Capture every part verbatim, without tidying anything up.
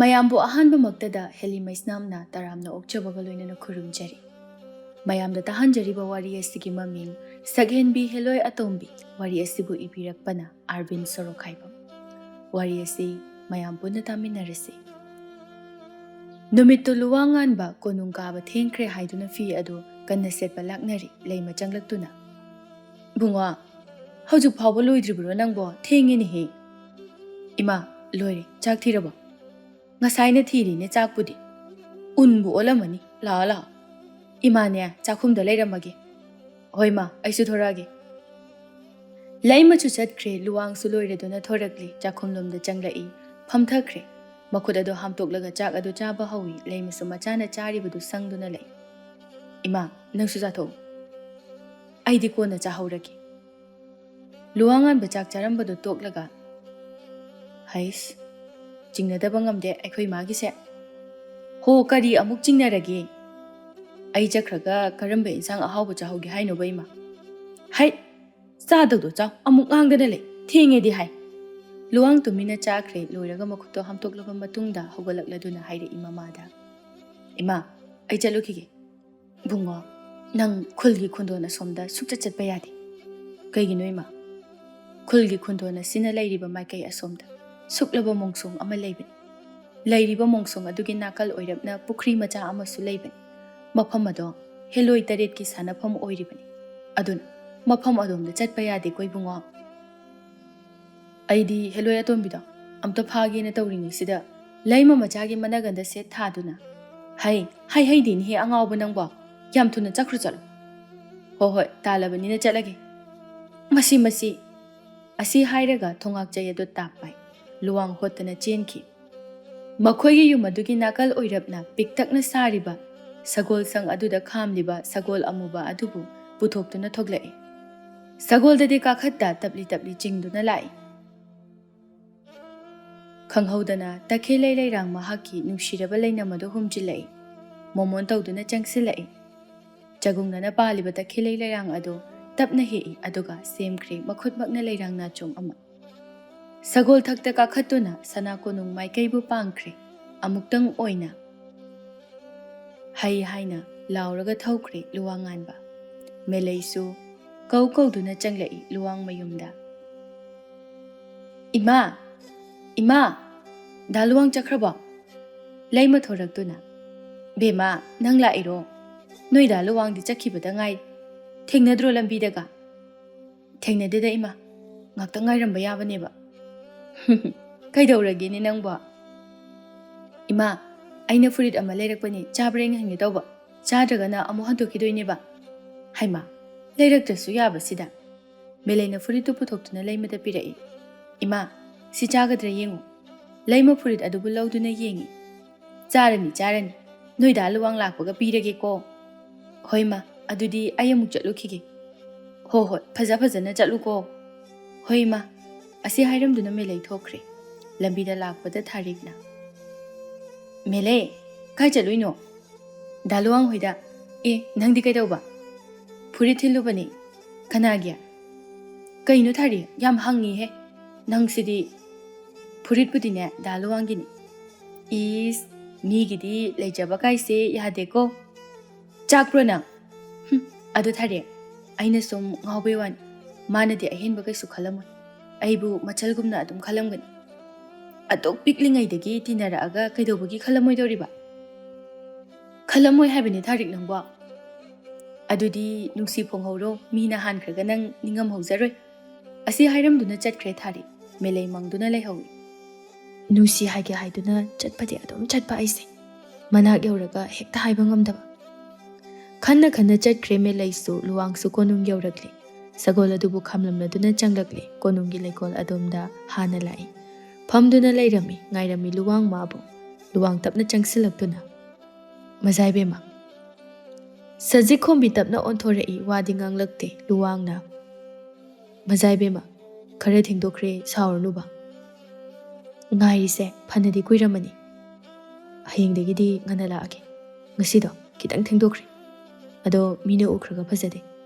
ꯃꯌꯥꯝꯕꯨ ꯑꯍꯥꯟꯕꯃꯛꯇꯗ ꯍꯦꯂꯤ ꯃꯩꯁꯅꯥꯝꯅ ꯇꯔꯥꯝꯅ ꯑꯣꯛꯆꯕꯒ ꯂꯣꯏꯅꯅ ꯈꯨꯔꯨꯝꯖꯔꯤ꯫ ꯃꯌꯥꯝꯗ ꯇꯥꯍꯟꯖꯔꯤꯕ ꯋꯥꯔꯤ ꯑꯁꯤꯒꯤ ꯃꯃꯤꯡ ꯁꯛꯍꯦꯟꯕꯤ ꯍꯦꯂꯣꯏ ꯑꯇꯣꯝꯕꯤ꯫ ꯋꯥꯔꯤ ꯑꯁꯤꯕꯨ ꯏꯕꯤꯔꯛꯄꯅ ꯑꯥꯔꯕꯤꯟ ꯁꯣꯔꯣꯛꯈꯥꯏꯕꯝ꯫ ꯋꯥꯔꯤ ꯑꯁꯤ ꯃꯌꯥꯝ ꯄꯨꯟꯅ ꯇꯥꯃꯤꯟꯅꯔꯁꯤ꯫ ꯅꯨꯃꯤꯠꯇꯨ ꯂꯨꯋꯥꯡꯉꯥꯟꯕ ꯀꯣꯅꯨꯡ ꯀꯥꯕ ꯊꯦꯡꯈ꯭ꯔꯦ ꯍꯥꯏꯗꯨꯅ ꯐꯤ ꯑꯗꯨ ꯀꯟꯅ ꯁꯦꯠꯄ ꯂꯥꯛꯅꯔꯤ ꯂꯩꯃ ꯆꯪꯂꯛꯇꯨꯅ꯫ "ꯕꯨꯡꯉꯣ, ꯍꯧꯖꯤꯛ ꯐꯥꯎꯕ ꯂꯣꯏꯗ꯭ꯔꯤꯕ꯭ꯔꯣ ꯅꯪꯕꯣ? ꯊꯦꯡꯉꯦꯅꯦꯍꯦ!" "ꯏꯃꯥ, ꯂꯣꯏꯔꯦ꯫ ꯆꯥꯛ ꯊꯤꯔꯕꯣ? ꯉꯁꯥꯏꯅ ꯊꯤꯔꯤꯅꯦ ꯆꯥꯛꯄꯨꯗꯤ꯫ ꯎꯟꯕꯨ ꯑꯣꯜꯂꯝꯃꯅꯤ꯫ ꯂꯥꯛꯑꯣ, ꯂꯥꯛꯑꯣ꯫ ꯏꯃꯥꯅꯦ, ꯆꯥꯛꯈꯨꯝꯗ ꯂꯩꯔꯝꯃꯒꯦ꯫" "ꯍꯣꯏ ꯃꯥ, ꯑꯩꯁꯨ ꯊꯣꯔꯛꯑꯒꯦ꯫" ꯂꯩꯃꯁꯨ ꯆꯠꯈ꯭ꯔꯦ, ꯂꯨꯋꯥꯡꯁꯨ ꯂꯣꯏꯔꯗꯨꯅ ꯊꯣꯔꯛꯂꯦ, ꯆꯥꯛꯈꯨꯝꯂꯣꯝꯗ ꯆꯪꯂꯛꯏ, ꯐꯝꯊꯈ꯭ꯔꯦ꯫ ꯃꯈꯨꯠ ꯑꯗꯨ ꯍꯥꯝꯇꯣꯛꯂꯒ ꯆꯥꯛ ꯑꯗꯨ ꯆꯥꯕ ꯍꯧꯏ, ꯂꯩꯃꯁꯨ ꯃꯆꯥꯅ ꯆꯥꯔꯤꯕꯗꯨ ꯁꯪꯗꯨꯅ ꯂꯩ꯫ "ꯏꯃꯥ, ꯅꯪꯁꯨ ꯆꯥꯊꯣꯛꯎ꯫ ꯑꯩꯗꯤ ꯀꯣꯟꯅ ꯆꯥꯍꯧꯔꯒꯦ꯫" ꯂꯨꯋꯥꯉꯥꯟꯕ ꯆꯥꯛ ꯆꯥꯔꯝꯕꯗꯨ ꯇꯣꯛꯂꯒ, "ꯍꯩꯁ, ꯆꯤꯡꯅꯗꯕ ꯉꯝꯗꯦ ꯑꯩꯈꯣꯏ ꯏꯃꯥꯒꯤꯁꯦ꯫ ꯍꯣ, ꯀꯔꯤ ꯑꯃꯨꯛ ꯆꯤꯡꯅꯔꯒꯦ? ꯑꯩ ꯆꯠꯈ꯭ꯔꯒ ꯀꯔꯝꯕ ꯏꯟꯁꯥꯡ ꯑꯍꯥꯎꯕ ꯆꯥꯍꯧꯒꯦ ꯍꯥꯏꯅꯣꯕ, ꯏꯃꯥ? ꯍꯩꯠ, ꯆꯥꯗꯧꯗꯣ ꯆꯥꯎ, ꯑꯃꯨꯛ ꯉꯥꯡꯗꯅ ꯂꯩ꯫ ꯊꯦꯡꯉꯦꯗꯤ ꯍꯥꯏ꯫" ꯂꯨꯋꯥꯡ ꯇꯨꯃꯤꯟꯅ ꯆꯥꯈ꯭ꯔꯦ꯫ ꯂꯣꯏꯔꯒ ꯃꯈꯨꯠꯇꯣ ꯍꯥꯝꯇꯣꯛꯂꯕ ꯃꯇꯨꯡꯗ ꯍꯧꯒꯠꯂꯛꯂꯗꯨꯅ ꯍꯥꯏꯔꯛꯏ ꯃꯃꯥꯗ, "ꯏꯃꯥ, ꯑꯩ ꯆꯠꯂꯨꯈꯤꯒꯦ꯫" "ꯕꯨꯡꯉꯣ, ꯅꯪ ꯈꯨꯜꯒꯤ ꯈꯨꯟꯗꯣꯟ ꯑꯁꯣꯝꯗ ꯁꯨꯛꯆꯠ ꯆꯠꯄ ꯌꯥꯗꯦ꯫" "ꯀꯩꯒꯤꯅꯣ, ꯏꯃꯥ?" "ꯈꯨꯜꯒꯤ ꯈꯨꯟꯗꯣꯟ ꯑꯁꯤꯅ ꯂꯩꯔꯤꯕ ꯃꯥꯏꯀꯩ ꯑꯁꯣꯝꯗ ꯁꯨꯛꯂꯕ ꯃꯣꯡꯁꯣꯡ ꯑꯃ ꯂꯩꯕꯅꯤ꯫ ꯂꯩꯔꯤꯕ ꯃꯣꯡꯁꯣꯡ ꯑꯗꯨꯒꯤ ꯅꯥꯀꯜ ꯑꯣꯏꯔꯞꯅ ꯄꯨꯈ꯭ꯔꯤ ꯃꯆꯥ ꯑꯃꯁꯨ ꯂꯩꯕꯅꯤ꯫ ꯃꯐꯝ ꯑꯗꯣ ꯍꯦꯂꯣꯏ ꯇꯔꯦꯠꯀꯤ ꯁꯥꯟꯅꯐꯝ ꯑꯣꯏꯔꯤꯕꯅꯤ꯫ ꯑꯗꯨꯅ ꯃꯐꯝ ꯑꯗꯣꯝꯗ ꯆꯠꯄ ꯌꯥꯗꯦꯀꯣ, ꯏꯕꯨꯡꯉꯣ꯫" ꯑꯩꯗꯤ ꯍꯦꯂꯣꯏ ꯑꯇꯣꯝꯕꯤꯗꯣ ꯑꯝꯇ ꯐꯥꯒꯦꯅ ꯇꯧꯔꯤꯉꯩꯁꯤꯗ, ꯂꯩꯃ ꯃꯆꯥꯒꯤ ꯃꯅꯒꯟꯗ ꯁꯦꯠ ꯊꯥꯗꯨꯅ, "ꯍꯩ, ꯍꯩ ꯍꯩꯗꯦꯅꯦꯍꯦ ꯑꯉꯥꯎꯕ ꯅꯪꯕꯣ! ꯌꯥꯝ ꯊꯨꯅ ꯆꯠꯈ꯭ꯔꯣ, ꯆꯠꯂꯣ꯫" "ꯍꯣ ꯍꯣꯏ, ꯇꯥꯜꯂꯕꯅꯤꯅ ꯆꯠꯂꯒꯦ꯫" "ꯃꯁꯤ, ꯃꯁꯤ!" ꯑꯁꯤ ꯍꯥꯏꯔꯒ ꯊꯣꯉꯥꯛ ꯆꯩ ꯑꯗꯨ ꯇꯥꯛ ꯄꯥꯏ꯫ ꯂꯨꯋꯥꯡ ꯍꯣꯠꯇꯅ ꯆꯦꯟꯈꯤ꯫ ꯃꯈꯣꯏꯒꯤ ꯌꯨꯝ ꯑꯗꯨꯒꯤ ꯅꯥꯀꯜ ꯑꯣꯏꯔꯞꯅ ꯄꯤꯛꯇꯛꯅ ꯁꯥꯔꯤꯕ ꯁꯒꯣꯜ ꯁꯪ ꯑꯗꯨꯗ ꯈꯥꯝꯂꯤꯕ ꯁꯒꯣꯜ ꯑꯃꯨꯕ ꯑꯗꯨꯕꯨ ꯄꯨꯊꯣꯛꯇꯨꯅ ꯊꯣꯛꯂꯛꯏ꯫ ꯁꯒꯣꯜꯗꯗꯤ ꯀꯥꯈꯠꯇ ꯇꯞꯂꯤ ꯇꯞꯂꯤ ꯆꯤꯡꯗꯨꯅ ꯂꯥꯛꯏ꯫ ꯈꯪꯍꯧꯗꯅ ꯇꯈꯦꯜꯂꯩ ꯂꯩꯔꯥꯡ ꯃꯍꯥꯛꯀꯤ ꯅꯨꯡꯁꯤꯔꯕ ꯂꯩꯅꯝ ꯑꯗꯨ ꯍꯨꯝꯖꯤꯜꯂꯛꯏ꯫ ꯃꯣꯃꯣꯟ ꯇꯧꯗꯨꯅ ꯆꯪꯁꯤꯜꯂꯛꯏ꯫ ꯆꯒꯨꯡꯅꯅ ꯄꯥꯜꯂꯤꯕ ꯇꯈꯦꯜꯂꯩ ꯂꯩꯔꯥꯡ ꯑꯗꯨ ꯇꯞꯅ ꯍꯦꯛꯏ, ꯑꯗꯨꯒ ꯁꯦꯝꯈ꯭ꯔꯦ ꯃꯈꯨꯠꯃꯛꯅ ꯂꯩꯔꯥꯡ ꯅꯥꯆꯣꯝ ꯑꯃ꯫ ꯁꯒꯣꯜ ꯊꯛꯇ ꯀꯥꯈꯠꯇꯨꯅ ꯁꯅꯥ ꯀꯣꯅꯨꯡ ꯃꯥꯏꯀꯩꯕꯨ ꯄꯥꯡꯈ꯭ꯔꯦ꯫ ꯑꯃꯨꯛꯇꯪ ꯑꯣꯏꯅ ꯍꯩ ꯍꯥꯏꯅ ꯂꯥꯎꯔꯒ ꯊꯧꯈ꯭ꯔꯦ ꯂꯨꯋꯥꯡ ꯉꯥꯟꯕ꯫ ꯃꯦꯂꯩꯁꯨ ꯀꯧ ꯀꯧꯗꯨꯅ ꯆꯪꯂꯛꯏ ꯂꯨꯋꯥꯡ ꯃꯌꯨꯝꯗ꯫ "ꯏꯃꯥ! ꯏꯃꯥ! ꯗꯥ ꯂꯨꯋꯥꯡ ꯆꯠꯈ꯭ꯔꯕꯣ?" ꯂꯩꯃ ꯊꯣꯔꯛꯇꯨꯅ, "ꯕꯦꯝꯃ, ꯅꯪ ꯂꯥꯛꯏꯔꯣ? ꯅꯣꯏ ꯗꯥ ꯂꯨꯋꯥꯡꯗꯤ ꯆꯠꯈꯤꯕꯗ ꯉꯥꯏꯔꯤ꯫ ꯊꯦꯡꯅꯗ꯭ꯔꯣ ꯂꯝꯕꯤꯗꯒ?" "ꯊꯦꯡꯅꯗꯦꯗ ꯏꯃꯥ, ꯉꯥꯛꯇꯪ ꯉꯥꯏꯔꯝꯕ ꯌꯥꯕꯅꯦꯕ꯫" "ꯀꯩꯗꯧꯔꯒꯦꯅꯦ ꯅꯪꯕꯣ?" "ꯏꯃꯥ, ꯑꯩꯅ ꯐꯨꯔꯤꯠ ꯑꯃ ꯂꯩꯔꯛꯄꯅꯦ, ꯆꯥꯕ꯭ꯔꯥ ꯌꯦꯡꯍꯟꯒꯦ ꯇꯧꯕ, ꯆꯥꯗ꯭ꯔꯒꯅ ꯑꯃꯨꯛ ꯍꯟꯗꯣꯛꯈꯤꯗꯣꯏꯅꯦꯕ꯫" ꯍꯩꯃꯥ, ꯂꯩꯔꯛꯇ꯭ꯔꯁꯨ ꯌꯥꯕꯁꯤꯗ꯫ ꯃꯦꯂꯩꯅ ꯐꯨꯔꯤꯠꯇꯨ ꯄꯨꯊꯣꯛꯇꯨꯅ ꯂꯩꯃꯗ ꯄꯤꯔꯛꯏ꯫ "ꯏꯃꯥ, ꯁꯤ ꯆꯥꯒꯗ꯭ꯔꯥ ꯌꯦꯡꯉꯨ꯫" ꯂꯩꯃ ꯐꯨꯔꯤꯠ ꯑꯗꯨꯕꯨ ꯂꯧꯗꯨꯅ ꯌꯦꯡꯉꯤ꯫ "ꯆꯥꯔꯅꯤ, ꯆꯥꯔꯅꯤ꯫ ꯅꯣꯏ ꯗꯥ ꯂꯨꯋꯥꯡ ꯂꯥꯛꯄꯒ ꯄꯤꯔꯒꯦꯀꯣ꯫" "ꯍꯣꯏ ꯃꯥ, ꯑꯗꯨꯗꯤ ꯑꯩ ꯑꯃꯨꯛ ꯆꯠꯂꯨꯈꯤꯒꯦ꯫" "ꯍꯣ ꯍꯣꯏ, ꯐꯖ ꯐꯖꯅ ꯆꯠꯂꯨꯀꯣ꯫" "ꯍꯣꯏ ꯃꯥ꯫" ꯑꯁꯤ ꯍꯥꯏꯔꯝꯗꯨꯅ ꯃꯦꯂꯩ ꯊꯣꯛꯈ꯭ꯔꯦ꯫ ꯂꯝꯕꯤꯗ ꯂꯥꯛꯄꯗ ꯊꯥꯔꯤꯛꯅ, "ꯃꯦꯂꯩ, ꯀꯥꯏ ꯆꯠꯂꯨꯏꯅꯣ?" "ꯗꯥ ꯂꯨꯋꯥꯡ ꯍꯣꯏꯗ꯫" "ꯑꯦ, ꯅꯪꯗꯤ ꯀꯩꯗꯧꯕ?" "ꯐꯨꯔꯤꯠ ꯊꯤꯜꯂꯨꯕꯅꯦ꯫" "ꯀꯅꯥꯒꯤ?" "ꯀꯩꯅꯣ ꯊꯥꯔꯤ, ꯌꯥꯝ ꯍꯪꯉꯤꯍꯦ ꯅꯪꯁꯤꯗꯤ꯫" "ꯐꯨꯔꯤꯠꯄꯨꯗꯤꯅꯦ, ꯗꯥ ꯂꯨꯋꯥꯡꯒꯤꯅꯤ꯫" "ꯏꯁ, ꯃꯤꯒꯤꯗꯤ ꯂꯩꯖꯕ ꯀꯥꯏꯁꯦ ꯌꯥꯗꯦꯀꯣ꯫ ꯆꯥꯛꯄ꯭ꯔꯣ ꯅꯪ?" "ꯍꯨꯝ, ꯑꯗꯨ ꯊꯥꯔꯤ, ꯑꯩꯅ ꯁꯨꯝ ꯉꯥꯎꯕꯩ ꯋꯥꯅꯤ꯫ ꯃꯥꯅꯗꯤ ꯑꯍꯦꯟꯕ ꯀꯩꯁꯨ ꯈꯜꯂꯝꯃꯣꯏ꯫ ꯑꯩꯕꯨ ꯃꯆꯜꯒꯨꯝꯅ ꯑꯗꯨꯝ ꯈꯜꯂꯝꯒꯅꯤ꯫ ꯑꯗꯨꯛ ꯄꯤꯛꯂꯤꯉꯩꯗꯒꯤ ꯇꯤꯟꯅꯔꯛꯑꯒ ꯀꯩꯗꯧꯕꯒꯤ ꯈꯜꯂꯝꯃꯣꯏꯗꯧꯔꯤꯕ?" "ꯈꯜꯂꯝꯃꯣꯏ ꯍꯥꯏꯕꯅꯤ ꯊꯥꯔꯤꯛ ꯅꯪꯕꯣ꯫" "ꯑꯗꯨꯗꯤ ꯅꯨꯡꯁꯤ ꯐꯣꯡꯍꯧꯔꯣ, ꯃꯤꯅ ꯍꯥꯟꯈ꯭ꯔꯒ ꯅꯪ ꯅꯤꯡꯉꯝꯍꯧꯖꯔꯣꯏ꯫" ꯑꯁꯤ ꯍꯥꯏꯔꯝꯗꯨꯅ ꯆꯠꯈ꯭ꯔꯦ ꯊꯥꯔꯤꯛ꯫ ꯃꯦꯂꯩ ꯃꯪꯗꯨꯅ ꯂꯩꯍꯧꯏ꯫ ꯅꯨꯡꯁꯤ ꯍꯥꯏꯒꯦ ꯍꯥꯏꯗꯨꯅ ꯆꯠꯄꯗꯤ ꯑꯗꯨꯝ ꯆꯠꯄ ꯑꯩꯁꯦ꯫ ꯃꯅꯥꯛ ꯌꯧꯔꯒ ꯍꯦꯛꯇ ꯍꯥꯏꯕ ꯉꯝꯗꯕ꯫ ꯈꯟꯅ ꯈꯟꯅ ꯆꯠꯈ꯭ꯔꯦ ꯃꯦꯂꯩꯁꯨ, ꯂꯨꯋꯥꯡꯁꯨ ꯀꯣꯅꯨꯡ ꯌꯧꯔꯛꯂꯦ꯫ ꯁꯒꯣꯜ ꯑꯗꯨꯕꯨ ꯈꯥꯝꯂꯝꯂꯗꯨꯅ ꯆꯪꯂꯛꯂꯦ꯫ ꯀꯣꯅꯨꯡꯒꯤ ꯂꯩꯀꯣꯜ ꯑꯗꯣꯝꯗ ꯍꯥꯟꯅ ꯂꯥꯛꯏ꯫ ꯐꯝꯗꯨꯅ ꯂꯩꯔꯝꯃꯤ, ꯉꯥꯏꯔꯝꯃꯤ ꯂꯨꯋꯥꯡ ꯃꯥꯕꯨ꯫ ꯂꯨꯋꯥꯡ ꯇꯞꯅ ꯆꯪꯁꯤꯜꯂꯛꯇꯨꯅ, "ꯃꯖꯥꯏꯕꯦꯝꯃ꯫" ꯁꯖꯤꯛ ꯈꯣꯝꯕꯤ ꯇꯞꯅ ꯑꯣꯟꯊꯣꯔꯛꯏ, ꯋꯥꯗꯤ ꯉꯥꯡꯂꯛꯇꯦ꯫ ꯂꯨꯋꯥꯡꯅ, "ꯃꯖꯥꯏꯕꯦꯝꯃ, ꯈꯔ ꯊꯦꯡꯗꯣꯛꯈ꯭ꯔꯦ, ꯁꯥꯎꯔꯅꯨꯕ꯫ ꯉꯥꯏꯔꯤꯁꯦ ꯐꯅꯗꯤ ꯀꯨꯏꯔꯝꯃꯅꯤ꯫ ꯍꯌꯦꯡꯗꯒꯤꯗꯤ ꯉꯟꯅ ꯂꯥꯛꯑꯒꯦ꯫ ꯉꯁꯤꯗꯣ ꯈꯤꯇꯪ ꯊꯦꯡꯗꯣꯛꯈ꯭ꯔꯦ꯫ ꯑꯗꯣ ꯃꯤꯅ ꯎꯈ꯭ꯔꯒ ꯐꯖꯗꯦ꯫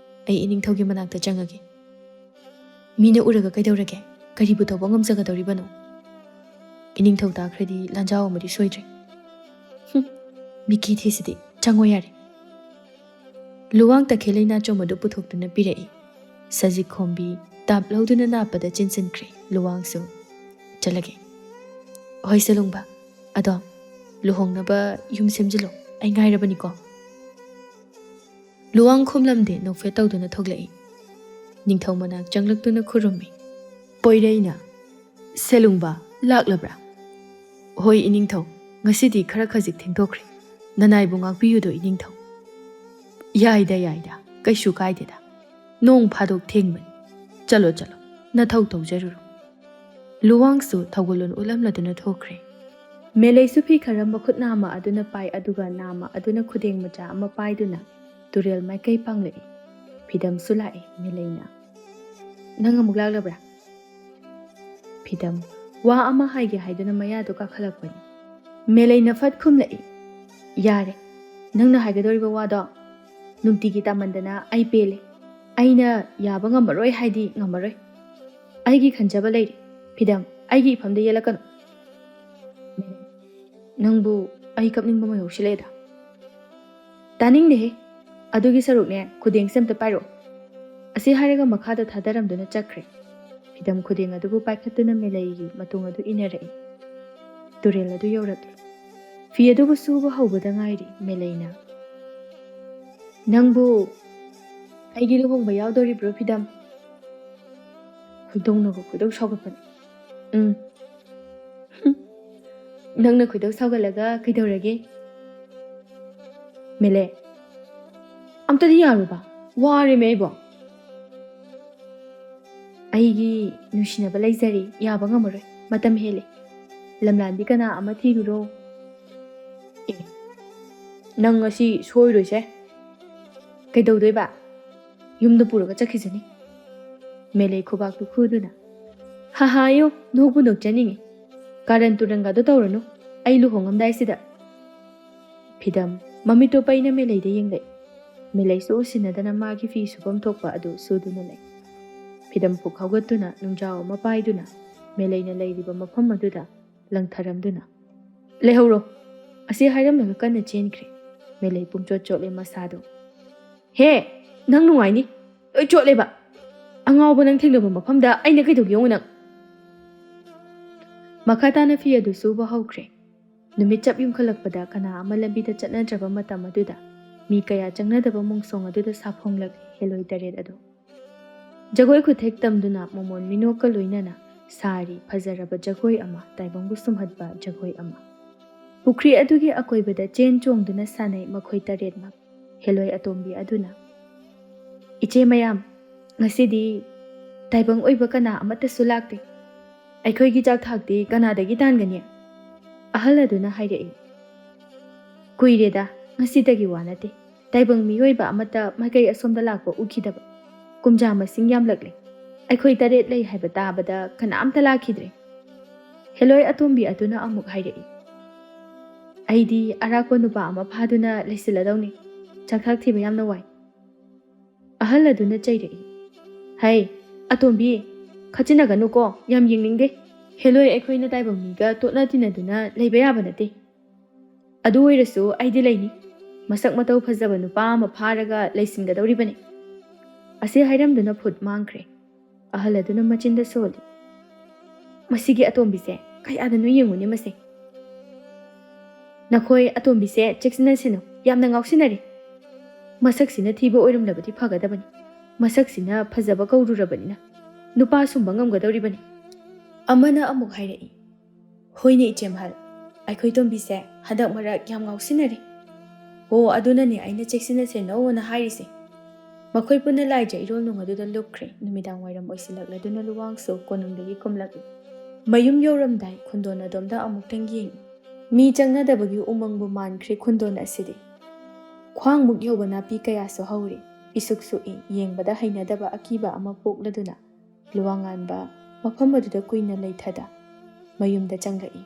ꯑꯩ ꯏꯅꯤꯡꯊꯧꯒꯤ ꯃꯅꯥꯛꯇ ꯆꯪꯉꯒꯦ꯫" "ꯃꯤꯅ ꯎꯔꯒ ꯀꯩꯗꯧꯔꯒꯦ? ꯀꯔꯤꯕꯨ ꯇꯧꯕ ꯉꯝꯖꯒꯗꯧꯔꯤꯕꯅꯣ?" ꯏꯅꯤꯡꯊꯧ ꯇꯥꯈ꯭ꯔꯗꯤ ꯂꯥꯟꯖꯥꯎ ꯑꯃꯗꯤ ꯁꯣꯏꯗ꯭ꯔꯦ꯫ ꯍꯨꯝ, ꯃꯤꯀꯤ ꯊꯤꯁꯤꯗꯤ ꯆꯪꯉꯣ ꯌꯥꯔꯦ꯫ ꯂꯨꯋꯥꯡ ꯇꯈꯦꯜ ꯂꯩꯅꯥꯆꯣꯝ ꯑꯗꯨ ꯄꯨꯊꯣꯛꯇꯨꯅ ꯄꯤꯔꯛꯏ꯫ ꯁꯖꯤꯛ ꯈꯣꯝꯕꯤ ꯇꯥꯞ ꯂꯧꯗꯨꯅ ꯅꯥꯞꯄꯗ ꯆꯦꯟꯁꯤꯟꯈ꯭ꯔꯦ ꯂꯨꯋꯥꯡꯁꯨ꯫ "ꯆꯠꯂꯒꯦ꯫ ꯍꯣꯏ ꯁꯦꯂꯨꯡꯕ, ꯑꯗꯣ ꯂꯨꯍꯣꯡꯅꯕ ꯌꯨꯝ ꯁꯦꯝꯖꯤꯜꯂꯣ, ꯑꯩ ꯉꯥꯏꯔꯕꯅꯤꯀꯣ"꯫ ꯂꯨꯋꯥꯡ ꯈꯨꯝꯂꯝꯗꯦ, ꯅꯣꯛꯐꯦꯠ ꯇꯧꯗꯨꯅ ꯊꯣꯛꯂꯛꯏ꯫ ꯅꯤꯡꯊꯧ ꯃꯅꯥꯛ ꯆꯪꯂꯛꯇꯨꯅ ꯈꯨꯔꯨꯝꯃꯤ꯫ ꯄꯣꯏꯔꯩꯅ, "ꯁꯦꯂꯨꯡꯕ ꯂꯥꯛꯂꯕ꯭ꯔꯥ?" "ꯍꯣꯏ ꯏꯅꯤꯡꯊꯧ, ꯉꯁꯤꯗꯤ ꯈꯔ ꯈꯖꯤꯛ ꯊꯦꯡꯗꯣꯛꯈ꯭ꯔꯦ꯫ ꯅꯅꯥꯏꯕꯨ ꯉꯥꯛꯄꯤꯌꯨꯗꯣ ꯏꯅꯤꯡꯊꯧ"꯫ "ꯌꯥꯏꯗ, ꯌꯥꯏꯗ, ꯀꯩꯁꯨ ꯀꯥꯏꯗꯦꯗ꯫ ꯅꯣꯡ ꯐꯥꯗꯣꯛ ꯊꯦꯡꯕꯅꯤ꯫ ꯆꯠꯂꯣ, ꯆꯠꯂꯣ, ꯅꯊꯧ ꯇꯧꯖꯔꯨꯔꯣ"꯫ ꯂꯨꯋꯥꯡꯁꯨ ꯊꯧꯒꯜꯂꯣꯟ ꯎꯠꯂꯝꯂꯗꯨꯅ ꯊꯣꯛꯈ꯭ꯔꯦ꯫ ꯃꯦꯂꯩꯁꯨ ꯐꯤ ꯈꯔ ꯃꯈꯨꯠ ꯅꯥꯝꯃ ꯑꯗꯨꯅ ꯄꯥꯏ, ꯑꯗꯨꯒ ꯅꯥꯝꯃ ꯑꯗꯨꯅ ꯈꯨꯗꯦꯡ ꯃꯆꯥ ꯑꯃ ꯄꯥꯏꯗꯨꯅ ꯇꯨꯔꯦꯜ ꯃꯥꯏꯀꯩ ꯄꯥꯡꯂꯛꯏ꯫ ꯐꯤꯗꯝꯁꯨ ꯂꯥꯛꯏ꯫ ꯃꯦꯂꯩꯅ, "ꯅꯪ ꯑꯃꯨꯛ ꯂꯥꯛꯂꯕ꯭ꯔꯥ?" ꯐꯤꯗꯝ ꯋꯥ ꯑꯃ ꯍꯥꯏꯒꯦ ꯍꯥꯏꯗꯨꯅ ꯃꯌꯥꯗꯨ ꯀꯥꯈꯠꯂꯛꯄꯅꯤ꯫ ꯃꯦꯂꯩꯅ ꯐꯠ ꯈꯨꯝꯂꯛꯏ, "ꯌꯥꯔꯦ, ꯅꯪꯅ ꯍꯥꯏꯒꯗꯧꯔꯤꯕ ꯋꯥꯗꯣ ꯅꯨꯡꯇꯤꯒꯤ ꯇꯥꯃꯟꯗꯅ ꯑꯩ ꯄꯦꯜꯂꯦ꯫ ꯑꯩꯅ ꯌꯥꯕ ꯉꯝꯃꯔꯣꯏ ꯍꯥꯏꯗꯤ ꯉꯝꯃꯔꯣꯏ꯫ ꯑꯩꯒꯤ ꯈꯟꯖꯕ ꯂꯩꯔꯦ꯫ ꯐꯤꯗꯝ, ꯑꯩꯒꯤ ꯏꯐꯝꯗ ꯌꯦꯜꯂꯛꯀꯅꯨ"꯫ ꯃꯦꯂꯩ, "ꯅꯪꯕꯨ ꯑꯩ ꯀꯞꯅꯤꯡꯕ ꯑꯃ ꯌꯥꯎꯁꯤꯜꯂꯛꯑꯦꯗ"꯫ "ꯇꯥꯅꯤꯡꯗꯦꯍꯦ꯫ ꯑꯗꯨꯒꯤ ꯁꯔꯨꯛꯅꯦ, ꯈꯨꯗꯦꯡꯁꯦ ꯑꯝꯇ ꯄꯥꯏꯔꯛꯑꯣ"꯫ ꯑꯁꯤ ꯍꯥꯏꯔꯒ ꯃꯈꯥꯗ ꯊꯥꯗꯔꯝꯗꯨꯅ ꯆꯠꯈ꯭ꯔꯦ꯫ ꯐꯤꯗꯝ ꯈꯨꯗꯦꯡ ꯑꯗꯨꯕꯨ ꯄꯥꯏꯈꯠꯇꯨꯅ ꯃꯦꯂꯩꯒꯤ ꯃꯇꯨꯡ ꯑꯗꯨ ꯏꯟꯅꯔꯛꯏ꯫ ꯇꯨꯔꯦꯜ ꯑꯗꯨ ꯌꯧꯔꯛꯂꯦ꯫ ꯐꯤ ꯑꯗꯨꯕꯨ ꯁꯨꯕ ꯍꯧꯕꯗ ꯉꯥꯏꯔꯤ꯫ ꯃꯦꯂꯩꯅ, "ꯅꯪꯕꯨ ꯑꯩꯒꯤ ꯂꯨꯍꯣꯡꯕ ꯌꯥꯎꯗꯣꯔꯤꯕ꯭ꯔꯣ, ꯐꯤꯗꯝ?" ꯈꯣꯏꯗꯧꯅꯒ ꯈꯣꯏꯗꯧ ꯁꯥꯎꯒꯠꯄꯅꯤ꯫ "ꯎꯝ"꯫ "ꯅꯪꯅ ꯈꯣꯏꯗꯧ ꯁꯥꯎꯒꯠꯂꯒ ꯀꯩꯗꯧꯔꯒꯦ?" ꯃꯦꯂꯩ, "ꯑꯝꯇꯗꯤ ꯌꯥꯔꯨꯕ, ꯋꯥꯔꯦꯃꯦ ꯑꯩꯕꯣ꯫ ꯑꯩꯒꯤ ꯅꯨꯡꯁꯤꯅꯕ ꯂꯩꯖꯔꯤ, ꯌꯥꯕ ꯉꯝꯃꯔꯣꯏ, ꯃꯇꯝ ꯍꯦꯜꯂꯦ꯫ ꯂꯝꯂꯥꯟꯕꯤ ꯀꯅꯥ ꯑꯃ ꯊꯤꯔꯨꯔꯣ"꯫ "ꯑꯦ, ꯅꯪ ꯉꯁꯤ ꯁꯣꯏꯔꯣꯏꯁꯦ꯫ ꯀꯩꯗꯧꯗꯣꯏꯕ? ꯌꯨꯝꯗ ꯄꯨꯔꯒ ꯆꯠꯈꯤꯁꯅꯤ"꯫ ꯃꯦꯂꯩ ꯈꯨꯕꯥꯛꯇꯨ ꯈꯨꯗꯨꯅ, "ꯍꯥ ꯍꯥ, ꯌꯣ, ꯅꯣꯛꯄꯨ ꯅꯣꯛꯆꯅꯤꯡꯉꯤ꯫ ꯀꯥꯔꯟ ꯇꯨꯔꯟꯒꯗꯣ ꯇꯧꯔꯅꯨ, ꯑꯩ ꯂꯨꯍꯣꯡꯉꯝꯗꯥꯏꯁꯤꯗ"꯫ ꯐꯤꯗꯝ ꯃꯃꯤꯠꯇꯣ ꯄꯩꯅ ꯃꯦꯂꯩꯗ ꯌꯦꯡꯂꯛꯏ꯫ ꯃꯦꯂꯩꯁꯨ ꯎꯁꯤꯟꯅꯗꯅ ꯃꯥꯒꯤ ꯐꯤ ꯁꯨꯐꯝ ꯊꯣꯛꯄ ꯑꯗꯨ ꯁꯨꯗꯨꯅ ꯂꯩ꯫ ꯐꯤꯗꯝ ꯄꯨꯛ ꯍꯧꯒꯠꯇꯨꯅ ꯅꯨꯡꯖꯥꯎ ꯑꯃ ꯄꯥꯏꯗꯨꯅ ꯃꯦꯂꯩꯅ ꯂꯩꯔꯤꯕ ꯃꯐꯝ ꯑꯗꯨꯗ ꯂꯪꯊꯔꯝꯗꯨꯅ, "ꯂꯩꯍꯧꯔꯣ!" ꯑꯁꯤ ꯍꯥꯏꯔꯝꯂꯒ ꯀꯟꯅ ꯆꯦꯟꯈ꯭ꯔꯦ꯫ ꯃꯦꯂꯩ ꯄꯨꯡꯆꯣꯠ ꯆꯣꯠꯂꯦ ꯃꯁꯥꯗꯣ꯫ "ꯍꯦ! ꯅꯪ ꯅꯨꯡꯉꯥꯏꯅꯤ! ꯂꯣꯏ ꯆꯣꯠꯂꯦꯕ! ꯑꯉꯥꯎꯕ ꯅꯪ ꯊꯦꯡꯅꯕ ꯃꯐꯝꯗ ꯑꯩꯅ ꯀꯩꯗꯧꯒꯦ ꯌꯦꯡꯉꯨ ꯅꯪ!" ꯃꯈꯥ ꯇꯥꯅ ꯐꯤ ꯑꯗꯨ ꯁꯨꯕ ꯍꯧꯈ꯭ꯔꯦ꯫ ꯅꯨꯃꯤꯠ ꯆꯞ ꯌꯨꯡꯈꯠꯂꯛꯄꯗ ꯀꯅꯥ ꯑꯃ ꯂꯝꯕꯤꯗ ꯆꯠꯅꯗ꯭ꯔꯕ ꯃꯇꯝ ꯑꯗꯨꯗ ꯃꯤ ꯀꯌꯥ ꯆꯪꯅꯗꯕ ꯃꯣꯡꯁꯣꯡ ꯑꯗꯨꯗ ꯁꯥꯐꯣꯡꯂꯛꯂꯤ ꯍꯦꯂꯣꯏ ꯇꯔꯦꯠ ꯑꯗꯨ꯫ ꯖꯒꯣꯏ ꯈꯨꯊꯦꯛ ꯇꯝꯗꯨꯅ ꯃꯣꯃꯣꯟ ꯃꯤꯅꯣꯛꯀ ꯂꯣꯏꯅꯅ ꯁꯥꯔꯤ ꯐꯖꯔꯕ ꯖꯒꯣꯏ ꯑꯃ ꯇꯥꯏꯕꯪꯕꯨ ꯁꯨꯝꯍꯠꯄ ꯖꯒꯣꯏ ꯑꯃ꯫ ꯄꯨꯈ꯭ꯔꯤ ꯑꯗꯨꯒꯤ ꯑꯀꯣꯏꯕꯗ ꯆꯦꯟ ꯆꯣꯡꯗꯨꯅ ꯁꯥꯟꯅꯩ ꯃꯈꯣꯏ ꯇꯔꯦꯠꯃꯛ꯫ ꯍꯦꯂꯣꯏ ꯑꯇꯣꯝꯕꯤ ꯑꯗꯨꯅ, "ꯏꯆꯦ ꯃꯌꯥꯝ, ꯉꯁꯤꯗꯤ ꯇꯥꯏꯕꯪ ꯑꯣꯏꯕ ꯀꯅꯥ ꯑꯃꯠꯇꯁꯨ ꯂꯥꯛꯇꯦ꯫ ꯑꯩꯈꯣꯏꯒꯤ ꯆꯥꯛ ꯊꯥꯛꯇꯤ ꯀꯅꯥꯗꯒꯤ ꯇꯥꯟꯒꯅꯤ?" ꯑꯍꯜ ꯑꯗꯨꯅ ꯍꯥꯏꯔꯛꯏ꯫ "ꯀꯨꯏꯔꯦꯗ, ꯉꯁꯤꯗꯒꯤ ꯋꯥ ꯅꯠꯇꯦ꯫ ꯇꯥꯏꯕꯪ ꯃꯤꯑꯣꯏꯕ ꯑꯃꯠꯇ ꯃꯥꯏꯀꯩ ꯑꯁꯣꯝꯗ ꯂꯥꯛꯄ ꯎꯈꯤꯗꯕ꯫ ꯀꯨꯝꯖꯥ ꯃꯁꯤꯡ ꯌꯥꯝꯂꯛꯂꯦ꯫ ꯑꯩꯈꯣꯏ ꯇꯔꯦꯠ ꯂꯩ ꯍꯥꯏꯕ ꯇꯥꯕꯗ ꯀꯅꯥꯝꯇ ꯂꯥꯛꯈꯤꯗ꯭ꯔꯦ꯫" ꯍꯦꯂꯣꯏ ꯑꯇꯣꯝꯕꯤ ꯑꯗꯨꯅ ꯑꯃꯨꯛ ꯍꯥꯏꯔꯛꯏ, "ꯑꯩꯗꯤ ꯑꯔꯥꯛꯄ ꯅꯨꯄꯥ ꯑꯃ ꯐꯥꯗꯨꯅ ꯂꯩꯁꯤꯜꯂꯗꯧꯅꯤ꯫ ꯆꯥꯛꯊꯥꯛ ꯊꯤꯕ ꯌꯥꯝꯅ ꯋꯥꯏ꯫" ꯑꯍꯜ ꯑꯗꯨꯅ ꯆꯩꯔꯛꯏ, "ꯍꯩ, ꯑꯇꯣꯝꯕꯤ, ꯈꯠꯆꯤꯟꯅꯒꯅꯨꯀꯣ, ꯌꯥꯝ ꯌꯦꯡꯅꯤꯡꯗꯦ꯫ ꯍꯦꯂꯣꯏ ꯑꯩꯈꯣꯏꯅ ꯇꯥꯏꯕꯪ ꯃꯤꯒ ꯇꯣꯠꯅ ꯇꯤꯟꯅꯗꯨꯅ ꯂꯩꯕ ꯌꯥꯕ ꯅꯠꯇꯦ꯫ ꯑꯗꯨ ꯑꯣꯏꯔꯁꯨ ꯑꯩꯗꯤ ꯂꯩꯅꯤ꯫ ꯃꯁꯛ ꯃꯇꯧ ꯐꯖꯕ ꯅꯨꯄꯥ ꯑꯃ ꯐꯥꯔꯒ ꯂꯩꯁꯤꯟꯒꯗꯧꯔꯤꯕꯅꯤ꯫" ꯑꯁꯤ ꯍꯥꯏꯔꯝꯗꯨꯅ ꯐꯨꯠ ꯃꯥꯡꯈ꯭ꯔꯦ꯫ ꯑꯍꯜ ꯑꯗꯨꯅ ꯃꯆꯤꯟꯗ ꯁꯣꯜꯂꯤ, "ꯃꯁꯤꯒꯤ ꯑꯇꯣꯝꯕꯤꯁꯦ ꯀꯌꯥꯗꯅꯣ ꯌꯦꯡꯉꯨꯅꯦ ꯃꯁꯦ꯫ ꯅꯈꯣꯏ ꯑꯇꯣꯝꯕꯤꯁꯦ ꯆꯦꯛꯁꯤꯟꯅꯁꯤꯅꯨ, ꯌꯥꯝꯅ ꯉꯥꯎꯁꯤꯟꯅꯔꯦ꯫ ꯃꯁꯛꯁꯤꯅ ꯊꯤꯕ ꯑꯣꯏꯔꯝꯂꯕꯗꯤ ꯐꯒꯗꯕꯅꯤ꯫ ꯃꯁꯛꯁꯤꯅ ꯐꯖꯕ ꯀꯧꯔꯨꯔꯕꯅꯤꯅ ꯅꯨꯄꯥ ꯁꯨꯝꯕ ꯉꯝꯒꯗꯧꯔꯤꯕꯅꯤ꯫" ꯑꯃꯅ ꯑꯃꯨꯛ ꯍꯥꯏꯔꯛꯏ, "ꯍꯣꯏꯅꯦ ꯏꯆꯦꯝꯍꯜ, ꯑꯩꯈꯣꯏ ꯇꯣꯝꯕꯤꯁꯦ ꯍꯟꯗꯛ ꯃꯔꯛ ꯌꯥꯝ ꯉꯥꯎꯁꯤꯟꯅꯔꯦ꯫ ꯍꯣ, ꯑꯗꯨꯅꯅꯦ ꯑꯩꯅ ꯆꯦꯛꯁꯤꯟꯅꯁꯦꯅꯣꯅ ꯍꯥꯏꯔꯤꯁꯦ꯫" ꯃꯈꯣꯏ ꯄꯨꯟꯅ ꯂꯥꯏꯖ ꯏꯔꯣꯜ ꯅꯨꯡ ꯑꯗꯨꯗ ꯂꯨꯞꯈ꯭ꯔꯦ꯫ ꯅꯨꯃꯤꯗꯥꯡ ꯋꯥꯏꯔꯝ ꯑꯣꯏꯁꯤꯜꯂꯛꯂꯗꯨꯅ ꯂꯨꯋꯥꯡꯁꯨ ꯀꯣꯅꯨꯡꯗꯒꯤ ꯀꯨꯝꯂꯛꯏ꯫ ꯃꯌꯨꯝ ꯌꯧꯔꯝꯗꯥꯏ ꯈꯨꯟꯗꯣꯟ ꯑꯗꯣꯝꯗ ꯑꯃꯨꯛꯇꯪ ꯌꯦꯡꯏ꯫ ꯃꯤ ꯆꯪꯅꯗꯕꯒꯤ ꯎꯃꯪꯕꯨ ꯃꯥꯟꯈ꯭ꯔꯦ ꯈꯨꯟꯗꯣꯟ ꯑꯁꯤꯗꯤ꯫ ꯈ꯭ꯋꯥꯡꯃꯨꯛ ꯌꯧꯕ ꯅꯥꯄꯤ ꯀꯌꯥꯁꯨ ꯍꯧꯔꯤ꯫ ꯏꯁꯨꯛ ꯁꯨꯛꯏ, ꯌꯦꯡꯕꯗ ꯍꯩꯅꯗꯕ ꯑꯀꯤꯕ ꯑꯃ ꯄꯣꯛꯂꯗꯨꯅ ꯂꯨꯋꯥꯡꯉꯥꯟꯕ ꯃꯐꯝ ꯑꯗꯨꯗ ꯀꯨꯏꯅ ꯂꯩꯊꯗ ꯃꯌꯨꯝꯗ ꯆꯪꯂꯛꯏ꯫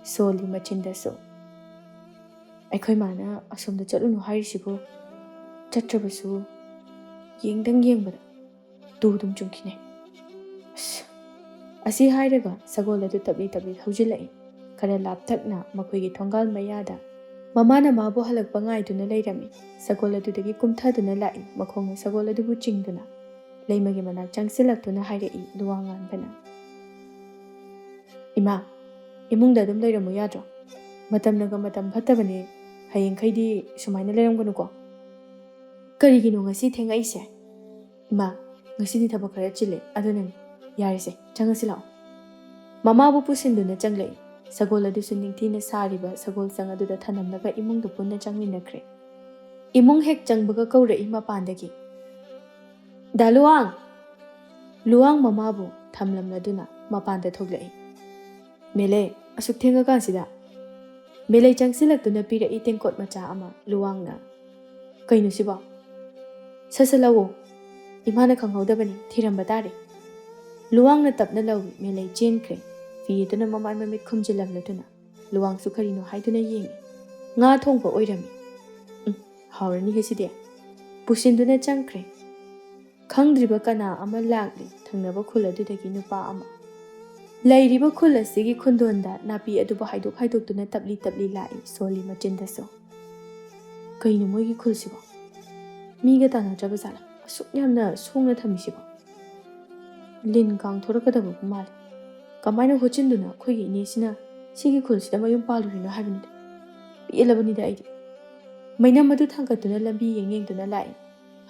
ꯁꯣꯜꯂꯤ ꯃꯆꯤꯟꯗꯁꯨ, "ꯑꯩꯈꯣꯏ ꯃꯥꯅ ꯑꯁꯣꯝꯗ ꯆꯠꯂꯨꯅꯨ ꯍꯥꯏꯔꯤꯁꯤꯕꯨ? ꯆꯠꯇ꯭ꯔꯕꯁꯨ ꯌꯦꯡꯗꯪ ꯌꯦꯡꯕꯗ ꯇꯨ ꯑꯗꯨꯝ ꯆꯨꯝꯈꯤꯅꯦ꯫ ꯑꯁ, ꯑꯁꯤ ꯍꯥꯏꯔꯒ ꯁꯒꯣꯜ ꯑꯗꯨ ꯇꯞꯂꯤ ꯇꯞꯂꯤ ꯊꯧꯖꯤꯜꯂꯛꯏ꯫ ꯈꯔ ꯂꯥꯞꯇꯛꯅ ꯃꯈꯣꯏꯒꯤ ꯊꯣꯡꯒꯥꯜ ꯃꯌꯥꯗ ꯃꯃꯥꯅ ꯃꯥꯕꯨ ꯍꯜꯂꯛꯄ ꯉꯥꯏꯗꯨꯅ ꯂꯩꯔꯝꯃꯤ꯫ ꯁꯒꯣꯜ ꯑꯗꯨꯗꯒꯤ ꯀꯨꯝꯊꯗꯨꯅ ꯂꯥꯛꯏ꯫ ꯃꯈꯣꯡꯅ ꯁꯒꯣꯜ ꯑꯗꯨꯕꯨ ꯆꯤꯡꯗꯨꯅ ꯂꯩꯃꯒꯤ ꯃꯅꯥꯛ ꯆꯪꯁꯤꯜꯂꯛꯇꯨꯅ ꯍꯥꯏꯔꯛꯏ ꯂꯨꯋꯥꯡꯉꯥꯟꯕꯅ, "ꯏꯃꯥ, ꯏꯃꯨꯡꯗ ꯑꯗꯨꯝ ꯂꯩꯔꯝꯃꯨ ꯌꯥꯗ꯭ꯔꯣ? ꯃꯇꯝꯅꯒ ꯃꯇꯝ ꯐꯠꯇꯕꯅꯦ꯫ ꯍꯌꯦꯡꯈꯩꯗꯤ ꯁꯨꯃꯥꯏꯅ ꯂꯩꯔꯝꯒꯅꯨꯀꯣ꯫ ꯀꯔꯤꯒꯤꯅꯣ ꯉꯁꯤ ꯊꯦꯡꯉꯛꯏꯁꯦ? ꯏꯃꯥ, ꯉꯁꯤꯗꯤ ꯊꯕꯛ ꯈꯔ ꯆꯤꯜꯂꯦ, ꯑꯗꯨꯅꯅꯤ꯫ ꯌꯥꯔꯦꯁꯦ, ꯆꯪꯉꯁꯤ ꯂꯥꯛꯑꯣ꯫" ꯃꯃꯥꯕꯨ ꯄꯨꯁꯤꯟꯗꯨꯅ ꯆꯪꯂꯛꯏ꯫ ꯁꯒꯣꯜ ꯑꯗꯨꯁꯨ ꯅꯤꯡꯊꯤꯅ ꯁꯥꯔꯤꯕ ꯁꯒꯣꯜ ꯆꯪ ꯑꯗꯨꯗ ꯊꯅꯝꯂꯒ ꯏꯃꯨꯡꯗ ꯄꯨꯟꯅ ꯆꯪꯃꯤꯟꯅꯈ꯭ꯔꯦ꯫ ꯏꯃꯨꯡ ꯍꯦꯛ ꯆꯪꯕꯒ ꯀꯧꯔꯛꯏ ꯃꯄꯥꯟꯗꯒꯤ, "ꯗꯥ ꯂꯨꯋꯥꯡ!" ꯂꯨꯋꯥꯡ ꯃꯃꯥꯕꯨ ꯊꯝꯂꯝꯂꯗꯨꯅ ꯃꯄꯥꯟꯗ ꯊꯣꯛꯂꯛꯏ꯫ "ꯃꯦꯂꯩ, ꯑꯁꯨꯛ ꯊꯦꯡꯉꯀꯥꯟꯁꯤꯗ?" ꯃꯦꯂꯩ ꯆꯪꯁꯤꯜꯂꯛꯇꯨꯅ ꯄꯤꯔꯛꯏ ꯇꯦꯡꯀꯣꯠ ꯃꯆꯥ ꯑꯃ꯫ ꯂꯨꯋꯥꯡꯅ, "ꯀꯩꯅꯣ ꯁꯤꯕꯣ?" "ꯁꯠ ꯁꯠ ꯂꯧꯑꯣ, ꯏꯃꯥꯅ ꯈꯪꯍꯧꯗꯕꯅꯤ, ꯊꯤꯔꯝꯕ ꯇꯥꯔꯦ꯫" ꯂꯨꯋꯥꯡꯅ ꯇꯞꯅ ꯂꯧꯏ꯫ ꯃꯦꯂꯩ ꯆꯦꯟꯈ꯭ꯔꯦ꯫ ꯐꯤ ꯑꯗꯨꯅ ꯃꯃꯥꯏ ꯃꯃꯤꯠ ꯈꯨꯝꯖꯤꯜꯂꯝꯂꯗꯨꯅ ꯂꯨꯋꯥꯡꯁꯨ ꯀꯔꯤꯅꯣ ꯍꯥꯏꯗꯨꯅ ꯌꯦꯡꯏ꯫ ꯉꯥ ꯊꯣꯡꯕ ꯑꯣꯏꯔꯝꯃꯤ꯫ "ꯎꯝ, ꯍꯥꯎꯔꯅꯤ ꯍꯦ ꯁꯤꯗꯤ꯫" ꯄꯨꯁꯤꯟꯗꯨꯅ ꯆꯪꯈ꯭ꯔꯦ꯫ ꯈꯪꯗ꯭ꯔꯤꯕ ꯀꯅꯥ ꯑꯃ ꯂꯥꯛꯂꯤ꯫ ꯊꯪꯅꯕ ꯈꯨꯜ ꯑꯗꯨꯗꯒꯤ ꯅꯨꯄꯥ ꯑꯃ꯫ ꯂꯩꯔꯤꯕ ꯈꯨꯜ ꯑꯁꯤꯒꯤ ꯈꯨꯟꯗꯣꯟꯗ ꯅꯥꯄꯤ ꯑꯗꯨꯕꯨ ꯍꯥꯏꯗꯣꯛ ꯍꯥꯏꯗꯣꯛꯇꯨꯅ ꯇꯞꯂꯤ ꯇꯞꯂꯤ ꯂꯥꯛꯏ꯫ ꯁꯣꯜꯂꯤ ꯃꯆꯤꯟꯗꯁꯨ꯫ "ꯀꯩꯅꯣ ꯃꯣꯏꯒꯤ ꯈꯨꯜꯁꯤꯕꯣ? ꯃꯤꯒ ꯇꯥꯟꯅꯗ꯭ꯔꯕ ꯖꯥꯠꯂꯥ? ꯑꯁꯨꯛ ꯌꯥꯝꯅ ꯁꯣꯡꯅ ꯊꯝꯃꯤꯁꯤꯕꯣ? ꯂꯤꯟ ꯀꯥꯡ ꯊꯣꯔꯛꯀꯗꯕꯕꯨ ꯃꯥꯜꯂꯤ꯫ ꯀꯃꯥꯏꯅ ꯍꯣꯠꯆꯤꯟꯗꯨꯅ ꯑꯩꯈꯣꯏꯒꯤ ꯏꯅꯦꯁꯤꯅ ꯁꯤꯒꯤ ꯈꯨꯜꯁꯤꯗ ꯃꯌꯨꯝ ꯄꯥꯜꯂꯨꯔꯤꯅꯣ ꯍꯥꯏꯕꯅꯤꯗ? ꯄꯦꯜꯂꯕꯅꯤꯗ ꯑꯩꯗꯤ꯫" ꯃꯩꯅꯝ ꯑꯗꯨ ꯊꯥꯡꯒꯠꯇꯨꯅ ꯂꯝꯕꯤ ꯌꯦꯡ ꯌꯦꯡꯗꯨꯅ ꯂꯥꯛꯏ꯫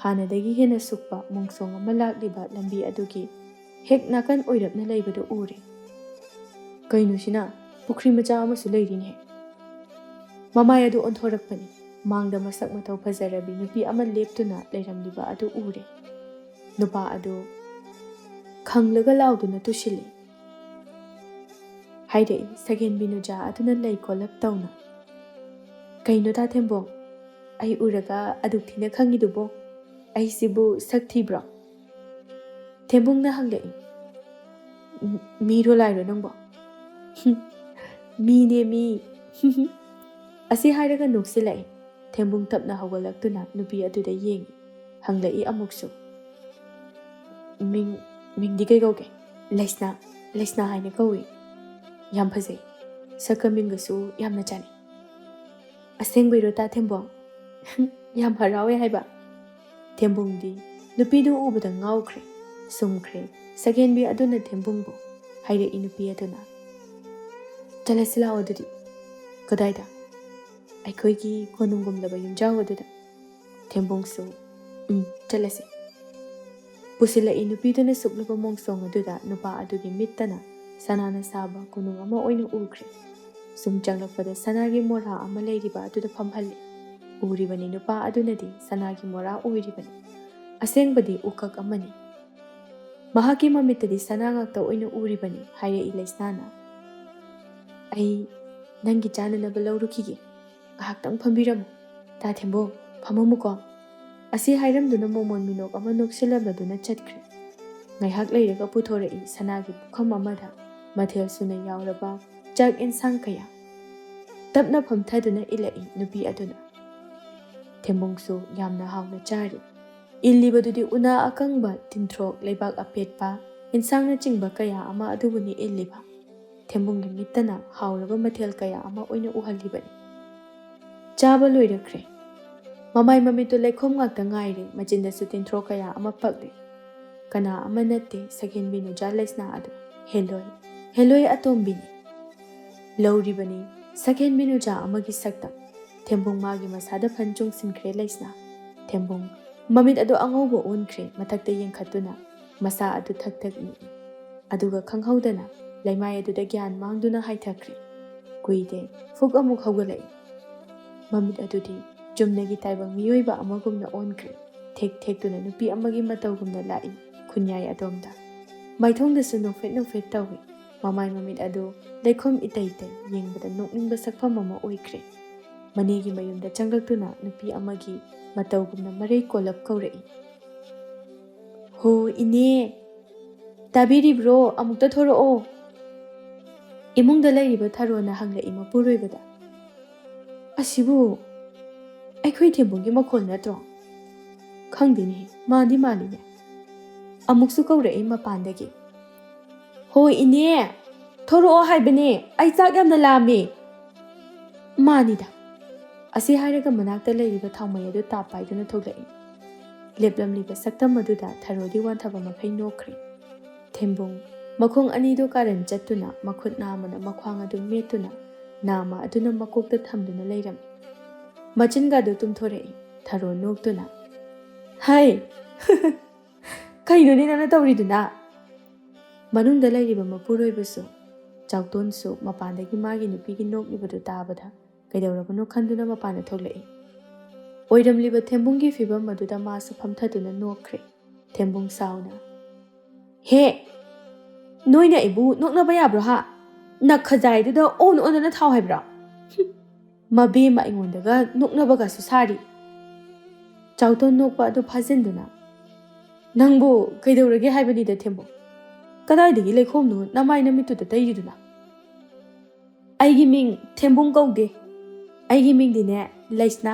ꯍꯥꯟꯅꯗꯒꯤ ꯍꯦꯟꯅ ꯁꯨꯛꯄ ꯃꯣꯡꯁꯣꯡ ꯑꯃ ꯂꯥꯛꯂꯤꯕ ꯂꯝꯕꯤ ꯑꯗꯨꯒꯤ ꯍꯦꯛ ꯅꯥꯀꯟ ꯑꯣꯏꯔꯞꯅ ꯂꯩꯕꯗꯨ ꯎꯔꯦ꯫ "ꯀꯩꯅꯣꯁꯤꯅ? ꯄꯨꯈ꯭ꯔꯤ ꯃꯆꯥ ꯑꯃꯁꯨ ꯂꯩꯔꯤꯅꯦ꯫" ꯃꯃꯥꯏ ꯑꯗꯨ ꯑꯣꯟꯊꯣꯔꯛꯄꯅꯤ꯫ ꯃꯥꯡꯗ ꯃꯁꯛ ꯃꯇꯧ ꯐꯖꯔꯕꯤ ꯅꯨꯄꯤ ꯑꯃ ꯂꯦꯞꯇꯨꯅ ꯂꯩꯔꯝꯂꯤꯕ ꯑꯗꯨ ꯎꯔꯦ꯫ ꯅꯨꯄꯥ ꯑꯗꯨ ꯈꯪꯂꯒ ꯂꯥꯎꯗꯨꯅ ꯇꯨꯁꯤꯜꯂꯤ꯫ ꯍꯥꯏꯔꯛꯏ ꯁꯒꯦꯟ ꯕꯤꯅꯨꯖꯥ ꯑꯗꯨꯅ ꯂꯩ ꯀꯣꯜꯂꯞ ꯇꯧꯅ꯫ "ꯀꯩꯅꯣ ꯗꯥ ꯊꯦꯝꯕꯣꯡ? ꯑꯩ ꯎꯔꯒ ꯑꯗꯨꯛ ꯊꯤꯅ ꯈꯪꯉꯤꯗꯨꯕꯣ? ꯑꯩꯁꯤꯕꯨ ꯁꯛ ꯊꯤꯕ꯭ꯔꯣ?" ꯊꯦꯝꯕꯣꯡꯅ ꯍꯪꯂꯛꯏ꯫ "ꯃꯤꯔꯣ ꯂꯥꯏꯔꯣ ꯅꯪꯕꯣ?" "ꯍꯨꯝ, ꯃꯤꯅꯦ ꯃꯤ꯫" ꯑꯁꯤ ꯍꯥꯏꯔꯒ ꯅꯣꯛꯁꯤꯜꯂꯛꯏ꯫ ꯊꯦꯝꯕꯣꯡ ꯇꯞꯅ ꯍꯧꯒꯠꯂꯛꯇꯨꯅ ꯅꯨꯄꯤ ꯑꯗꯨꯗ ꯌꯦꯡꯏ꯫ ꯍꯪꯂꯛꯏ ꯑꯃꯨꯛꯁꯨ꯫ "ꯃꯤꯡ, ꯃꯤꯡꯗꯤ ꯀꯩ ꯀꯧꯒꯦ?" "ꯂꯩꯁꯅꯥ꯫" ꯂꯩꯁꯅꯥ ꯍꯥꯏꯅ ꯀꯧꯏ꯫ ꯌꯥꯝ ꯐꯖꯩ꯫ ꯁꯛꯀ ꯃꯤꯡꯒꯁꯨ ꯌꯥꯝꯅ ꯆꯥꯅꯩ꯫ "ꯑꯁꯦꯡꯕꯩꯔꯣ, ꯇꯥ ꯊꯦꯝꯕꯣꯡ?" "ꯌꯥꯝ ꯍꯔꯥꯎꯋꯦ ꯍꯥꯏꯕ꯫" ꯊꯦꯝꯕꯣꯡꯗꯤ ꯅꯨꯄꯤꯗꯨ ꯎꯕꯗ ꯉꯥꯎꯈ꯭ꯔꯦ, ꯁꯨꯝꯈ꯭ꯔꯦ꯫ ꯁꯛꯍꯦꯟꯕꯤ ꯑꯗꯨꯅ ꯊꯦꯝꯕꯣꯡꯕꯨ ꯍꯥꯏꯔꯛꯏ ꯅꯨꯄꯤ ꯑꯗꯨꯅ, "ꯆꯠꯂꯁꯤ ꯂꯥꯛꯑꯣ ꯑꯗꯨꯗꯤ꯫" "ꯀꯗꯥꯏꯗ?" "ꯑꯩꯈꯣꯏꯒꯤ ꯀꯣꯅꯨꯡꯒꯨꯝꯂꯕ ꯌꯨꯝꯖꯥꯎ ꯑꯗꯨꯗ꯫" ꯊꯦꯝꯕꯣꯡꯁꯨ, "ꯎꯝ, ꯆꯠꯂꯁꯤ꯫" ꯄꯨꯁꯤꯜꯂꯛꯏ ꯅꯨꯄꯤꯗꯨꯅ ꯁꯨꯛꯂꯕ ꯃꯣꯡꯁꯣꯡ ꯑꯗꯨꯗ ꯅꯨꯄꯥ ꯑꯗꯨꯒꯤ ꯃꯤꯠꯇꯅ ꯁꯅꯥꯅ ꯁꯥꯕ ꯀꯣꯅꯨꯡ ꯑꯃ ꯑꯣꯏꯅ ꯎꯈ꯭ꯔꯦ꯫ ꯁꯨꯝ ꯆꯪꯂꯛꯄꯗ ꯁꯅꯥꯒꯤ ꯃꯣꯔꯥ ꯑꯃ ꯂꯩꯔꯤꯕ ꯑꯗꯨꯗ ꯐꯝꯍꯜꯂꯤ꯫ ꯎꯔꯤꯕꯅꯤ ꯅꯨꯄꯥ ꯑꯗꯨꯅꯗꯤ ꯁꯅꯥꯒꯤ ꯃꯣꯔꯥ ꯑꯣꯏꯔꯤꯕꯅꯤ꯫ ꯑꯁꯦꯡꯕꯗꯤ ꯎꯀꯛ ꯑꯃꯅꯤ꯫ ꯃꯍꯥꯛꯀꯤ ꯃꯃꯤꯠꯇꯗꯤ ꯁꯅꯥ ꯉꯥꯛꯇ ꯑꯣꯏꯅ ꯎꯔꯤꯕꯅꯤ, ꯍꯥꯏꯔꯛꯏ ꯂꯩꯁꯅꯥꯅ꯫ "ꯑꯩ ꯅꯪꯒꯤ ꯆꯥꯅꯅꯕ ꯂꯧꯔꯨꯈꯤꯒꯦ꯫ ꯉꯥꯏꯍꯥꯛꯇꯪ ꯐꯝꯕꯤꯔꯝꯃꯨ꯫ ꯇꯥ ꯊꯦꯝꯕꯣꯡ, ꯐꯝꯃꯝꯃꯨꯀꯣ꯫" ꯑꯁꯤ ꯍꯥꯏꯔꯝꯗꯨꯅ ꯃꯣꯃꯣꯟ ꯃꯤꯅꯣꯛ ꯑꯃ ꯅꯣꯛꯁꯤꯜꯂꯝꯂꯗꯨꯅ ꯆꯠꯈ꯭ꯔꯦ꯫ ꯉꯥꯏꯍꯥꯛ ꯂꯩꯔꯒ ꯄꯨꯊꯣꯔꯛꯏ ꯁꯅꯥꯒꯤ ꯄꯨꯈꯝ ꯑꯃꯗ ꯃꯊꯦꯜ ꯁꯨꯅ ꯌꯥꯎꯔꯕ ꯆꯥꯛ ꯏꯟꯁꯥꯡ ꯀꯌꯥ꯫ ꯇꯞꯅ ꯐꯝꯊꯗꯨꯅ ꯏꯜꯂꯛꯏ ꯅꯨꯄꯤ ꯑꯗꯨꯅ꯫ ꯊꯦꯝꯕꯣꯡꯁꯨ ꯌꯥꯝꯅ ꯍꯥꯎꯅ ꯆꯥꯔꯤ꯫ ꯏꯜꯂꯤꯕꯗꯨꯗꯤ ꯎꯅꯥ ꯑꯀꯪꯕ, ꯇꯤꯟꯊ꯭ꯔꯣꯛ, ꯂꯩꯕꯥꯛ ꯑꯄꯦꯠꯄ, ꯏꯟꯁꯥꯡꯅꯆꯤꯡꯕ ꯀꯌꯥ ꯑꯃ ꯑꯗꯨꯕꯨꯅꯤ ꯏꯜꯂꯤꯕ꯫ ꯊꯦꯝꯕꯣꯡꯒꯤ ꯃꯤꯠꯇꯅ ꯍꯥꯎꯔꯕ ꯃꯊꯦꯜ ꯀꯌꯥ ꯑꯃ ꯑꯣꯏꯅ ꯎꯍꯜꯂꯤꯕꯅꯤ꯫ ꯆꯥꯕ ꯂꯣꯏꯔꯛꯈ꯭ꯔꯦ꯫ ꯃꯃꯥꯏ ꯃꯃꯤꯠꯇꯨ ꯂꯩꯈꯣꯝ ꯉꯥꯛꯇ ꯉꯥꯏꯔꯦ, ꯃꯆꯤꯟꯗꯁꯨ ꯇꯤꯟꯊ꯭ꯔꯣꯛ ꯀꯌꯥ ꯑꯃ ꯄꯛꯂꯦ꯫ ꯀꯅꯥ ꯑꯃ ꯅꯠꯇꯦ, ꯁꯛꯍꯦꯟꯕꯤ ꯅꯨꯖꯥ ꯂꯩꯁꯅꯥ ꯑꯗꯨ꯫ ꯍꯦꯂꯣꯏ, ꯍꯦꯂꯣꯏ ꯑꯇꯣꯝꯕꯤꯅꯤ꯫ ꯂꯧꯔꯤꯕꯅꯤ ꯁꯛꯍꯦꯟꯕꯤ ꯅꯨꯖꯥ ꯑꯃꯒꯤ ꯁꯛꯇꯝ꯫ ꯊꯦꯝꯕꯣꯡ ꯃꯥꯒꯤ ꯃꯁꯥꯗ ꯐꯟ ꯆꯣꯡꯁꯤꯟꯈ꯭ꯔꯦ ꯂꯩꯁꯅꯥ꯫ ꯊꯦꯝꯕꯣꯡ ꯃꯃꯤꯠ ꯑꯗꯨ ꯑꯉꯧꯕ ꯑꯣꯟꯈ꯭ꯔꯦ, ꯃꯊꯛꯇ ꯌꯦꯡꯈꯠꯇꯨꯅ ꯃꯁꯥ ꯑꯗꯨ ꯊꯛ ꯊꯛ ꯅꯤꯛꯏ꯫ ꯑꯗꯨꯒ ꯈꯪꯍꯧꯗꯅ ꯂꯩꯃꯥꯏ ꯑꯗꯨꯗ ꯒ꯭ꯌꯥꯟ ꯃꯥꯡꯗꯨꯅ ꯍꯥꯏꯊꯈ꯭ꯔꯦ꯫ ꯀꯨꯏꯗꯦ, ꯐꯨꯛ ꯑꯃꯨꯛ ꯍꯧꯒꯠꯂꯛꯏ꯫ ꯃꯃꯤꯠ ꯑꯗꯨꯗꯤ ꯆꯨꯝꯅꯒꯤ ꯇꯥꯏꯕꯪ ꯃꯤꯑꯣꯏꯕ ꯑꯃꯒꯨꯝꯅ ꯑꯣꯟꯈ꯭ꯔꯦ꯫ ꯊꯦꯛ ꯊꯦꯛꯇꯨꯅ ꯅꯨꯄꯤ ꯑꯃꯒꯤ ꯃꯇꯧꯒꯨꯝꯅ ꯂꯥꯛꯏ ꯈꯨꯟꯌꯥꯏ ꯑꯗꯣꯝꯗ꯫ ꯃꯥꯏꯊꯣꯡꯗꯁꯨ ꯅꯣꯛꯐꯦꯠ ꯅꯣꯛꯐꯦꯠ ꯇꯧꯏ꯫ ꯃꯃꯥꯏ ꯃꯃꯤꯠ ꯑꯗꯨ ꯂꯩꯈꯣꯝ ꯏꯇꯩ ꯇꯩ, ꯌꯦꯡꯕꯗ ꯅꯣꯛꯅꯤꯡꯕ ꯁꯛꯐꯝ ꯑꯃ ꯑꯣꯏꯈ꯭ꯔꯦ꯫ ꯃꯅꯦꯒꯤ ꯃꯌꯨꯝꯗ ꯆꯪꯂꯛꯇꯨꯅ ꯅꯨꯄꯤ ꯑꯃꯒꯤ ꯃꯇꯧꯒꯨꯝꯅ ꯃꯔꯩ ꯀꯣꯜꯂꯞ ꯀꯧꯔꯛꯏ꯫ "ꯍꯣ ꯏꯅꯦ, ꯇꯥꯕꯤꯔꯤꯕ꯭ꯔꯣ? ꯑꯃꯨꯛꯇ ꯊꯣꯔꯛꯑꯣ꯫" ꯏꯃꯨꯡꯗ ꯂꯩꯔꯤꯕ ꯊꯔꯣꯅ ꯍꯪꯂꯛꯏ ꯃꯄꯨꯔꯣꯏꯕꯗ꯫ "ꯑꯁꯤꯕꯨ ꯑꯩꯈꯣꯏ ꯊꯦꯝꯕꯨꯡꯒꯤ ꯃꯈꯣꯜ ꯅꯠꯇ꯭ꯔꯣ? ꯈꯪꯗꯦꯅꯦ, ꯃꯥꯟꯗꯤ ꯃꯥꯜꯂꯤꯅꯦ꯫" ꯑꯃꯨꯛꯁꯨ ꯀꯧꯔꯛꯏ ꯃꯄꯥꯟꯗꯒꯤ꯫ "ꯍꯣꯏ ꯏꯅꯦ, ꯊꯣꯔꯛꯑꯣ ꯍꯥꯏꯕꯅꯦ, ꯑꯩ ꯆꯥꯛ ꯌꯥꯝꯅ ꯂꯥꯝꯃꯦ꯫" "ꯃꯥꯅꯤꯗ꯫" ꯑꯁꯤ ꯍꯥꯏꯔꯒ ꯃꯅꯥꯛꯇ ꯂꯩꯔꯤꯕ ꯊꯥꯎꯃꯩ ꯑꯗꯨ ꯇꯥꯞ ꯄꯥꯏꯗꯨꯅ ꯊꯣꯛꯂꯛꯏ꯫ ꯂꯦꯞꯂꯝꯂꯤꯕ ꯁꯛꯇꯝ ꯑꯗꯨꯗ ꯊꯔꯣꯗꯤ ꯋꯥꯟꯊꯕ ꯃꯈꯩ ꯅꯣꯛꯈ꯭ꯔꯦ꯫ ꯊꯦꯝꯕꯨꯡ ꯃꯈꯣꯡ ꯑꯅꯤꯗꯨ ꯀꯥꯔꯟ ꯆꯠꯇꯨꯅ ꯃꯈꯨꯠ ꯅꯥꯝꯃꯅ ꯃꯈ꯭ꯋꯥꯡ ꯑꯗꯨ ꯃꯦꯠꯇꯨꯅ ꯅꯥꯝꯃ ꯑꯗꯨꯅ ꯃꯀꯣꯛꯇ ꯊꯝꯗꯨꯅ ꯂꯩꯔꯝꯃꯤ꯫ ꯃꯆꯤꯟꯒꯗꯨ ꯇꯨꯝꯊꯣꯔꯛꯏ꯫ ꯊꯔꯣ ꯅꯣꯛꯇꯨꯅ, "ꯍꯩ! ꯀꯩꯅꯣꯅꯦ ꯅꯪꯅ ꯇꯧꯔꯤꯗꯨꯅ?" ꯃꯅꯨꯡꯗ ꯂꯩꯔꯤꯕ ꯃꯄꯨꯔꯣꯏꯕꯁꯨ, ꯆꯥꯎꯇꯣꯟꯁꯨ ꯃꯄꯥꯟꯗꯒꯤ ꯃꯥꯒꯤ ꯅꯨꯄꯤꯒꯤ ꯅꯣꯛꯂꯤꯕꯗꯨ ꯇꯥꯕꯗ ꯀꯩꯗꯧꯔꯕꯅꯣ ꯈꯟꯗꯨꯅ ꯃꯄꯥꯟꯗ ꯊꯣꯛꯂꯛꯏ꯫ ꯑꯣꯏꯔꯝꯂꯤꯕ ꯊꯦꯝꯕꯨꯡꯒꯤ ꯐꯤꯕꯝ ꯑꯗꯨꯗ ꯃꯥꯁꯨ ꯐꯝꯊꯗꯨꯅ ꯅꯣꯛꯈ꯭ꯔꯦ꯫ ꯊꯦꯝꯕꯨꯡ ꯁꯥꯎꯅ, "ꯍꯦ! ꯅꯣꯏꯅ ꯑꯩꯕꯨ ꯅꯣꯛꯅꯕ ꯌꯥꯕ꯭ꯔꯣ ꯍꯥ? ꯅꯈꯖꯥꯏꯗꯨꯗ ꯑꯣꯟ ꯑꯣꯟꯗꯅ ꯊꯥꯎ ꯍꯥꯏꯕ꯭ꯔꯣ?" "ꯍꯨꯝ, ꯃꯕꯦꯝꯃ ꯑꯩꯉꯣꯟꯗꯒ ꯅꯣꯛꯅꯕꯒꯁꯨ ꯁꯥꯔꯤ꯫" ꯆꯥꯎꯇꯣꯟ ꯅꯣꯛꯄ ꯑꯗꯨ ꯐꯥꯖꯤꯟꯗꯨꯅ, "ꯅꯪꯕꯨ ꯀꯩꯗꯧꯔꯒꯦ ꯍꯥꯏꯕꯅꯤꯗ ꯊꯦꯝꯕꯨꯡ? ꯀꯗꯥꯏꯗꯒꯤ ꯂꯩꯈꯣꯝꯅꯣ ꯅꯃꯥꯏ ꯅꯃꯤꯠꯇꯨꯗ ꯇꯩꯔꯤꯗꯨꯅ?" "ꯑꯩꯒꯤ ꯃꯤꯡ ꯊꯦꯝꯕꯨꯡ ꯀꯧꯗꯦ꯫ ꯑꯩꯒꯤ ꯃꯤꯡꯗꯤꯅꯦ ꯂꯩꯁꯅꯥ,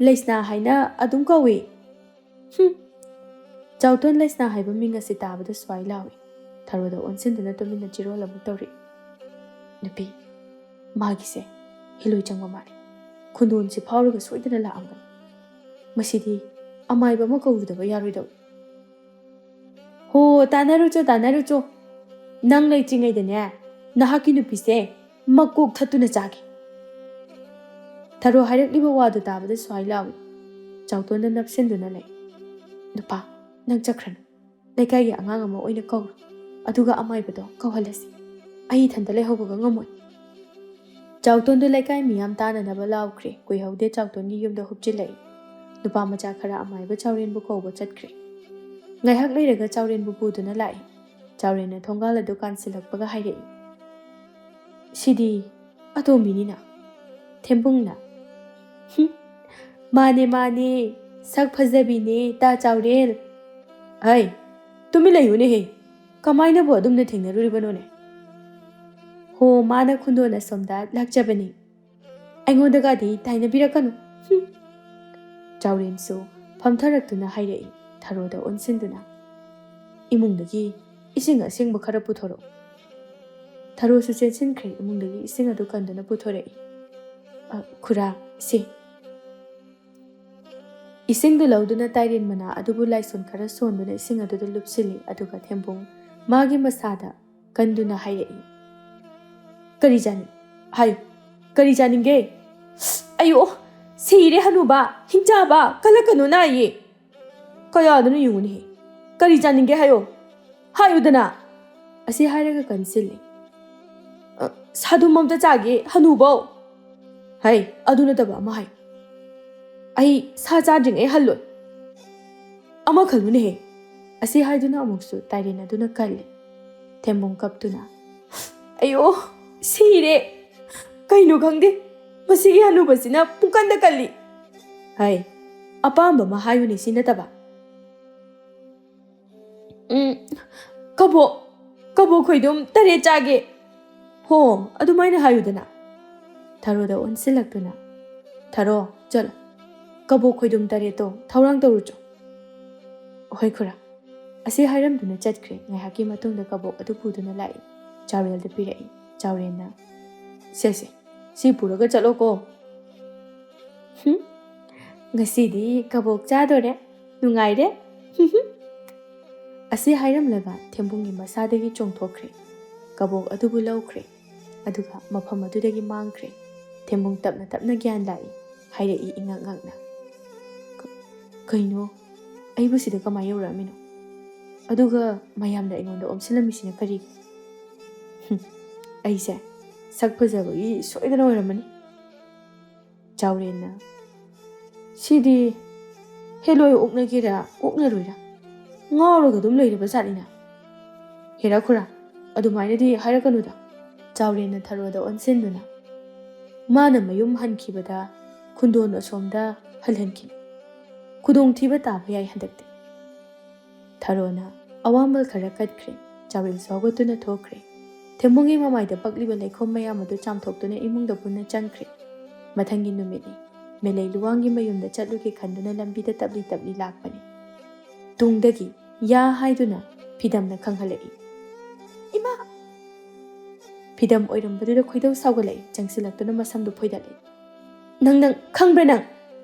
ꯂꯩꯁꯅꯥ ꯍꯥꯏꯅ ꯑꯗꯨꯝ ꯀꯧꯏ꯫" "ꯍꯨꯝ!" ꯆꯥꯎꯇꯣꯟ ꯂꯩꯁꯅꯥ ꯍꯥꯏꯕ ꯃꯤꯡ ꯑꯁꯤ ꯇꯥꯕꯗ ꯁ꯭ꯋꯥꯏ ꯂꯥꯎꯏ꯫ ꯊꯔꯣꯗ ꯑꯣꯟꯁꯤꯟꯗꯨꯅ ꯇꯨꯃꯤꯟꯅ ꯆꯤꯔꯣꯜ ꯑꯃꯨꯛ ꯇꯧꯔꯤ꯫ "ꯅꯨꯄꯤ, ꯃꯥꯒꯤꯁꯦ ꯍꯤꯂꯣꯏ ꯆꯪꯕ ꯃꯥꯜꯂꯤ꯫ ꯈꯨꯟꯗꯣꯟꯁꯤ ꯐꯥꯎꯔꯒ ꯁꯣꯏꯗꯅ ꯂꯥꯛꯑꯝꯒꯅꯤ꯫ ꯃꯁꯤꯗꯤ ꯑꯃꯥꯏꯕ ꯑꯃ ꯀꯧꯔꯨꯗꯕ ꯌꯥꯔꯣꯏꯗꯧꯔꯤ꯫" "ꯍꯣ, ꯇꯥꯟꯅꯔꯨꯆꯣ, ꯇꯥꯟꯅꯔꯨꯆꯣ꯫ ꯅꯪ ꯂꯩꯇ꯭ꯔꯤꯉꯩꯗꯅꯦ, ꯅꯍꯥꯛꯀꯤ ꯅꯨꯄꯤꯁꯦ ꯃꯀꯣꯛ ꯊꯠꯇꯨꯅ ꯆꯥꯒꯦ꯫" ꯊꯔꯣ ꯍꯥꯏꯔꯛꯂꯤꯕ ꯋꯥꯗꯨ ꯇꯥꯕꯗ ꯁ꯭ꯋꯥꯏ ꯂꯥꯎꯏ꯫ ꯆꯥꯎꯇꯣꯟꯗ ꯅꯞꯁꯤꯟꯗꯨꯅ ꯂꯩ꯫ "ꯅꯨꯄꯥ, ꯅꯪ ꯆꯠꯈ꯭ꯔꯅꯨ꯫ ꯂꯩꯀꯥꯏꯒꯤ ꯑꯉꯥꯡ ꯑꯃ ꯑꯣꯏꯅ ꯀꯧꯔꯣ꯫ ꯑꯗꯨꯒ ꯑꯃꯥꯏꯕꯗꯣ ꯀꯧꯍꯜꯂꯁꯤ꯫ ꯑꯩ ꯏꯊꯟꯇ ꯂꯩꯍꯧꯕꯒ ꯉꯝꯃꯣꯏ꯫" ꯆꯥꯎꯇꯣꯟꯗꯨ ꯂꯩꯀꯥꯏ ꯃꯤꯌꯥꯝ ꯇꯥꯅꯅꯕ ꯂꯥꯎꯈ꯭ꯔꯦ꯫ ꯀꯨꯏꯍꯧꯗꯦ ꯆꯥꯎꯇꯣꯟꯒꯤ ꯌꯨꯝꯗ ꯍꯨꯞꯆꯤꯜꯂꯛꯏ꯫ ꯅꯨꯄꯥ ꯃꯆꯥ ꯈꯔ ꯑꯃꯥꯏꯕ ꯆꯥꯎꯔꯦꯟꯕꯨ ꯀꯧꯕ ꯆꯠꯈ꯭ꯔꯦ꯫ ꯉꯥꯏꯍꯥꯛ ꯂꯩꯔꯒ ꯆꯥꯎꯔꯦꯟꯕꯨ ꯄꯨꯗꯨꯅ ꯂꯥꯛꯏ꯫ ꯆꯥꯎꯔꯦꯟꯅ ꯊꯣꯡꯒꯥꯜ ꯑꯗꯨ ꯀꯥꯟꯁꯤꯜꯂꯛꯄꯒ ꯍꯥꯏꯔꯛꯏ, "ꯁꯤꯗꯤ ꯑꯇꯣꯝꯕꯤꯅꯤꯅ, ꯊꯦꯝꯕꯨꯡꯅ꯫" "ꯍꯨꯝ, ꯃꯥꯅꯦ, ꯃꯥꯅꯦ, ꯁꯛ ꯐꯖꯕꯤꯅꯦ ꯇꯥ ꯆꯥꯎꯔꯦꯟ꯫" "ꯍꯩ, ꯇꯨꯃꯤꯟ ꯂꯩꯌꯨꯅꯦꯍꯦ, ꯀꯃꯥꯏꯅꯕꯨ ꯑꯗꯨꯝꯅ ꯊꯦꯡꯅꯔꯨꯔꯤꯕꯅꯣꯅꯦ?" "ꯍꯣ, ꯃꯥꯅ ꯈꯨꯟꯗꯣꯟ ꯑꯁꯣꯝꯗ ꯂꯥꯛꯆꯕꯅꯤ꯫ ꯑꯩꯉꯣꯟꯗꯒꯗꯤ ꯇꯥꯏꯅꯕꯤꯔꯛꯀꯅꯨ꯫" ꯍꯨꯝ꯫ ꯆꯥꯎꯔꯦꯟꯁꯨ ꯐꯝꯊꯔꯛꯇꯨꯅ ꯍꯥꯏꯔꯛꯏ, ꯊꯔꯣꯗ ꯑꯣꯟꯁꯤꯟꯗꯨꯅ, "ꯏꯃꯨꯡꯗꯒꯤ ꯏꯁꯤꯡ ꯑꯁꯦꯡꯕ ꯈꯔ ꯄꯨꯊꯣꯔꯛꯎ꯫ ꯊꯔꯣꯁꯨ ꯆꯦꯟꯁꯤꯟꯈ꯭ꯔꯦ ꯏꯃꯨꯡꯗꯒꯤ ꯏꯁꯤꯡ ꯑꯗꯨ ꯀꯟꯗꯨꯅ ꯄꯨꯊꯣꯔꯛꯏ꯫ "ꯑ, ꯈꯨꯔꯥ, ꯁꯤ꯫" ꯏꯁꯤꯡꯗꯨ ꯂꯧꯗꯨꯅ ꯇꯥꯏꯔꯦꯟ ꯃꯅꯥ ꯑꯗꯨꯕꯨ ꯂꯥꯏꯁꯣꯟ ꯈꯔ ꯁꯣꯟꯗꯨꯅ ꯏꯁꯤꯡ ꯑꯗꯨꯗ ꯂꯨꯞꯁꯤꯜꯂꯤ, ꯑꯗꯨꯒ ꯊꯦꯝꯕꯨꯡ ꯃꯥꯒꯤ ꯃꯁꯥꯗ ꯀꯟꯗꯨꯅ ꯍꯥꯏꯔꯛꯏ, "ꯀꯔꯤ ꯆꯥꯅꯤꯡ? ꯍꯥꯏꯌꯨ, ꯀꯔꯤ ꯆꯥꯅꯤꯡꯒꯦ?" "ꯑꯌꯣ, ꯁꯤꯔꯦ ꯍꯅꯨꯕ, ꯍꯤꯡꯆꯥꯕ, ꯀꯜꯂꯛꯀꯅꯨ, ꯅꯥꯏꯌꯦ꯫ ꯀꯌꯥꯗꯅꯣ ꯌꯦꯡꯉꯨꯅꯦꯍꯦ꯫ ꯀꯔꯤ ꯆꯥꯅꯤꯡꯒꯦ ꯍꯥꯏꯌꯣ, ꯍꯥꯏꯌꯨꯗꯅ꯫" ꯑꯁꯤ ꯍꯥꯏꯔꯒ ꯀꯟꯁꯤꯜꯂꯤ꯫ "ꯑ, ꯁꯥꯗꯨꯝ ꯑꯝꯇ ꯆꯥꯒꯦ ꯍꯅꯨꯕꯧ꯫" "ꯍꯩ, ꯑꯗꯨ ꯅꯠꯇꯕ ꯑꯃ ꯍꯥꯏ꯫ ꯑꯩ ꯁꯥ ꯆꯥꯗ꯭ꯔꯤꯉꯩ ꯍꯜꯂꯣꯏ꯫ ꯑꯃ ꯈꯜꯂꯨꯅꯦꯍꯦ꯫" ꯑꯁꯤ ꯍꯥꯏꯗꯨꯅ ꯑꯃꯨꯛꯁꯨ ꯇꯥꯏꯔꯦꯟ ꯑꯗꯨꯅ ꯀꯜꯂꯤ꯫ ꯊꯦꯝꯕꯨꯡ ꯀꯞꯇꯨꯅ, "ꯑꯌꯣ, ꯁꯤꯔꯦ꯫ ꯀꯩꯅꯣ ꯈꯪꯗꯦ, ꯃꯁꯤꯒꯤ ꯍꯅꯨꯕꯁꯤꯅ ꯄꯨꯡꯀꯟꯗ ꯀꯜꯂꯤ꯫" "ꯍꯩ, ꯑꯄꯥꯝꯕ ꯑꯃ ꯍꯥꯏꯌꯨꯅꯦ, ꯁꯤ ꯅꯠꯇꯕ꯫" "ꯎꯝ, ꯀꯕꯣꯛ, ꯀꯕꯣꯛ ꯈꯣꯏꯗꯨꯝ ꯇꯔꯦꯠ ꯆꯥꯒꯦ꯫" "ꯍꯣ, ꯑꯗꯨꯃꯥꯏꯅ ꯍꯥꯏꯌꯨꯗꯅ꯫" ꯊꯔꯣꯗ ꯑꯣꯟꯁꯤꯜꯂꯛꯇꯨꯅ, "ꯊꯔꯣ, ꯆꯠꯂꯣ, ꯀꯕꯣꯛ ꯈꯣꯏꯗꯨꯝ ꯇꯔꯦꯠꯇꯣ ꯊꯧꯔꯥꯡ ꯇꯧꯔꯨꯆꯣ꯫" "ꯍꯣꯏ ꯈꯨꯔꯥ꯫" ꯑꯁꯤ ꯍꯥꯏꯔꯝꯗꯨꯅ ꯆꯠꯈ꯭ꯔꯦ꯫ ꯉꯥꯏꯍꯥꯛꯀꯤ ꯃꯇꯨꯡꯗ ꯀꯕꯣꯛ ꯑꯗꯨ ꯄꯨꯗꯨꯅ ꯂꯥꯛꯏ꯫ ꯆꯥꯎꯔꯦꯜꯗ ꯄꯤꯔꯛꯏ꯫ ꯆꯥꯎꯔꯦꯜꯅ, "ꯁꯦ, ꯁꯦ, ꯁꯤ ꯄꯨꯔꯒ ꯆꯠꯂꯣꯀꯣ꯫" "ꯍꯨꯝ, ꯉꯁꯤꯗꯤ ꯀꯕꯣꯛ ꯆꯥꯗꯣꯔꯦ, ꯅꯨꯡꯉꯥꯏꯔꯦ꯫" ꯑꯁꯤ ꯍꯥꯏꯔꯝꯂꯒ ꯊꯦꯝꯕꯨꯡꯒꯤ ꯃꯁꯥꯗꯒꯤ ꯆꯣꯡꯊꯣꯛꯈ꯭ꯔꯦ꯫ ꯀꯕꯣꯛ ꯑꯗꯨꯕꯨ ꯂꯧꯈ꯭ꯔꯦ, ꯑꯗꯨꯒ ꯃꯐꯝ ꯑꯗꯨꯗꯒꯤ ꯃꯥꯡꯈ꯭ꯔꯦ꯫ ꯊꯦꯝꯕꯨꯡ ꯇꯞꯅ ꯇꯞꯅ ꯒ꯭ꯌꯥꯟ ꯂꯥꯛꯏ, ꯍꯥꯏꯔꯛꯏ ꯏꯉꯛ ꯉꯛꯅ, "ꯀ-, ꯀꯩꯅꯣ? ꯑꯩꯕꯨ ꯁꯤꯗ ꯀꯃꯥꯏꯅ ꯌꯧꯔꯛꯑꯝꯃꯤꯅꯣ? ꯑꯗꯨꯒ ꯃꯌꯥꯝꯅ ꯑꯩꯉꯣꯟꯗ ꯑꯣꯝꯁꯤꯜꯂꯝꯃꯤꯁꯤꯅ ꯀꯔꯤꯒꯤ?" "ꯍꯨꯝ, ꯑꯩꯁꯦ ꯁꯛ ꯐꯖꯕꯒꯤ ꯁꯣꯏꯗꯅ ꯑꯣꯏꯔꯝꯃꯅꯤ꯫" ꯆꯥꯎꯔꯦꯟꯅ, "ꯁꯤꯗꯤ ꯍꯦꯂꯣꯏ ꯑꯣꯛꯅꯒꯦꯔꯥ ꯑꯣꯛꯅꯔꯣꯏꯔꯥ, ꯉꯥꯎꯔꯒ ꯑꯗꯨꯝ ꯂꯩꯔꯕ ꯖꯥꯠꯅꯤꯅ꯫" "ꯍꯦꯔꯥ ꯈꯨꯔꯥ, ꯑꯗꯨꯃꯥꯏꯅꯗꯤ ꯍꯥꯏꯔꯛꯀꯅꯨꯗ꯫" ꯆꯥꯎꯔꯦꯟꯅ ꯊꯔꯣꯗ ꯑꯣꯟꯁꯤꯟꯗꯨꯅ, "ꯃꯥꯅ ꯃꯌꯨꯝ ꯍꯟꯈꯤꯕꯗ ꯈꯨꯟꯗꯣꯟ ꯑꯁꯣꯝꯗ ꯍꯜꯍꯟꯈꯤꯅꯤ꯫ ꯈꯨꯗꯣꯡꯊꯤꯕ ꯇꯥꯕ ꯌꯥꯏ ꯍꯟꯗꯛꯇꯤ꯫" ꯊꯔꯣꯅ ꯑꯋꯥꯡꯕꯜ ꯈꯔ ꯀꯠꯈ꯭ꯔꯦ꯫ ꯆꯥꯎꯔꯦꯜꯁꯨ ꯍꯧꯒꯠꯇꯨꯅ ꯊꯣꯛꯈ꯭ꯔꯦ꯫ ꯊꯦꯝꯕꯨꯡꯒꯤ ꯃꯃꯥꯏꯗ ꯄꯛꯂꯤꯕ ꯂꯩꯈꯣꯝ ꯃꯌꯥꯝ ꯑꯗꯨ ꯆꯥꯝꯊꯣꯛꯇꯨꯅ ꯏꯃꯨꯡꯗ ꯄꯨꯟꯅ ꯆꯪꯈ꯭ꯔꯦ꯫ ꯃꯊꯪꯒꯤ ꯅꯨꯃꯤꯠꯅꯤ꯫ ꯃꯦꯂꯩ ꯂꯨꯋꯥꯡꯒꯤ ꯃꯌꯨꯝꯗ ꯆꯠꯂꯨꯒꯦ ꯈꯟꯗꯨꯅ ꯂꯝꯕꯤꯗ ꯇꯞꯂꯤ ꯇꯞꯂꯤ ꯂꯥꯛꯄꯅꯤ꯫ ꯇꯨꯡꯗꯒꯤ "ꯌꯥ" ꯍꯥꯏꯗꯨꯅ ꯐꯤꯗꯝꯅ ꯈꯪꯍꯜꯂꯛꯏ꯫ "ꯏꯃꯥ!" ꯐꯤꯗꯝ ꯑꯣꯏꯔꯝꯕꯗꯨꯗ ꯈꯣꯏꯗꯧ ꯁꯥꯎꯒꯠꯂꯛꯏ꯫ ꯆꯪꯁꯤꯜꯂꯛꯇꯨꯅ ꯃꯁꯝꯗꯨ ꯐꯣꯏꯗꯠꯂꯤ꯫ "ꯅꯪ, ꯅꯪ ꯈꯪꯕ꯭ꯔꯥ ꯅꯪ?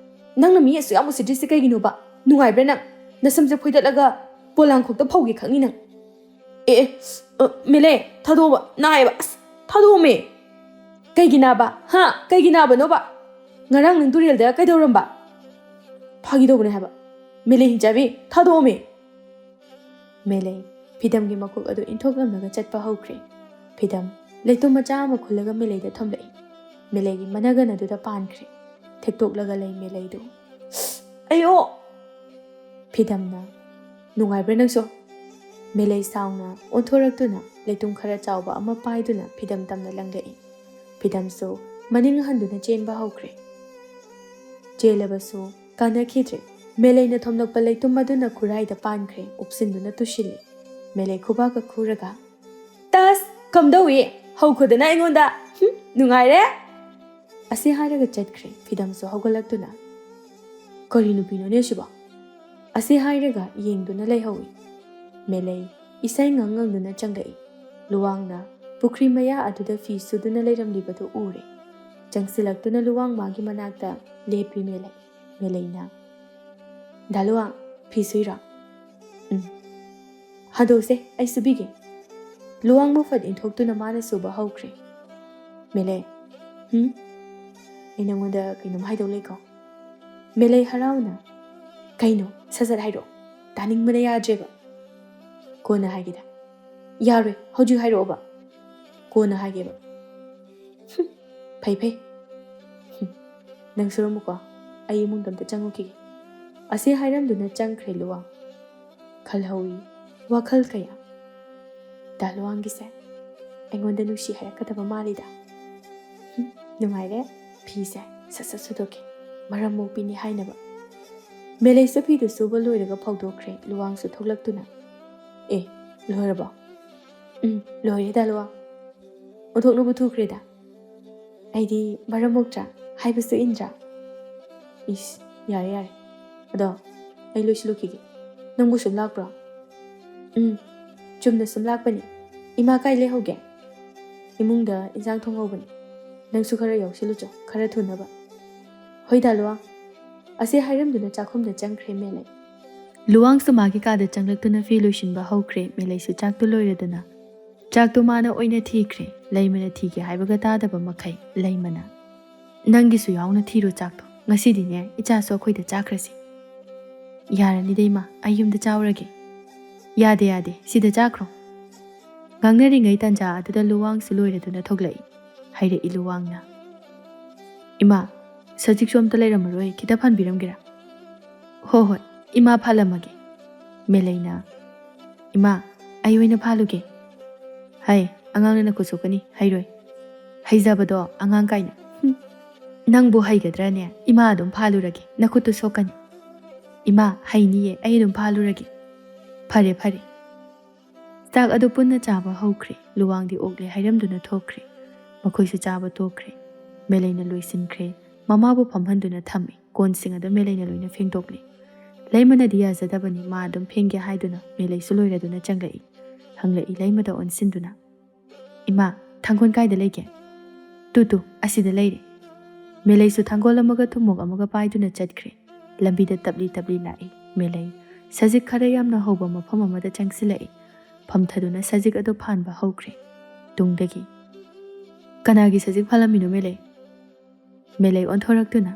ꯅꯪꯅ ꯃꯤ ꯑꯁꯨꯛ ꯌꯥꯝ ꯎꯁꯤꯠꯇ꯭ꯔꯤꯁꯦ ꯀꯩꯒꯤꯅꯣꯕ? ꯅꯨꯡꯉꯥꯏꯕ꯭ꯔꯥ ꯅꯪ? ꯅꯁꯝꯁꯦ ꯐꯣꯏꯗꯠꯂꯒ ꯄꯣꯂꯥꯡꯈꯣꯛꯇ ꯐꯧꯒꯦ ꯈꯛꯅꯤ ꯅꯪ?" "ꯑꯦ, ꯑꯦ, ꯑ, ꯃꯦꯂꯦ, ꯊꯥꯗꯣꯛꯑꯣꯕ, ꯅꯥꯏꯌꯦꯕ, ꯑꯁ, ꯊꯥꯗꯣꯛꯑꯣꯃꯦ!" "ꯀꯩꯒꯤ ꯅꯥꯕ? ꯍꯥ? ꯀꯩꯒꯤ ꯅꯥꯕꯅꯣꯕ? ꯉꯔꯥꯡ ꯅꯪ ꯇꯨꯔꯦꯜꯗ ꯀꯩꯗꯧꯔꯝꯕ?" "ꯐꯥꯒꯤ ꯇꯧꯕꯅꯦ ꯍꯥꯏꯕ꯫ ꯃꯦꯂꯦ ꯍꯤꯡꯆꯥꯕꯤ, ꯊꯥꯗꯣꯛꯑꯣꯃꯦ!" ꯃꯦꯂꯩ ꯐꯤꯗꯝꯒꯤ ꯃꯀꯣꯛ ꯑꯗꯨ ꯏꯟꯊꯣꯛꯂꯝꯂꯒ ꯆꯠꯄ ꯍꯧꯈ꯭ꯔꯦ꯫ ꯐꯤꯗꯝ ꯂꯩꯇꯨꯝ ꯃꯆꯥ ꯑꯃ ꯈꯨꯜꯂꯒ ꯃꯦꯂꯩꯗ ꯊꯝꯂꯛꯏ꯫ ꯃꯦꯂꯩꯒꯤ ꯃꯅꯒꯟ ꯑꯗꯨꯗ ꯄꯥꯟꯈ꯭ꯔꯦ꯫ ꯊꯦꯛꯇꯣꯛꯂꯒ ꯂꯩ ꯃꯦꯂꯩꯗꯨ꯫ "ꯑꯌꯣ!" ꯐꯤꯗꯝꯅ, "ꯅꯨꯡꯉꯥꯏꯕ꯭ꯔꯥ ꯅꯪꯁꯨ?" ꯃꯦꯂꯩ ꯁꯥꯎꯅ ꯑꯣꯟꯊꯣꯔꯛꯇꯨꯅ ꯂꯩꯇꯨꯝ ꯈꯔ ꯆꯥꯎꯕ ꯑꯃ ꯄꯥꯏꯗꯨꯅ ꯐꯤꯗꯝ ꯇꯝꯅ ꯂꯪꯂꯛꯏ꯫ ꯐꯤꯗꯝꯁꯨ ꯃꯅꯤꯡ ꯍꯟꯗꯨꯅ ꯆꯦꯟꯕ ꯍꯧꯈ꯭ꯔꯦ꯫ ꯆꯦꯜꯂꯕꯁꯨ ꯀꯥꯟꯅꯈꯤꯗ꯭ꯔꯦ꯫ ꯃꯦꯂꯩꯅ ꯊꯣꯝꯂꯛꯄ ꯂꯩꯇꯨꯝ ꯑꯗꯨꯅ ꯈꯨꯔꯥꯏꯗ ꯄꯥꯟꯈ꯭ꯔꯦ, ꯎꯞꯁꯤꯟꯗꯨꯅ ꯇꯨꯁꯤꯜꯂꯤ꯫ ꯃꯦꯂꯩ ꯈꯨꯕꯥꯛꯀ ꯈꯨꯔꯒ, "ꯇꯁ! ꯀꯝꯗꯧꯏ? ꯍꯧꯈꯣꯗꯅ ꯑꯩꯉꯣꯟꯗ? ꯍꯨꯝ, ꯅꯨꯡꯉꯥꯏꯔꯦ!" ꯑꯁꯤ ꯍꯥꯏꯔꯒ ꯆꯠꯈ꯭ꯔꯦ꯫ ꯐꯤꯗꯝꯁꯨ ꯍꯧꯒꯠꯂꯛꯇꯨꯅ, "ꯀꯔꯤ ꯅꯨꯄꯤꯅꯣꯅꯦ ꯑꯁꯤꯕꯣ?" ꯑꯁꯤ ꯍꯥꯏꯔꯒ ꯌꯦꯡꯗꯨꯅ ꯂꯩꯍꯧꯏ꯫ ꯃꯦꯂꯩ ꯏꯁꯩ ꯉꯪ ꯉꯪꯗꯨꯅ ꯆꯪꯂꯛꯏ꯫ ꯂꯨꯋꯥꯡꯅ ꯄꯨꯈ꯭ꯔꯤ ꯃꯌꯥ ꯑꯗꯨꯗ ꯐꯤ ꯁꯨꯗꯨꯅ ꯂꯩꯔꯝꯂꯤꯕꯗꯨ ꯎꯔꯦ꯫ ꯆꯪꯁꯤꯜꯂꯛꯇꯨꯅ ꯂꯨꯋꯥꯡ ꯃꯥꯒꯤ ꯃꯅꯥꯛꯇ ꯂꯦꯞꯄꯤ ꯃꯦꯂꯩ꯫ ꯃꯦꯂꯩꯅ, "ꯗꯥ ꯂꯨꯋꯥꯡ, ꯐꯤ ꯁꯨꯏꯔꯣ?" "ꯎꯝ꯫ ꯍꯟꯗꯣꯛꯁꯦ, ꯑꯩ ꯁꯨꯕꯤꯒꯦ꯫" ꯂꯨꯋꯥꯡ ꯃꯐꯠ ꯏꯟꯊꯣꯛꯇꯨꯅ ꯃꯥꯅ ꯁꯨꯕ ꯍꯧꯈ꯭ꯔꯦ꯫ "ꯃꯦꯂꯩ, ꯍꯨꯝ? ꯑꯩ ꯅꯉꯣꯟꯗ ꯀꯩꯅꯣꯝ ꯍꯥꯏꯗꯧ ꯂꯩꯀꯣ꯫" ꯃꯦꯂꯩ ꯍꯔꯥꯎꯅ, "ꯀꯩꯅꯣ? ꯁꯠ ꯁꯠ ꯍꯥꯏꯔꯛꯑꯣ꯫ ꯇꯥꯅꯤꯡꯕꯅ ꯌꯥꯗ꯭ꯔꯦꯕ꯫" "ꯀꯣꯟꯅ ꯍꯥꯏꯒꯦꯗ꯫" "ꯌꯥꯔꯣꯏ, ꯍꯧꯖꯤꯛ ꯍꯥꯏꯔꯛꯑꯣꯕ꯫" "ꯀꯣꯟꯅ ꯍꯥꯏꯒꯦꯕ꯫" "ꯍꯨꯝ, ꯐꯩ ꯐꯩ꯫ ꯍꯨꯝ, ꯅꯪ ꯁꯨꯔꯝꯃꯨꯀꯣ, ꯑꯩ ꯏꯃꯨꯡꯗ ꯑꯝꯇ ꯆꯪꯉꯨꯈꯤꯒꯦ꯫" ꯑꯁꯤ ꯍꯥꯏꯔꯝꯗꯨꯅ ꯆꯪꯈ꯭ꯔꯦ ꯂꯨꯋꯥꯡ꯫ ꯈꯜꯍꯧꯏ ꯋꯥꯈꯜ ꯀꯌꯥ꯫ "ꯗꯥ ꯂꯨꯋꯥꯡꯒꯤꯁꯦ ꯑꯩꯉꯣꯟꯗ ꯅꯨꯡꯁꯤ ꯍꯥꯏꯔꯛꯀꯗꯕ ꯃꯥꯜꯂꯤꯗ꯫ ꯍꯨꯝ, ꯅꯨꯡꯉꯥꯏꯔꯦ꯫ ꯐꯤꯁꯦ ꯁꯠ ꯁꯠ ꯁꯨꯗꯣꯛꯀꯦ, ꯃꯔꯝ ꯃꯣꯛꯄꯤꯅꯤ ꯍꯥꯏꯅꯕ꯫" ꯃꯦꯂꯩꯁꯨ ꯐꯤꯗꯨ ꯁꯨꯕ ꯂꯣꯏꯔꯒ ꯐꯧꯗꯣꯛꯈ꯭ꯔꯦ꯫ ꯂꯨꯋꯥꯡꯁꯨ ꯊꯣꯛꯂꯛꯇꯨꯅ, "ꯑꯦ, ꯂꯣꯏꯔꯕꯣ?" "ꯎꯝ, ꯂꯣꯏꯔꯦ ꯗꯥ ꯂꯨꯋꯥꯡ꯫ ꯑꯣꯟꯊꯣꯛꯅꯕꯨ ꯊꯨꯈ꯭ꯔꯦꯗ꯫ ꯑꯩꯗꯤ ꯃꯔꯝ ꯃꯣꯛꯇ꯭ꯔꯥ? ꯍꯥꯏꯕꯁꯨ ꯏꯟꯗ꯭ꯔꯥ?" "ꯏꯁ, ꯌꯥꯔꯦ, ꯌꯥꯔꯦ꯫ ꯑꯗꯣ ꯑꯩ ꯂꯣꯏꯁꯤꯜꯂꯨꯈꯤꯒꯦ꯫ ꯅꯪꯕꯨ ꯁꯨꯝ ꯂꯥꯛꯄ꯭ꯔꯣ?" "ꯎꯝ, ꯆꯨꯝꯅ ꯁꯨꯝ ꯂꯥꯛꯄꯅꯤ꯫ ꯏꯃꯥ ꯀꯥꯏ ꯂꯩꯍꯧꯒꯦ?" ꯏꯃꯨꯡꯗ ꯏꯟꯁꯥꯡ ꯊꯣꯡꯍꯧꯕꯅꯤ꯫ ꯅꯪꯁꯨ ꯈꯔ ꯌꯥꯎꯁꯤꯜꯂꯨꯆꯣ, ꯈꯔ ꯊꯨꯅꯕ꯫ ꯍꯣꯏꯗ ꯂꯨꯋꯥꯡ꯫ ꯑꯁꯤ ꯍꯥꯏꯔꯝꯗꯨꯅ ꯆꯥꯛꯈꯨꯝꯗ ꯆꯪꯈ꯭ꯔꯦ ꯃꯦꯂꯩ꯫ ꯂꯨꯋꯥꯡꯁꯨ ꯃꯥꯒꯤ ꯀꯥꯗ ꯆꯪꯂꯛꯇꯨꯅ ꯐꯤ ꯂꯣꯏꯁꯤꯟꯕ ꯍꯧꯈ꯭ꯔꯦ꯫ ꯃꯦꯂꯩꯁꯨ ꯆꯥꯛꯇꯨ ꯂꯣꯏꯔꯗꯨꯅ ꯆꯥꯛꯇꯨ ꯃꯥꯅ ꯑꯣꯏꯅ ꯊꯤꯈ꯭ꯔꯦ꯫ ꯂꯩꯃꯅ ꯊꯤꯒꯦ ꯍꯥꯏꯕꯒ ꯇꯥꯗꯕ ꯃꯈꯩ ꯂꯩꯃꯅ, "ꯅꯪꯒꯤꯁꯨ ꯌꯥꯎꯅ ꯊꯤꯔꯣ ꯆꯥꯛꯇꯣ꯫ ꯉꯁꯤꯗꯤꯅꯦ ꯏꯆꯥꯁꯨ ꯑꯩꯈꯣꯏꯗ ꯆꯥꯈ꯭ꯔꯁꯤ꯫" "ꯌꯥꯔꯅꯤꯗ ꯏꯃꯥ, ꯑꯩ ꯌꯨꯝꯗ ꯆꯥꯎꯔꯒꯦ꯫" "ꯌꯥꯗꯦ ꯌꯥꯗꯦ, ꯁꯤꯗ ꯆꯥꯈ꯭ꯔꯣ꯫" ꯉꯥꯡꯅꯔꯤꯉꯩ ꯇꯥꯟꯖꯥ ꯑꯗꯨꯗ ꯂꯨꯋꯥꯡꯁꯨ ꯂꯣꯏꯔꯗꯨꯅ ꯊꯣꯛꯂꯛꯏ꯫ ꯍꯥꯏꯔꯛꯏ ꯂꯨꯋꯥꯡꯅ, "ꯏꯃꯥ, ꯁꯖꯤꯛꯁꯨ ꯑꯝꯇ ꯂꯩꯔꯝꯃꯔꯣꯏ, ꯈꯤꯇ ꯐꯥꯟꯕꯤꯔꯝꯒꯦꯔꯥ?" "ꯍꯣ ꯍꯣꯏ, ꯏꯃꯥ ꯐꯥꯜꯂꯝꯃꯒꯦ꯫" ꯃꯦꯂꯩꯅ, "ꯏꯃꯥ, ꯑꯩ ꯑꯣꯏꯅ ꯐꯥꯜꯂꯨꯒꯦ꯫" "ꯍꯩ, ꯑꯉꯥꯡꯅ ꯅꯈꯨꯠ ꯁꯣꯛꯀꯅꯤ, ꯍꯩꯔꯣꯏ꯫" "ꯍꯩꯖꯕꯗꯣ ꯑꯉꯥꯡ ꯀꯥꯏꯅ꯫ ꯍꯨꯝ꯫ ꯅꯪꯕꯨ ꯍꯩꯒꯗ꯭ꯔꯥꯅꯦ? ꯏꯃꯥ ꯑꯗꯨꯝ ꯐꯥꯜꯂꯨꯔꯒꯦ, ꯅꯈꯨꯠꯇꯨ ꯁꯣꯛꯀꯅꯤ꯫" "ꯏꯃꯥ, ꯍꯩꯅꯤꯌꯦ, ꯑꯩ ꯑꯗꯨꯝ ꯐꯥꯜꯂꯨꯔꯒꯦ꯫" "ꯐꯔꯦ ꯐꯔꯦ꯫" ꯆꯥꯛ ꯑꯗꯨ ꯄꯨꯟꯅ ꯆꯥꯕ ꯍꯧꯈ꯭ꯔꯦ꯫ ꯂꯨꯋꯥꯡꯗꯤ ꯑꯣꯛꯂꯦ ꯍꯥꯏꯔꯝꯗꯨꯅ ꯊꯣꯛꯈ꯭ꯔꯦ꯫ ꯃꯈꯣꯏꯁꯨ ꯆꯥꯕ ꯇꯣꯛꯈ꯭ꯔꯦ꯫ ꯃꯦꯂꯩꯅ ꯂꯣꯏꯁꯤꯟꯈ꯭ꯔꯦ꯫ ꯃꯃꯥꯕꯨ ꯐꯝꯍꯟꯗꯨꯅ ꯊꯝꯃꯤ꯫ ꯀꯣꯟꯁꯤꯡ ꯑꯗꯨ ꯃꯦꯂꯩꯅ ꯂꯣꯏꯅ ꯐꯦꯡꯗꯣꯛꯂꯤ꯫ ꯂꯩꯃꯅꯗꯤ ꯌꯥꯖꯗꯕꯅꯤ, ꯃꯥ ꯑꯗꯨꯝ ꯐꯦꯡꯒꯦ ꯍꯥꯏꯗꯨꯅ ꯃꯦꯂꯩꯁꯨ ꯂꯣꯏꯔꯗꯨꯅ ꯆꯪꯂꯛꯏ꯫ ꯍꯪꯂꯛꯏ ꯂꯩꯃꯗ ꯑꯣꯟꯁꯤꯟꯗꯨꯅ, "ꯏꯃꯥ, ꯊꯥꯡꯒꯣꯟ ꯀꯥꯏꯗ ꯂꯩꯒꯦ?" "ꯇꯨ ꯇꯨ, ꯑꯁꯤꯗ ꯂꯩꯔꯦ꯫" ꯃꯦꯂꯩꯁꯨ ꯊꯥꯡꯒꯣꯜ ꯑꯃꯒ ꯊꯨꯝꯃꯣꯛ ꯑꯃꯒ ꯄꯥꯏꯗꯨꯅ ꯆꯠꯈ꯭ꯔꯦ꯫ ꯂꯝꯕꯤꯗ ꯇꯞꯂꯤ ꯇꯞꯂꯤ ꯂꯥꯛꯏ꯫ ꯃꯦꯂꯩ ꯁꯖꯤꯛ ꯈꯔ ꯌꯥꯝꯅ ꯍꯧꯕ ꯃꯐꯝ ꯑꯃꯗ ꯆꯪꯁꯤꯜꯂꯛꯏ꯫ ꯐꯝꯊꯗꯨꯅ ꯁꯖꯤꯛ ꯑꯗꯨ ꯐꯥꯟꯕ ꯍꯧꯈ꯭ꯔꯦ꯫ ꯇꯨꯡꯗꯒꯤ, "ꯀꯅꯥꯒꯤ ꯁꯖꯤꯛ ꯐꯥꯜꯂꯝꯃꯤꯅꯣ ꯃꯦꯂꯩ?" ꯃꯦꯂꯩ ꯑꯣꯟꯊꯣꯔꯛꯇꯨꯅ,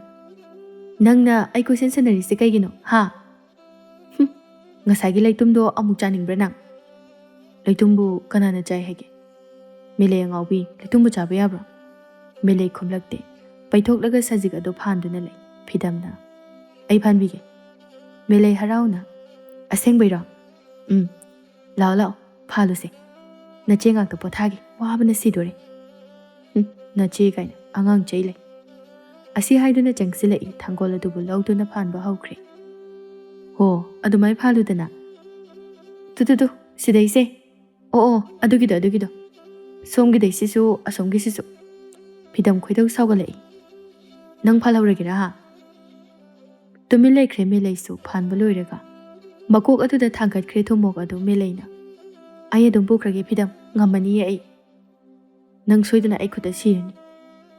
"ꯅꯪꯅ ꯑꯩ ꯀꯣꯏꯁꯦꯟ ꯁꯦꯟꯅꯔꯤꯁꯦ ꯀꯩꯒꯤꯅꯣ, ꯍꯥ?" "ꯍꯨꯝ, ꯉꯁꯥꯏꯒꯤ ꯂꯩꯇꯨꯝꯗꯣ ꯑꯃꯨꯛ ꯆꯥꯅꯤꯡꯕ꯭ꯔꯥ ꯅꯪ?" "ꯂꯩꯇꯨꯝꯕꯨ ꯀꯅꯥꯅ ꯆꯥꯏ ꯍꯥꯏꯒꯦ? ꯃꯦꯂꯩ ꯑꯉꯥꯎꯕꯤ, ꯂꯩꯇꯨꯝꯕꯨ ꯆꯥꯕ ꯌꯥꯕ꯭ꯔꯣ?" ꯃꯦꯂꯩ ꯈꯨꯝꯂꯛꯇꯦ꯫ ꯄꯩꯊꯣꯛꯂꯒ ꯁꯖꯤꯛ ꯑꯗꯨ ꯐꯥꯟꯗꯨꯅ ꯂꯩ꯫ ꯐꯤꯗꯝꯅ, "ꯑꯩ ꯐꯥꯟꯕꯤꯒꯦ꯫" ꯃꯦꯂꯩ ꯍꯔꯥꯎꯅ, "ꯑꯁꯦꯡꯕꯩꯔꯣ? ꯎꯝ, ꯂꯥꯛꯑꯣ ꯂꯥꯛꯑꯣ, ꯐꯥꯜꯂꯨꯁꯦ꯫ ꯅꯆꯦ ꯉꯥꯛꯇ ꯄꯣꯊꯥꯒꯦ, ꯋꯥꯕꯅ ꯁꯤꯗꯣꯔꯦ꯫" "ꯎꯝ, ꯅꯆꯦ ꯀꯥꯏꯅ, ꯑꯉꯥꯡ ꯆꯩ ꯂꯩ꯫" ꯑꯁꯤ ꯍꯥꯏꯗꯨꯅ ꯆꯪꯁꯤꯜꯂꯛꯏ, ꯊꯥꯡꯒꯣꯜ ꯑꯗꯨꯕꯨ ꯂꯧꯗꯨꯅ ꯐꯥꯟꯕ ꯍꯧꯈ꯭ꯔꯦ꯫ "ꯍꯣ, ꯑꯗꯨꯃꯥꯏ ꯐꯥꯜꯂꯨꯗꯅ꯫ ꯇꯨ ꯇꯨ ꯇꯨ, ꯁꯤꯗꯩꯁꯦ꯫ ꯑꯣ ꯑꯣ, ꯑꯗꯨꯒꯤꯗꯣ, ꯑꯗꯨꯒꯤꯗꯣ꯫ ꯁꯣꯝꯒꯤꯗꯩꯁꯤꯁꯨ, ꯑꯁꯣꯝꯒꯤꯁꯤꯁꯨ꯫" ꯐꯤꯗꯝ ꯈꯣꯏꯗꯧ ꯁꯥꯎꯒꯠꯂꯛꯏ꯫ "ꯅꯪ ꯐꯥꯜꯍꯧꯔꯒꯦꯔꯥ ꯍꯥ?" ꯇꯨꯃꯤꯟ ꯂꯩꯈ꯭ꯔꯦ ꯃꯦꯂꯩꯁꯨ ꯐꯥꯟꯕ ꯂꯣꯏꯔꯒ꯫ ꯃꯀꯣꯛ ꯑꯗꯨꯗ ꯊꯥꯡꯒꯠꯈ꯭ꯔꯦ ꯊꯨꯝꯃꯣꯛ ꯑꯗꯨ ꯃꯦꯂꯩꯅ꯫ "ꯑꯩ ꯑꯗꯨꯝ ꯄꯨꯈ꯭ꯔꯒꯦ ꯐꯤꯗꯝ, ꯉꯝꯃꯅꯤꯌꯦ ꯑꯩ꯫" ꯅꯪ ꯁꯣꯏꯗꯅ ꯑꯩ ꯈꯨꯠꯇ ꯁꯤꯔꯅꯤ꯫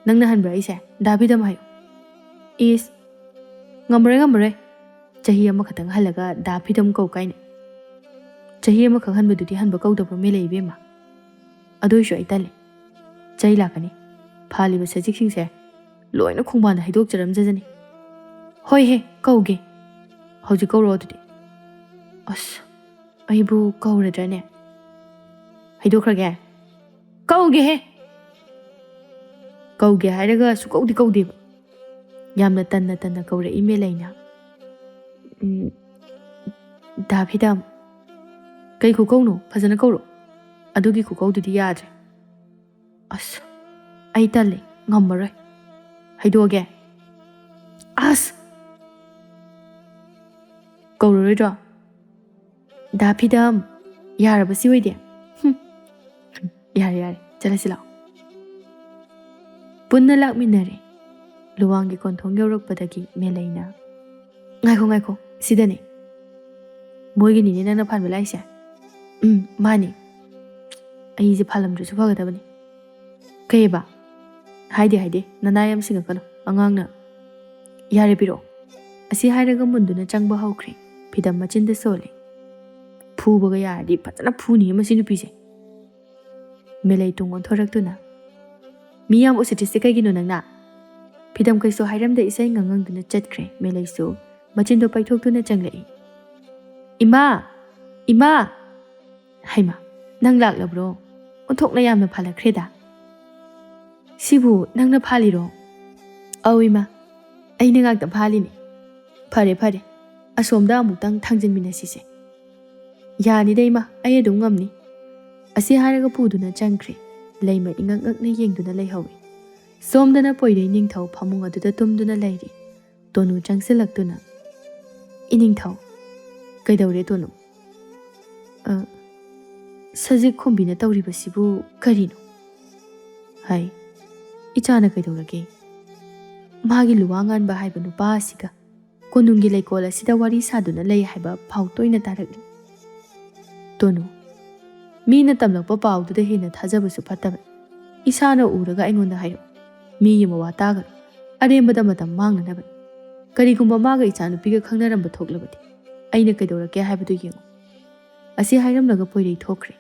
ꯅꯪꯅ ꯍꯟꯕ꯭ꯔꯥ ꯑꯩꯁꯦ? ꯗꯥ ꯐꯤꯗꯝ ꯍꯥꯏꯌꯨ꯫ ꯏꯁ, ꯉꯝꯃꯔꯣꯏ, ꯉꯝꯃꯔꯣꯏ꯫ ꯆꯍꯤ ꯑꯃꯈꯛꯇꯪ ꯍꯜꯂꯒ ꯗꯥ ꯐꯤꯗꯝ ꯀꯧ ꯀꯥꯏꯅ꯫ ꯆꯍꯤ ꯑꯃꯈꯛ ꯍꯟꯕꯗꯨꯗꯤ ꯍꯟꯕ ꯀꯧꯗꯕ꯭ꯔꯣ ꯃꯦꯂꯩ ꯏꯕꯦꯝꯃ? ꯑꯗꯨ ꯑꯣꯏꯁꯨ ꯑꯩ ꯇꯜꯂꯦ꯫ ꯆꯩ ꯂꯥꯛꯀꯅꯤ꯫ ꯐꯥꯜꯂꯤꯕ ꯁꯖꯤꯛꯁꯤꯡꯁꯦ ꯂꯣꯏꯅ ꯈꯣꯡꯕꯥꯟꯗ ꯍꯩꯗꯣꯛꯆꯔꯝꯖꯖꯅꯤ꯫ ꯍꯣꯏꯍꯦ, ꯀꯧꯒꯦ꯫ ꯍꯧꯖꯤꯛ ꯀꯧꯔꯛꯑꯣ ꯑꯗꯨꯗꯤ꯫ ꯑꯁ, ꯑꯩꯕꯨ ꯀꯧꯔꯗ꯭ꯔꯅꯦ? ꯍꯩꯗꯣꯛꯈ꯭ꯔꯒꯦ? ꯀꯧꯒꯦꯍꯦ! ꯀꯧꯒꯦ ꯍꯥꯏꯔꯒ ꯁꯨꯀꯧꯗꯤ ꯀꯧꯗꯦꯕ꯫ ꯌꯥꯝꯅ ꯇꯟꯅ ꯇꯟꯅ ꯀꯧꯔꯛꯏ ꯃꯦꯂꯩꯅ꯫ "ꯎꯝ, ꯗꯥ ꯐꯤꯗꯝ, ꯀꯩ ꯈꯨꯀꯧꯅꯣ? ꯐꯖꯅ ꯀꯧꯔꯣ꯫ ꯑꯗꯨꯒꯤ ꯈꯨꯀꯧꯗꯨꯗꯤ ꯌꯥꯗ꯭ꯔꯦ꯫ ꯑꯁ, ꯑꯩ ꯇꯜꯂꯦ, ꯉꯝꯃꯔꯣꯏ꯫ ꯍꯩꯗꯣꯛꯑꯒꯦ꯫ ꯑꯁ! ꯀꯧꯔꯔꯣꯏꯗ꯭ꯔꯣ? ꯗꯥ ꯐꯤꯗꯝ, ꯌꯥꯔꯕ ꯁꯤ ꯑꯣꯏꯗꯤ?" "ꯍꯨꯝ, ꯌꯥꯔꯦ, ꯌꯥꯔꯦ, ꯆꯠꯂꯁꯤ ꯂꯥꯛꯑꯣ꯫" ꯄꯨꯟꯅ ꯂꯥꯛꯃꯤꯟꯅꯔꯦ꯫ ꯂꯨꯋꯥꯡꯒꯤ ꯀꯣꯟꯊꯣꯡ ꯌꯧꯔꯛꯄꯗꯒꯤ ꯃꯦꯂꯩꯅ, "ꯉꯥꯏꯈꯣ, ꯉꯥꯏꯈꯣ, ꯁꯤꯗꯅꯦ꯫ ꯃꯣꯏꯒꯤꯅꯤꯅꯦ ꯅꯪꯅ ꯐꯥꯟꯕ ꯂꯥꯛꯏꯁꯦ?" "ꯎꯝ, ꯃꯥꯅꯦ꯫ ꯑꯩꯁꯦ ꯐꯥꯜꯂꯝꯗ꯭ꯔꯁꯨ ꯐꯒꯗꯕꯅꯤ꯫" "ꯀꯩꯑꯕ?" "ꯍꯥꯏꯗꯦ, ꯍꯥꯏꯗꯦ, ꯅꯅꯥ ꯌꯥꯝ ꯁꯤꯡꯉꯛꯀꯅꯨ, ꯑꯉꯥꯡꯅ꯫" "ꯌꯥꯔꯦ, ꯄꯤꯔꯛꯑꯣ꯫" ꯑꯁꯤ ꯍꯥꯏꯔꯒ ꯃꯨꯟꯗꯨꯅ ꯆꯪꯕ ꯍꯧꯈ꯭ꯔꯦ꯫ ꯐꯤꯗꯝ ꯃꯆꯤꯟꯗ ꯁꯣꯜꯂꯦ꯫ "ꯐꯨꯕꯒ ꯌꯥꯔꯗꯤ ꯐꯖꯅ ꯐꯨꯅꯤꯌꯦ ꯃꯁꯤ ꯅꯨꯄꯤꯁꯦ꯫" ꯃꯦꯂꯩ ꯇꯨꯡ ꯑꯣꯟꯊꯣꯔꯛꯇꯨꯅ, "ꯃꯤ ꯌꯥꯝ ꯎꯁꯤꯠꯇ꯭ꯔꯤꯁꯦ ꯀꯩꯒꯤꯅꯣ ꯅꯪꯅ?" ꯐꯤꯗꯝ ꯀꯩꯁꯨ ꯍꯥꯏꯔꯝꯗ ꯏꯁꯩ ꯉꯪꯉꯪꯗꯨꯅ ꯆꯠꯈ꯭ꯔꯦ꯫ ꯃꯦꯂꯩꯁꯨ ꯃꯆꯤꯟꯗꯣ ꯄꯩꯊꯣꯛꯇꯨꯅ ꯆꯪꯂꯛꯏ꯫ "ꯏꯃꯥ! ꯏꯃꯥ!" "ꯍꯩꯃꯥ, ꯅꯪ ꯂꯥꯛꯂꯕ꯭ꯔꯣ? ꯑꯣꯟꯊꯣꯛꯅ ꯌꯥꯝꯅ ꯐꯥꯜꯂꯛꯈ꯭ꯔꯦꯗ꯫ ꯁꯤꯕꯨ ꯅꯪꯅ ꯐꯥꯜꯂꯤꯔꯣ?" "ꯑꯧ ꯏꯃꯥ, ꯑꯩꯅ ꯉꯥꯛꯇ ꯐꯥꯜꯂꯤꯅꯦ꯫" "ꯐꯔꯦ, ꯐꯔꯦ, ꯑꯁꯣꯝꯗ ꯑꯃꯨꯛꯇꯪ ꯊꯥꯡꯖꯤꯟꯃꯤꯟꯅꯁꯤꯁꯦ꯫" "ꯌꯥꯅꯤꯗ ꯏꯃꯥ, ꯑꯩ ꯑꯗꯨꯝ ꯉꯝꯅꯤ꯫" ꯑꯁꯤ ꯍꯥꯏꯔꯒ ꯄꯨꯗꯨꯅ ꯆꯪꯈ꯭ꯔꯦ꯫ ꯂꯩꯃ ꯏꯉꯛ ꯉꯛꯅ ꯌꯦꯡꯗꯨꯅ ꯂꯩꯍꯧꯏ꯫ ꯁꯣꯝꯗꯅ ꯄꯣꯏꯔꯩ ꯅꯤꯡꯊꯧ ꯐꯃꯨꯡ ꯑꯗꯨꯗ ꯇꯨꯝꯗꯨꯅ ꯂꯩꯔꯤ꯫ ꯇꯣꯅꯨ ꯆꯪꯁꯤꯜꯂꯛꯇꯨꯅ, "ꯏꯅꯤꯡꯊꯧ꯫" "ꯀꯩꯗꯧꯔꯦ ꯇꯣꯅꯨ?" "ꯑ, ꯁꯖꯤꯛ ꯈꯣꯝꯕꯤꯅ ꯇꯧꯔꯤꯕꯁꯤꯕꯨ ꯀꯔꯤꯅꯣ?" "ꯍꯥꯏ, ꯏꯆꯥꯅ ꯀꯩꯗꯧꯔꯒꯦ?" "ꯃꯥꯒꯤ ꯂꯨꯋꯥ ꯉꯥꯟꯕ ꯍꯥꯏꯕ ꯅꯨꯄꯥ ꯑꯁꯤꯒ ꯀꯣꯅꯨꯡꯒꯤ ꯂꯩꯀꯣꯜ ꯑꯁꯤꯗ ꯋꯥꯔꯤ ꯁꯥꯗꯨꯅ ꯂꯩ ꯍꯥꯏꯕ ꯄꯥꯎ ꯇꯣꯏꯅ ꯇꯥꯔꯛꯂꯤ꯫" "ꯇꯣꯅꯨ, ꯃꯤꯅ ꯇꯝꯂꯛꯄ ꯄꯥꯎꯗꯨꯗ ꯍꯦꯟꯅ ꯊꯥꯖꯕꯁꯨ ꯐꯠꯇꯕꯅꯤ꯫ "ꯏꯁꯥꯅ ꯎꯔꯒ ꯑꯩꯉꯣꯟꯗ ꯍꯥꯏꯔꯛꯑꯣ꯫ ꯃꯤꯒꯤ ꯃꯋꯥ ꯇꯥꯒꯅꯨ꯫ ꯑꯔꯦꯝꯕꯗ ꯃꯇꯝ ꯃꯥꯡꯅꯅꯕꯅꯤ꯫ ꯀꯔꯤꯒꯨꯝꯕ ꯃꯥꯒ ꯏꯆꯥꯅꯨꯄꯤꯒ ꯈꯪꯅꯔꯝꯕ ꯊꯣꯛꯂꯕꯗꯤ ꯑꯩꯅ ꯀꯩꯗꯧꯔꯛꯀꯦ ꯍꯥꯏꯕꯗꯨ ꯌꯦꯡꯉꯨ"꯫ ꯑꯁꯤ ꯍꯥꯏꯔꯝꯂꯒ ꯄꯣꯏꯔꯩ ꯊꯣꯛꯈ꯭ꯔꯦ꯫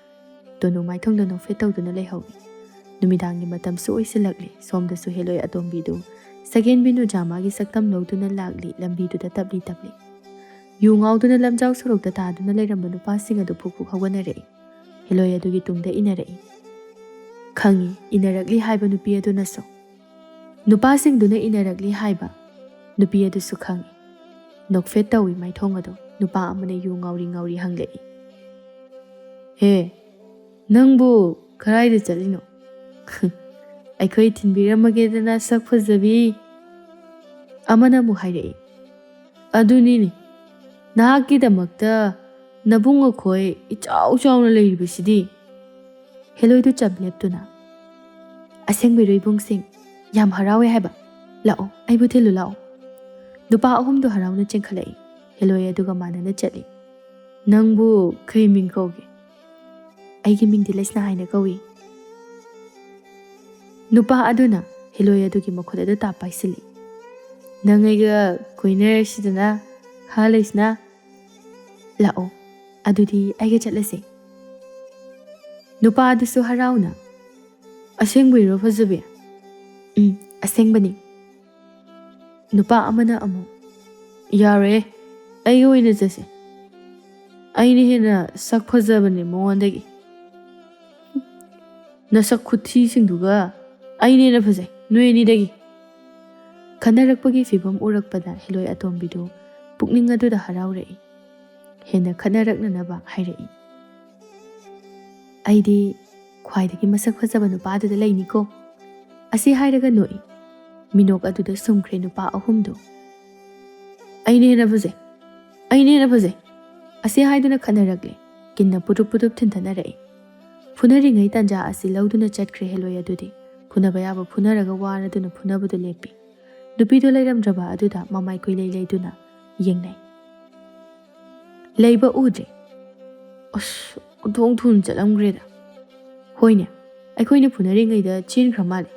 ꯇꯣꯅꯨ ꯃꯥꯏꯊꯣꯡꯗ ꯅꯣꯛꯐꯦꯠ ꯇꯧꯗꯨꯅ ꯂꯩꯍꯧꯏ꯫ ꯅꯨꯃꯤꯗꯥꯡꯒꯤ ꯃꯇꯝꯁꯨ ꯑꯣꯏꯁꯤꯜꯂꯛꯂꯦ꯫ ꯁꯣꯝꯗꯁꯨ ꯍꯦꯂꯣꯏ ꯑꯇꯣꯝꯕꯤꯗꯨ ꯁꯒꯦꯟꯕꯤꯅꯨ ꯖꯥꯃꯥꯒꯤ ꯁꯛꯇꯝ ꯂꯧꯗꯨꯅ ꯂꯥꯛꯂꯤ꯫ ꯂꯝꯕꯤꯗꯨꯗ ꯇꯞꯂꯤ ꯇꯞꯂꯤ ꯌꯨ ꯉꯥꯎꯗꯨꯅ ꯂꯝꯖꯥꯎ ꯁꯣꯔꯣꯛꯇ ꯇꯥꯗꯨꯅ ꯂꯩꯔꯝꯕ ꯅꯨꯄꯥꯁꯤꯡ ꯑꯗꯨ ꯐꯨꯛ ꯐꯨꯛ ꯍꯧꯒꯠꯅꯔꯛꯏ꯫ ꯍꯦꯂꯣꯏ ꯑꯗꯨꯒꯤ ꯇꯨꯡꯗ ꯏꯟꯅꯔꯛꯏ꯫ ꯈꯪꯏ, ꯏꯟꯅꯔꯛꯂꯤ ꯍꯥꯏꯕ ꯅꯨꯄꯤ ꯑꯗꯨꯅꯁꯨ꯫ ꯅꯨꯄꯥꯁꯤꯡꯗꯨꯅ ꯏꯟꯅꯔꯛꯂꯤ ꯍꯥꯏꯕ ꯅꯨꯄꯤ ꯑꯗꯨꯁꯨ ꯈꯪꯏ꯫ ꯅꯣꯛꯐꯦꯠ ꯇꯧꯏ ꯃꯥꯏꯊꯣꯡ ꯑꯗꯨ꯫ ꯅꯨꯄꯥ ꯑꯃꯅ ꯌꯨ ꯉꯥꯎꯔꯤ ꯉꯥꯎꯔꯤ ꯍꯪꯂꯛꯏ꯫ "ꯍꯦ, ꯅꯪꯕꯨ ꯀꯗꯥꯏꯗ ꯆꯠꯂꯤꯅꯣ?" "ꯑꯩꯈꯣꯏ ꯊꯤꯟꯕꯤꯔꯝꯃꯒꯦꯗꯅ, ꯁꯛ ꯐꯖꯕꯤ"꯫ ꯑꯃꯅ ꯑꯃꯨꯛ ꯍꯥꯏꯔꯛꯏ꯫ "ꯑꯗꯨꯅꯤꯅꯦ, ꯅꯍꯥꯛꯀꯤꯗꯃꯛꯇ ꯅꯕꯨꯡ ꯑꯩꯈꯣꯏ ꯏꯆꯥꯎ ꯆꯥꯎꯅ ꯂꯩꯔꯤꯕꯁꯤꯗꯤ"꯫ ꯍꯦꯂꯣꯏꯗꯨ ꯆꯞ ꯂꯦꯞꯇꯨꯅ, "ꯑꯁꯦꯡꯕꯩꯔꯣ ꯏꯕꯨꯡꯁꯤꯡ? ꯌꯥꯝ ꯍꯔꯥꯎꯋꯦ ꯍꯥꯏꯕ꯫ ꯂꯥꯛꯑꯣ, ꯑꯩꯕꯨ ꯊꯤꯜꯂꯨ ꯂꯥꯛꯑꯣ"꯫ ꯅꯨꯄꯥ ꯑꯍꯨꯝꯗꯨ ꯍꯔꯥꯎꯅ ꯆꯦꯟꯈꯠꯂꯛꯏ꯫ ꯍꯦꯂꯣꯏ ꯑꯗꯨꯒ ꯃꯥꯟꯅꯅ ꯆꯠꯂꯤ꯫ "ꯅꯪꯕꯨ ꯀꯔꯤ ꯃꯤꯡ ꯀꯧꯒꯦ?" "ꯑꯩꯒꯤ ꯃꯤꯡꯗꯤ ꯂꯩꯁꯅꯥ ꯍꯥꯏꯅ ꯀꯧꯏ"꯫ ꯅꯨꯄꯥ ꯑꯗꯨꯅ ꯍꯦꯂꯣꯏ ꯑꯗꯨꯒꯤ ꯃꯈꯨꯠ ꯑꯗꯨ ꯇꯥꯞ ꯄꯥꯏꯁꯤꯜꯂꯤ꯫ "ꯅꯪ ꯑꯩꯒ ꯀꯣꯏꯅꯔꯁꯤꯗꯅ, ꯍꯥ ꯂꯩꯁꯅꯥ? ꯂꯥꯛꯑꯣ, ꯑꯗꯨꯗꯤ ꯑꯩꯒ ꯆꯠꯂꯁꯦ"꯫ ꯅꯨꯄꯥ ꯑꯗꯨꯁꯨ ꯍꯔꯥꯎꯅ, "ꯑꯁꯦꯡꯕꯩꯔꯣ ꯐꯖꯕꯤ?" "ꯎꯝ, ꯑꯁꯦꯡꯕꯅꯤ"꯫ ꯅꯨꯄꯥ ꯑꯃꯅ ꯑꯃꯨꯛ, "ꯌꯥꯔꯣꯏꯌꯦ, ꯑꯩꯒ ꯑꯣꯏꯅ ꯆꯠꯁꯦ꯫ ꯑꯩꯅ ꯍꯦꯟꯅ ꯁꯛ ꯐꯖꯕꯅꯦ ꯃꯉꯣꯟꯗꯒꯤ꯫ ꯅꯁꯛ ꯈꯨꯊꯤꯁꯤꯡꯗꯨꯒ ꯑꯩꯅ ꯍꯦꯟꯅ ꯐꯖꯩ ꯅꯣꯏ ꯑꯅꯤꯗꯒꯤ"꯫ ꯈꯟꯅꯔꯛꯄꯒꯤ ꯐꯤꯕꯝ ꯎꯔꯛꯄꯗ ꯍꯦꯂꯣꯏ ꯑꯇꯣꯝꯕꯤꯗꯨ ꯄꯨꯛꯅꯤꯡ ꯑꯗꯨꯗ ꯍꯔꯥꯎꯔꯛꯏ꯫ ꯍꯦꯟꯅ ꯈꯠꯅꯔꯛꯅꯅꯕ ꯍꯥꯏꯔꯛꯏ꯫ "ꯑꯩꯗꯤ ꯈ꯭ꯋꯥꯏꯗꯒꯤ ꯃꯁꯛ ꯐꯖꯕ ꯅꯨꯄꯥꯗꯨꯗ ꯂꯩꯅꯤꯀꯣ"꯫ ꯑꯁꯤ ꯍꯥꯏꯔꯒ ꯅꯣꯛꯏ꯫ ꯃꯤꯅꯣꯛ ꯑꯗꯨꯗ ꯁꯨꯝꯈ꯭ꯔꯦ ꯅꯨꯄꯥ ꯑꯍꯨꯝꯗꯨ꯫ "ꯑꯩꯅ ꯍꯦꯟꯅ ꯐꯖꯩ, ꯑꯩꯅ ꯍꯦꯟꯅ ꯐꯖꯩ"꯫ ꯑꯁꯤ ꯍꯥꯏꯗꯨꯅ ꯈꯠꯅꯔꯛꯂꯦ꯫ ꯀꯤꯟꯅ ꯄꯨꯗꯨꯞ ꯄꯨꯗꯨꯞ ꯊꯤꯟꯊꯅꯔꯛꯏ꯫ ꯐꯨꯅꯔꯤꯉꯩ ꯇꯥꯟꯖꯥ ꯑꯁꯤ ꯂꯧꯗꯨꯅ ꯆꯠꯈ꯭ꯔꯦ ꯍꯦꯂꯣꯏ ꯑꯗꯨꯗꯤ꯫ ꯐꯨꯅꯕ ꯌꯥꯕ ꯐꯨꯅꯔꯒ ꯋꯥꯔꯗꯨꯅ ꯐꯨꯅꯕꯗꯨ ꯂꯦꯞꯄꯤ꯫ ꯅꯨꯄꯤꯗꯨ ꯂꯩꯔꯝꯗ꯭ꯔꯕ ꯑꯗꯨꯗ ꯃꯃꯥꯏ ꯀꯨꯏꯂꯩ ꯂꯩꯗꯨꯅ ꯌꯦꯡꯅꯩ꯫ ꯂꯩꯕ ꯎꯗ꯭ꯔꯦ꯫ ꯑꯁ, ꯑꯣꯟꯊꯣꯛ ꯊꯨꯅ ꯆꯠꯂꯝꯈ꯭ꯔꯦꯗ꯫ ꯍꯣꯏꯅꯦ, ꯑꯩꯈꯣꯏꯅ ꯐꯨꯅꯔꯤꯉꯩꯗ ꯆꯦꯟꯈ꯭ꯔ ꯃꯥꯜꯂꯦ꯫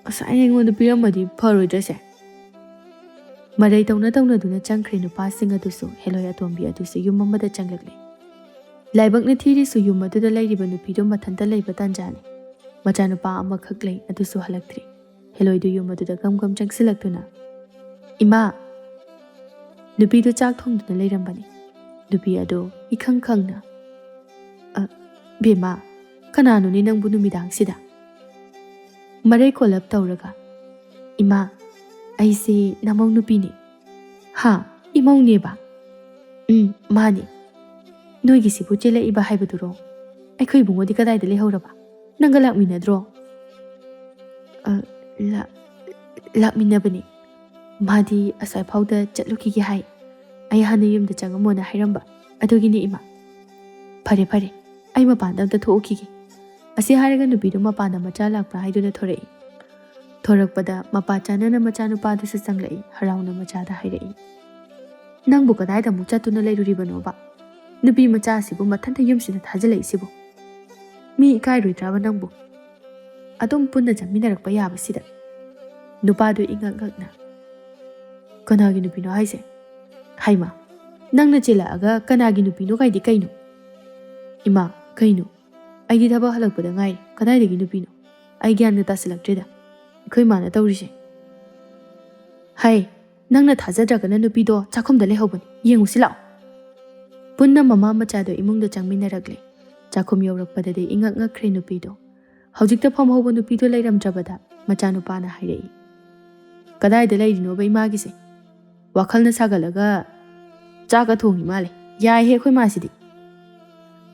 ꯉꯁꯥꯏ ꯑꯩꯉꯣꯟꯗ ꯄꯤꯔꯝꯃꯗꯤ ꯐꯔꯣꯏꯗ꯭ꯔꯁꯦ?" ꯃꯔꯩ ꯇꯧꯅ ꯇꯧꯅꯗꯨꯅ ꯆꯪꯈ꯭ꯔꯦ ꯅꯨꯄꯥꯁꯤꯡ ꯑꯗꯨꯁꯨ ꯍꯦꯂꯣꯏ ꯑꯇꯣꯝꯕꯤ ꯑꯗꯨꯁꯨ ꯌꯨꯝ ꯑꯃꯗ ꯆꯪꯂꯛꯂꯦ꯫ ꯂꯥꯏꯕꯛꯅ ꯊꯤꯔꯤꯁꯨ ꯌꯨꯝ ꯑꯗꯨꯗ ꯂꯩꯔꯤꯕ ꯅꯨꯄꯤꯗꯨ ꯃꯊꯟꯇ ꯂꯩꯕ ꯇꯥꯟꯖꯥꯅꯤ꯫ ꯃꯆꯥꯅꯨꯄꯥ ꯑꯃꯈꯛ ꯂꯩ, ꯑꯗꯨꯁꯨ ꯍꯜꯂꯛꯇ꯭ꯔꯤ꯫ ꯍꯦꯂꯣꯏꯗꯨ ꯌꯨꯝ ꯑꯗꯨꯗ ꯒꯝ ꯒꯝ ꯆꯪꯁꯤꯜꯂꯛꯇꯨꯅ, "ꯏꯃꯥ!" ꯅꯨꯄꯤꯗꯨ ꯆꯥꯛ ꯊꯣꯡꯗꯨꯅ ꯂꯩꯔꯝꯕꯅꯤ꯫ ꯅꯨꯄꯤ ꯑꯗꯨ ꯏꯈꯪ ꯈꯪꯅ, "ꯑ, ꯕꯦꯝꯃ, ꯀꯅꯥꯅꯣꯅꯦ ꯅꯪꯕꯨ ꯅꯨꯃꯤꯗꯥꯡꯁꯤꯗ?" ꯃꯔꯩ ꯀꯣꯜꯂꯞ ꯇꯧꯔꯒ, "ꯏꯃꯥ, ꯑꯩꯁꯦ ꯅꯃꯧ ꯅꯨꯄꯤꯅꯦ꯫" "ꯍꯥ? ꯏꯃꯧꯅꯦꯕ?" "ꯎꯝ, ꯃꯥꯅꯦ꯫ ꯅꯣꯏꯒꯤꯁꯤꯕꯨ ꯆꯦꯜꯂꯛꯏꯕ ꯍꯥꯏꯕꯗꯨꯔꯣ? ꯑꯩꯈꯣꯏ ꯏꯕꯨꯡꯉꯣꯗꯤ ꯀꯗꯥꯏꯗ ꯂꯩꯍꯧꯔꯕ? ꯅꯪꯒ ꯂꯥꯛꯃꯤꯟꯅꯗ꯭ꯔꯣ?" "ꯑ, ꯂꯥ-, ꯂꯥꯛꯃꯤꯟꯅꯕꯅꯤ꯫ ꯃꯥꯗꯤ ꯑꯁ꯭ꯋꯥꯏꯐꯥꯎꯗ ꯆꯠꯂꯨꯈꯤꯒꯦ ꯍꯥꯏ꯫ ꯑꯩ ꯍꯥꯟꯅ ꯌꯨꯝꯗ ꯆꯪꯉꯝꯃꯣꯅ ꯍꯥꯏꯔꯝꯕ꯫ ꯑꯗꯨꯒꯤꯅꯦ, ꯏꯃꯥ꯫" "ꯐꯔꯦ, ꯐꯔꯦ꯫ ꯑꯩ ꯃꯄꯥꯟꯗ ꯑꯝꯇ ꯊꯣꯛꯎꯈꯤꯒꯦ꯫" ꯑꯁꯤ ꯍꯥꯏꯔꯒ ꯅꯨꯄꯤꯗꯨ ꯃꯄꯥꯟꯗ ꯃꯆꯥ ꯂꯥꯛꯄ꯭ꯔꯥ ꯍꯥꯏꯗꯨꯅ ꯊꯣꯔꯛꯏ꯫ ꯊꯣꯔꯛꯄꯗ ꯃꯄꯥ ꯆꯥꯟꯅꯅ ꯃꯆꯥꯅꯨꯄꯥꯗꯨꯁꯨ ꯆꯪꯂꯛꯏ꯫ ꯍꯔꯥꯎꯅ ꯃꯆꯥꯗ ꯍꯥꯏꯔꯛꯏ, "ꯅꯪꯕꯨ ꯀꯗꯥꯏꯗ ꯑꯃꯨꯛ ꯆꯠꯇꯨꯅ ꯂꯩꯔꯨꯔꯤꯕꯅꯣꯕ? ꯅꯨꯄꯤ ꯃꯆꯥꯁꯤꯕꯨ ꯃꯊꯟꯇ ꯌꯨꯝꯁꯤꯗ ꯊꯥꯖꯤꯜꯂꯛꯏꯁꯤꯕꯨ? ꯃꯤ ꯏꯀꯥꯏꯔꯣꯏꯗ꯭ꯔꯕ ꯅꯪꯕꯨ? ꯑꯗꯨꯝ ꯄꯨꯟꯅ ꯆꯠꯃꯤꯟꯅꯔꯛꯄ ꯌꯥꯕꯁꯤꯗ꯫" ꯅꯨꯄꯥꯗꯨ ꯏꯉꯛ ꯉꯛꯅ, "ꯀꯅꯥꯒꯤ ꯅꯨꯄꯤꯅꯣ ꯍꯥꯏꯁꯦ? ꯍꯥꯏꯃ, ꯅꯪꯅ ꯆꯦꯜꯂꯛꯑꯒ ꯀꯅꯥꯒꯤ ꯅꯨꯄꯤꯅꯣ ꯀꯥꯏꯗꯤ ꯀꯩꯅꯣ? ꯏꯃꯥ, ꯀꯩꯅꯣ? ꯑꯩꯗꯤ ꯊꯕꯛ ꯍꯜꯂꯛꯄꯗ ꯉꯥꯏꯔꯤ꯫ ꯀꯗꯥꯏꯗꯒꯤ ꯅꯨꯄꯤꯅꯣ? ꯑꯩ ꯒ꯭ꯌꯥꯟꯒ ꯇꯥꯁꯤꯜꯂꯛꯇ꯭ꯔꯦꯗ꯫ ꯑꯩꯈꯣꯏ ꯃꯥꯅ ꯇꯧꯔꯤꯁꯦ꯫" "ꯍꯥꯏ, ꯅꯪꯅ ꯊꯥꯖꯗ꯭ꯔꯒꯅ ꯅꯨꯄꯤꯗꯣ ꯆꯥꯛꯈꯨꯝꯗ ꯂꯩꯍꯧꯕꯅꯤ꯫ ꯌꯦꯡꯉꯨꯁꯤ ꯂꯥꯛꯑꯣ꯫" ꯄꯨꯟꯅ ꯃꯃꯥ ꯃꯆꯥꯗꯣ ꯏꯃꯨꯡꯗ ꯆꯪꯃꯤꯟꯅꯔꯛꯂꯦ꯫ ꯆꯥꯛꯈꯨꯝ ꯌꯧꯔꯛꯄꯗꯗꯤ ꯏꯉꯛ ꯉꯛꯈ꯭ꯔꯦ ꯅꯨꯄꯤꯗꯣ꯫ ꯍꯧꯖꯤꯛꯇ ꯐꯝꯍꯧꯕ ꯅꯨꯄꯤꯗꯣ ꯂꯩꯔꯝꯗ꯭ꯔꯕꯗ ꯃꯆꯥꯅꯨꯄꯥꯅ ꯍꯥꯏꯔꯛꯏ, "ꯀꯗꯥꯏꯗ ꯂꯩꯔꯤꯅꯣꯕ ꯏꯃꯥꯒꯤꯁꯦ? ꯋꯥꯈꯜꯅ ꯁꯥꯒꯠꯂꯒ ꯆꯥꯛꯀ ꯊꯣꯡꯉꯤ ꯃꯥꯜꯂꯦ꯫ ꯌꯥꯏꯍꯦ ꯑꯩꯈꯣꯏ ꯃꯥꯁꯤꯗꯤ꯫"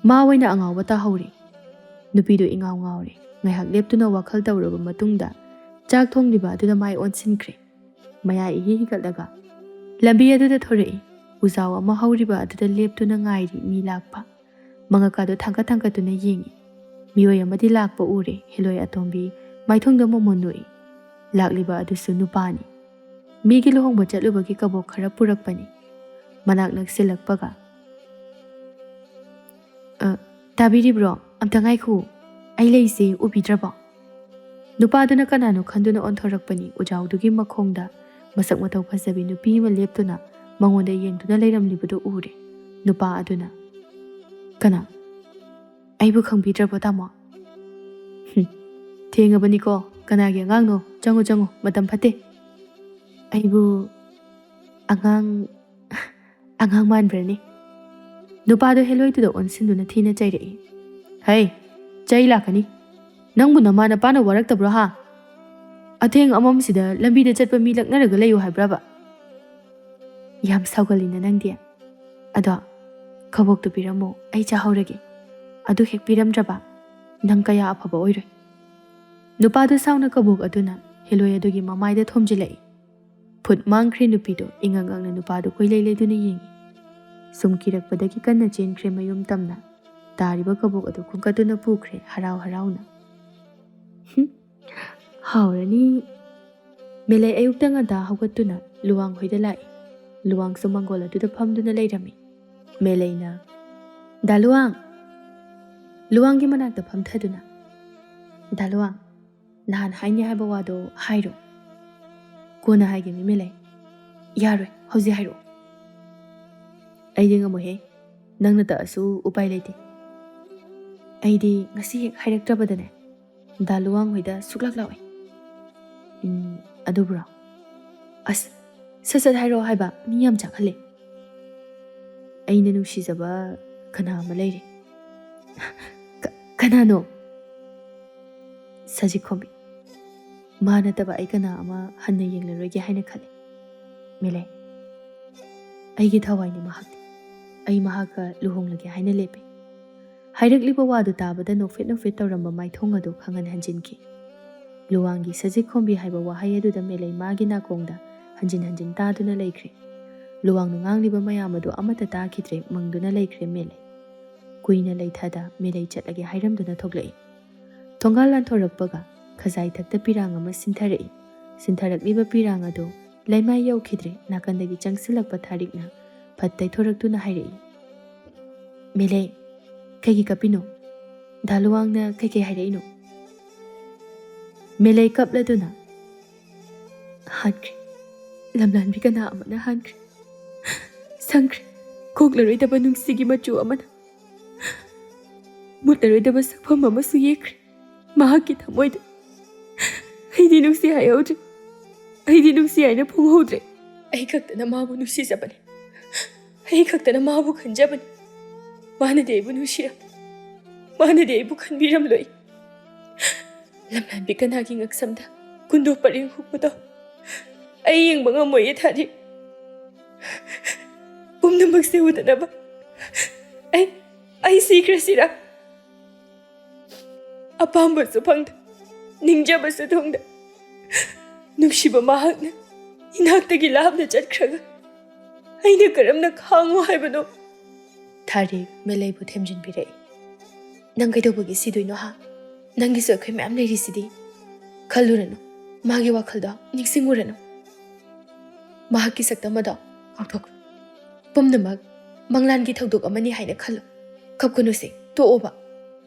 ꯃꯥ ꯑꯣꯏꯅ ꯑꯉꯥꯎꯕ ꯇꯥꯍꯧꯔꯦ꯫ ꯅꯨꯄꯤꯗꯨ ꯏꯉꯥꯎ ꯉꯥꯎꯔꯦ꯫ ꯉꯥꯏꯍꯥꯛ ꯂꯦꯞꯇꯨꯅ ꯋꯥꯈꯜ ꯇꯧꯔꯕ ꯃꯇꯨꯡꯗ ꯆꯥꯛ ꯊꯣꯡꯂꯤꯕ ꯑꯗꯨꯗ ꯃꯥꯏ ꯑꯣꯟꯁꯤꯟꯈ꯭ꯔꯦ꯫ ꯃꯌꯥ ꯏꯍꯤ ꯍꯤꯒꯠꯂꯒ, "ꯂꯝꯕꯤ ꯑꯗꯨꯗ ꯊꯣꯔꯛꯏ꯫ ꯎꯖꯥꯎ ꯑꯃ ꯍꯧꯔꯤꯕ ꯑꯗꯨꯗ ꯂꯦꯞꯇꯨꯅ ꯉꯥꯏꯔꯤ ꯃꯤ ꯂꯥꯛꯄ꯫" ꯃꯉꯛꯀꯥꯗꯣ ꯊꯥꯡꯒꯠ ꯊꯥꯡꯒꯠꯇꯨꯅ ꯌꯦꯡꯉꯤ꯫ ꯃꯤꯑꯣꯏ ꯑꯃꯗꯤ ꯂꯥꯛꯄ ꯎꯔꯦ꯫ ꯍꯦꯂꯣꯏ ꯑꯇꯣꯝꯕꯤ ꯃꯥꯏꯊꯣꯡꯗ ꯃꯣꯃꯣꯟ ꯅꯣꯛꯏ꯫ ꯂꯥꯛꯂꯤꯕ ꯑꯗꯨꯁꯨ ꯅꯨꯄꯥꯅꯤ꯫ ꯃꯤꯒꯤ ꯂꯨꯍꯣꯡꯕ ꯆꯠꯂꯨꯕꯒꯤ ꯀꯕꯣꯛ ꯈꯔ ꯄꯨꯔꯛꯄꯅꯤ꯫ ꯃꯅꯥꯛ ꯅꯛꯁꯤꯜꯂꯛꯄꯒ, "ꯑ, ꯇꯥꯕꯤꯔꯤꯕ꯭ꯔꯣ? ꯑꯝꯇ ꯉꯥꯏꯈꯣ꯫" "ꯑꯩ ꯂꯩꯁꯦ ꯎꯕꯤꯗ꯭ꯔꯕꯣ?" ꯅꯨꯄꯥꯗꯨꯅ ꯀꯅꯥꯅꯣ ꯈꯟꯗꯨꯅ ꯑꯣꯟꯊꯣꯔꯛꯄꯅꯤ꯫ ꯎꯖꯥꯎꯗꯨꯒꯤ ꯃꯈꯣꯡꯗ ꯃꯁꯛ ꯃꯇꯧ ꯐꯖꯕꯤ ꯅꯨꯄꯤ ꯑꯃ ꯂꯦꯞꯇꯨꯅ ꯃꯉꯣꯟꯗ ꯌꯦꯡꯗꯨꯅ ꯂꯩꯔꯝꯂꯤꯕꯗꯨ ꯎꯔꯦ꯫ ꯅꯨꯄꯥ ꯑꯗꯨꯅ, "ꯀꯅꯥ? ꯑꯩꯕꯨ ꯈꯪꯕꯤꯗ꯭ꯔꯕꯣ, ꯇꯥꯃꯣ?" "ꯍꯨꯝ, ꯊꯦꯡꯉꯕꯅꯤꯀꯣ꯫ ꯀꯅꯥꯒꯤ ꯑꯉꯥꯡꯅꯣ? ꯆꯪꯉꯨ, ꯆꯪꯉꯨ, ꯃꯇꯝ ꯐꯠꯇꯦ꯫" "ꯑꯩꯕꯨ ꯑꯉꯥꯡ, ꯑꯉꯥꯡ ꯃꯥꯟꯕ꯭ꯔꯅꯦ?" ꯅꯨꯄꯥꯗꯣ ꯍꯦꯂꯣꯏꯗꯨꯗ ꯑꯣꯟꯁꯤꯟꯗꯨꯅ ꯊꯤꯅ ꯆꯩꯔꯛꯏ꯫ "ꯍꯩ, ꯆꯩ ꯂꯥꯛꯀꯅꯤ꯫ ꯅꯪꯕꯨ ꯅꯃꯥ ꯅꯄꯥꯅ ꯋꯥꯔꯛꯇꯕ꯭ꯔꯣ, ꯍꯥ? ꯑꯊꯦꯡ ꯑꯃꯝꯁꯤꯗ ꯂꯝꯕꯤꯗ ꯆꯠꯄ ꯃꯤ ꯂꯛꯅꯔꯒ ꯂꯩꯌꯨ ꯍꯥꯏꯕ꯭ꯔꯕ?" "ꯌꯥꯝ ꯁꯥꯎꯒꯜꯂꯤꯅ ꯅꯪꯗꯤ꯫ ꯑꯗꯣ ꯀꯕꯣꯛꯇꯨ ꯄꯤꯔꯝꯃꯣ, ꯑꯩ ꯆꯥꯍꯧꯔꯒꯦ꯫ ꯑꯗꯨ ꯍꯦꯛ ꯄꯤꯔꯝꯗ꯭ꯔꯕ ꯅꯪ ꯀꯌꯥ ꯑꯐꯕ ꯑꯣꯏꯔꯣꯏ꯫" ꯅꯨꯄꯥꯗꯨ ꯁꯥꯎꯅ ꯀꯕꯣꯛ ꯑꯗꯨꯅ ꯍꯦꯂꯣꯏ ꯑꯗꯨꯒꯤ ꯃꯃꯥꯏꯗ ꯊꯣꯝꯖꯤꯜꯂꯛꯏ꯫ ꯐꯨꯠ ꯃꯥꯡꯈ꯭ꯔꯦ꯫ ꯅꯨꯄꯤꯗꯨ ꯏꯉꯛ ꯉꯛꯅ ꯅꯨꯄꯥꯗꯨ ꯀꯣꯏꯂꯩ ꯂꯩꯗꯨꯅ ꯌꯦꯡꯏ꯫ ꯁꯨꯝ ꯀꯤꯔꯛꯄꯗꯒꯤ ꯀꯟꯅ ꯆꯦꯟꯈ꯭ꯔꯦ ꯃꯌꯨꯝ ꯇꯝꯅ꯫ ꯇꯥꯔꯤꯕ ꯀꯕꯣꯛ ꯑꯗꯨ ꯈꯨꯟꯀꯠꯇꯨꯅ ꯄꯨꯈ꯭ꯔꯦ ꯍꯔꯥꯎ ꯍꯔꯥꯎꯅ꯫ "ꯍꯨꯝ, ꯍꯥꯎꯔꯅꯤ꯫" ꯃꯦꯂꯩ ꯑꯌꯨꯛꯇ ꯉꯟꯇꯥ ꯍꯧꯒꯠꯇꯨꯅ ꯂꯨꯋꯥꯡ ꯍꯣꯏꯗ ꯂꯥꯛꯏ꯫ ꯂꯨꯋꯥꯡꯁꯨ ꯃꯪꯒꯣꯜ ꯑꯗꯨꯗ ꯐꯝꯗꯨꯅ ꯂꯩꯔꯝꯃꯤ꯫ ꯃꯦꯂꯩꯅ, "ꯗꯥ ꯂꯨꯋꯥꯡ!" ꯂꯨꯋꯥꯡꯒꯤ ꯃꯅꯥꯛꯇ ꯐꯝꯊꯗꯨꯅ, "ꯗꯥ ꯂꯨꯋꯥꯡ, ꯅꯍꯥꯟ ꯍꯥꯏꯅꯤ ꯍꯥꯏꯕ ꯋꯥꯗꯣ ꯍꯥꯏꯔꯣ꯫" "ꯀꯣꯟꯅ ꯍꯥꯏꯒꯦ, ꯃꯦꯂꯩ꯫" "ꯌꯥꯔꯣꯏ, ꯍꯧꯖꯤꯛ ꯍꯥꯏꯔꯛꯑꯣ꯫" "ꯑꯩꯗꯤ ꯉꯝꯃꯣꯏꯍꯦ, ꯅꯪꯅ ꯇꯛꯑꯁꯨ ꯎꯄꯥꯏ ꯂꯩꯇꯦ꯫" "ꯑꯩꯗꯤ ꯉꯁꯤ ꯍꯦꯛ ꯍꯥꯏꯔꯛꯇ꯭ꯔꯕꯗꯅꯦ, ꯗꯥ ꯂꯨꯋꯥꯡ ꯍꯣꯏꯗ ꯁꯨꯛꯂꯥꯛ ꯂꯥꯛꯑꯣꯏ꯫" "ꯎꯝ, ꯑꯗꯨꯕꯨꯔꯣ? ꯑꯁ, ꯁꯠ ꯁꯠ ꯍꯥꯏꯔꯛꯑꯣ ꯍꯥꯏꯕ, ꯃꯤ ꯌꯥꯝ ꯆꯥꯛꯍꯜꯂꯦ꯫" "ꯑꯩꯅ ꯅꯨꯡꯁꯤꯖꯕ ꯀꯅꯥ ꯑꯃ ꯂꯩꯔꯦ꯫" "ꯀ-, ꯀꯅꯥꯅꯣ?" "ꯁꯖꯤꯛꯈꯣꯝꯕꯤ꯫ ꯃꯥ ꯅꯠꯇꯕ ꯑꯩ ꯀꯅꯥ ꯑꯃ ꯍꯟꯅ ꯌꯦꯡꯂꯔꯣꯏꯒꯦ ꯍꯥꯏꯅ ꯈꯜꯂꯤ, ꯃꯦꯂꯩ꯫ ꯑꯩꯒꯤ ꯊꯋꯥꯏꯅꯤ ꯃꯍꯥꯛꯇꯤ꯫ ꯑꯩ ꯃꯍꯥꯛꯀ ꯂꯨꯍꯣꯡꯂꯒꯦ ꯍꯥꯏꯅ ꯂꯦꯞꯄꯤ꯫" ꯍꯥꯏꯔꯛꯂꯤꯕ ꯋꯥꯗꯨ ꯇꯥꯕꯗ ꯅꯣꯛꯐꯦꯠ ꯅꯣꯛꯐꯦꯠ ꯇꯧꯔꯝꯕ ꯃꯥꯏꯊꯣꯡ ꯑꯗꯨ ꯈꯪꯍꯟ ꯍꯟꯖꯤꯟꯈꯤ꯫ ꯂꯨꯋꯥꯡꯒꯤ "ꯁꯖꯤꯛꯈꯣꯝꯕꯤ" ꯍꯥꯏꯕ ꯋꯥꯍꯩ ꯑꯗꯨꯗ ꯃꯦꯂꯩ ꯃꯥꯒꯤ ꯅꯥꯀꯣꯡꯗ ꯍꯟꯖꯤꯟ ꯍꯟꯖꯤꯟ ꯇꯥꯗꯨꯅ ꯂꯩꯈ꯭ꯔꯦ꯫ ꯂꯨꯋꯥꯡꯅ ꯉꯥꯡꯂꯤꯕ ꯃꯌꯥꯝ ꯑꯗꯨ ꯑꯃꯠꯇ ꯇꯥꯈꯤꯗ꯭ꯔꯦ, ꯃꯪꯗꯨꯅ ꯂꯩꯈ꯭ꯔꯦ ꯃꯦꯂꯩ꯫ ꯀꯨꯏꯅ ꯂꯩꯊꯗ ꯃꯦꯂꯩ ꯆꯠꯂꯒꯦ ꯍꯥꯏꯔꯝꯗꯨꯅ ꯊꯣꯛꯂꯛꯏ꯫ ꯊꯣꯡꯒꯥꯜ ꯂꯥꯟꯊꯣꯔꯛꯄꯒ ꯈꯖꯥꯏ ꯊꯛꯇ ꯄꯤꯔꯥꯡ ꯑꯃ ꯁꯤꯟꯊꯔꯛꯏ꯫ ꯁꯤꯟꯊꯔꯛꯂꯤꯕ ꯄꯤꯔꯥꯡ ꯑꯗꯨ ꯂꯩꯃꯥꯏ ꯌꯧꯈꯤꯗ꯭ꯔꯦ, ꯅꯥꯀꯟꯗꯒꯤ ꯆꯪꯁꯤꯜꯂꯛꯄ ꯊꯥꯔꯤꯛꯅ ꯐꯠ ꯇꯩꯊꯣꯔꯛꯇꯨꯅ ꯍꯥꯏꯔꯛꯏ, "ꯃꯦꯂꯩ, ꯀꯩꯒꯤ ꯀꯞꯄꯤꯅꯣ?" ꯗꯥ ꯂꯨꯋꯥꯡꯅ ꯀꯩꯀꯩ ꯍꯥꯏꯔꯛꯏꯅꯣ? ꯃꯦꯂꯩ ꯀꯞꯂꯗꯨꯅ ꯍꯥꯟꯈ꯭ꯔꯦ꯫ ꯂꯝꯂꯥꯟꯕꯤ ꯀꯅꯥ ꯑꯃꯅ ꯍꯥꯟꯈ꯭ꯔꯦ꯫ ꯁꯪꯈ꯭ꯔꯦ꯫ ꯀꯣꯛꯂꯔꯣꯏꯗꯕ ꯅꯨꯡꯁꯤꯒꯤ ꯃꯆꯨ ꯑꯃꯅ ꯃꯨꯠꯂꯔꯣꯏꯗꯕ ꯁꯛꯐꯝ ꯑꯃꯁꯨ ꯌꯦꯛꯈ꯭ꯔꯦ ꯃꯍꯥꯛꯀꯤ ꯊꯃꯣꯏꯗ꯫ ꯑꯩꯗꯤ ꯅꯨꯡꯁꯤ ꯍꯥꯏꯍꯧꯗ꯭ꯔꯦ꯫ ꯑꯩꯗꯤ ꯅꯨꯡꯁꯤ ꯍꯥꯏꯅ ꯐꯣꯡꯍꯧꯗ꯭ꯔꯦ꯫ ꯑꯩ ꯈꯛꯇꯅ ꯃꯥꯕꯨ ꯅꯨꯡꯁꯤꯖꯕꯅꯤ꯫ ꯑꯩ ꯈꯛꯇꯅ ꯃꯥꯕꯨ ꯈꯟꯖꯕꯅꯤ꯫ ꯃꯥꯅꯗꯤ ꯑꯩꯕꯨ ꯅꯨꯡꯁꯤꯔꯝ, ꯃꯥꯅꯗꯤ ꯑꯩꯕꯨ ꯈꯟꯕꯤꯔꯝꯂꯣꯏ꯫ ꯂꯝꯂꯥꯟꯕꯤ ꯀꯅꯥꯒꯤ ꯉꯛꯁꯝꯗ ꯀꯨꯟꯗꯣ ꯄꯔꯦꯡ ꯍꯨꯛꯄꯗꯣ ꯑꯩ ꯌꯦꯡꯕ ꯉꯝꯃꯣꯏꯌꯦ ꯊꯥꯔꯤ꯫ ꯄꯨꯝꯅꯃꯛꯁꯦ ꯎꯗꯅꯕ ꯑꯩ, ꯑꯩ ꯁꯤꯈ꯭ꯔꯁꯤꯔꯥ? ꯑꯄꯥꯝꯕꯁꯨ ꯐꯪꯗ, ꯅꯤꯡꯖꯕꯁꯨ ꯊꯨꯡꯗ, ꯅꯨꯡꯁꯤꯕ ꯃꯍꯥꯛꯅ ꯏꯅꯥꯛꯇꯒꯤ ꯂꯥꯞꯅ ꯆꯠꯈ꯭ꯔꯒ ꯑꯩꯅ ꯀꯔꯝꯅ ꯈꯥꯡꯉꯨ ꯍꯥꯏꯕꯅꯣ? ꯊꯥꯔꯤ ꯃꯦꯂꯩꯕꯨ ꯊꯦꯝꯖꯤꯟꯕꯤꯔꯛꯏ꯫ "ꯅꯪ ꯀꯩꯗꯧꯕꯒꯤ ꯁꯤꯗꯣꯏꯅꯣ ꯍꯥ? ꯅꯪꯒꯤꯁꯨ ꯑꯩꯈꯣꯏ ꯃꯌꯥꯝ ꯂꯩꯔꯤꯁꯤꯗꯤ꯫ ꯈꯜꯂꯨꯔꯅꯨ, ꯃꯥꯒꯤ ꯋꯥꯈꯜꯗꯣ ꯅꯤꯡꯁꯤꯡꯉꯨꯔꯅꯨ꯫ ꯃꯍꯥꯛꯀꯤ ꯁꯛꯇꯝ ꯑꯗꯣ ꯀꯥꯎꯊꯣꯛꯈ꯭ꯔꯣ꯫ ꯄꯨꯝꯅꯃꯛ ꯃꯪꯂꯥꯟꯒꯤ ꯊꯧꯗꯣꯛ ꯑꯃꯅꯤ ꯍꯥꯏꯅ ꯈꯜꯂꯨ꯫ ꯀꯞꯀꯅꯨꯁꯦ, ꯇꯣꯛꯑꯣꯕ꯫"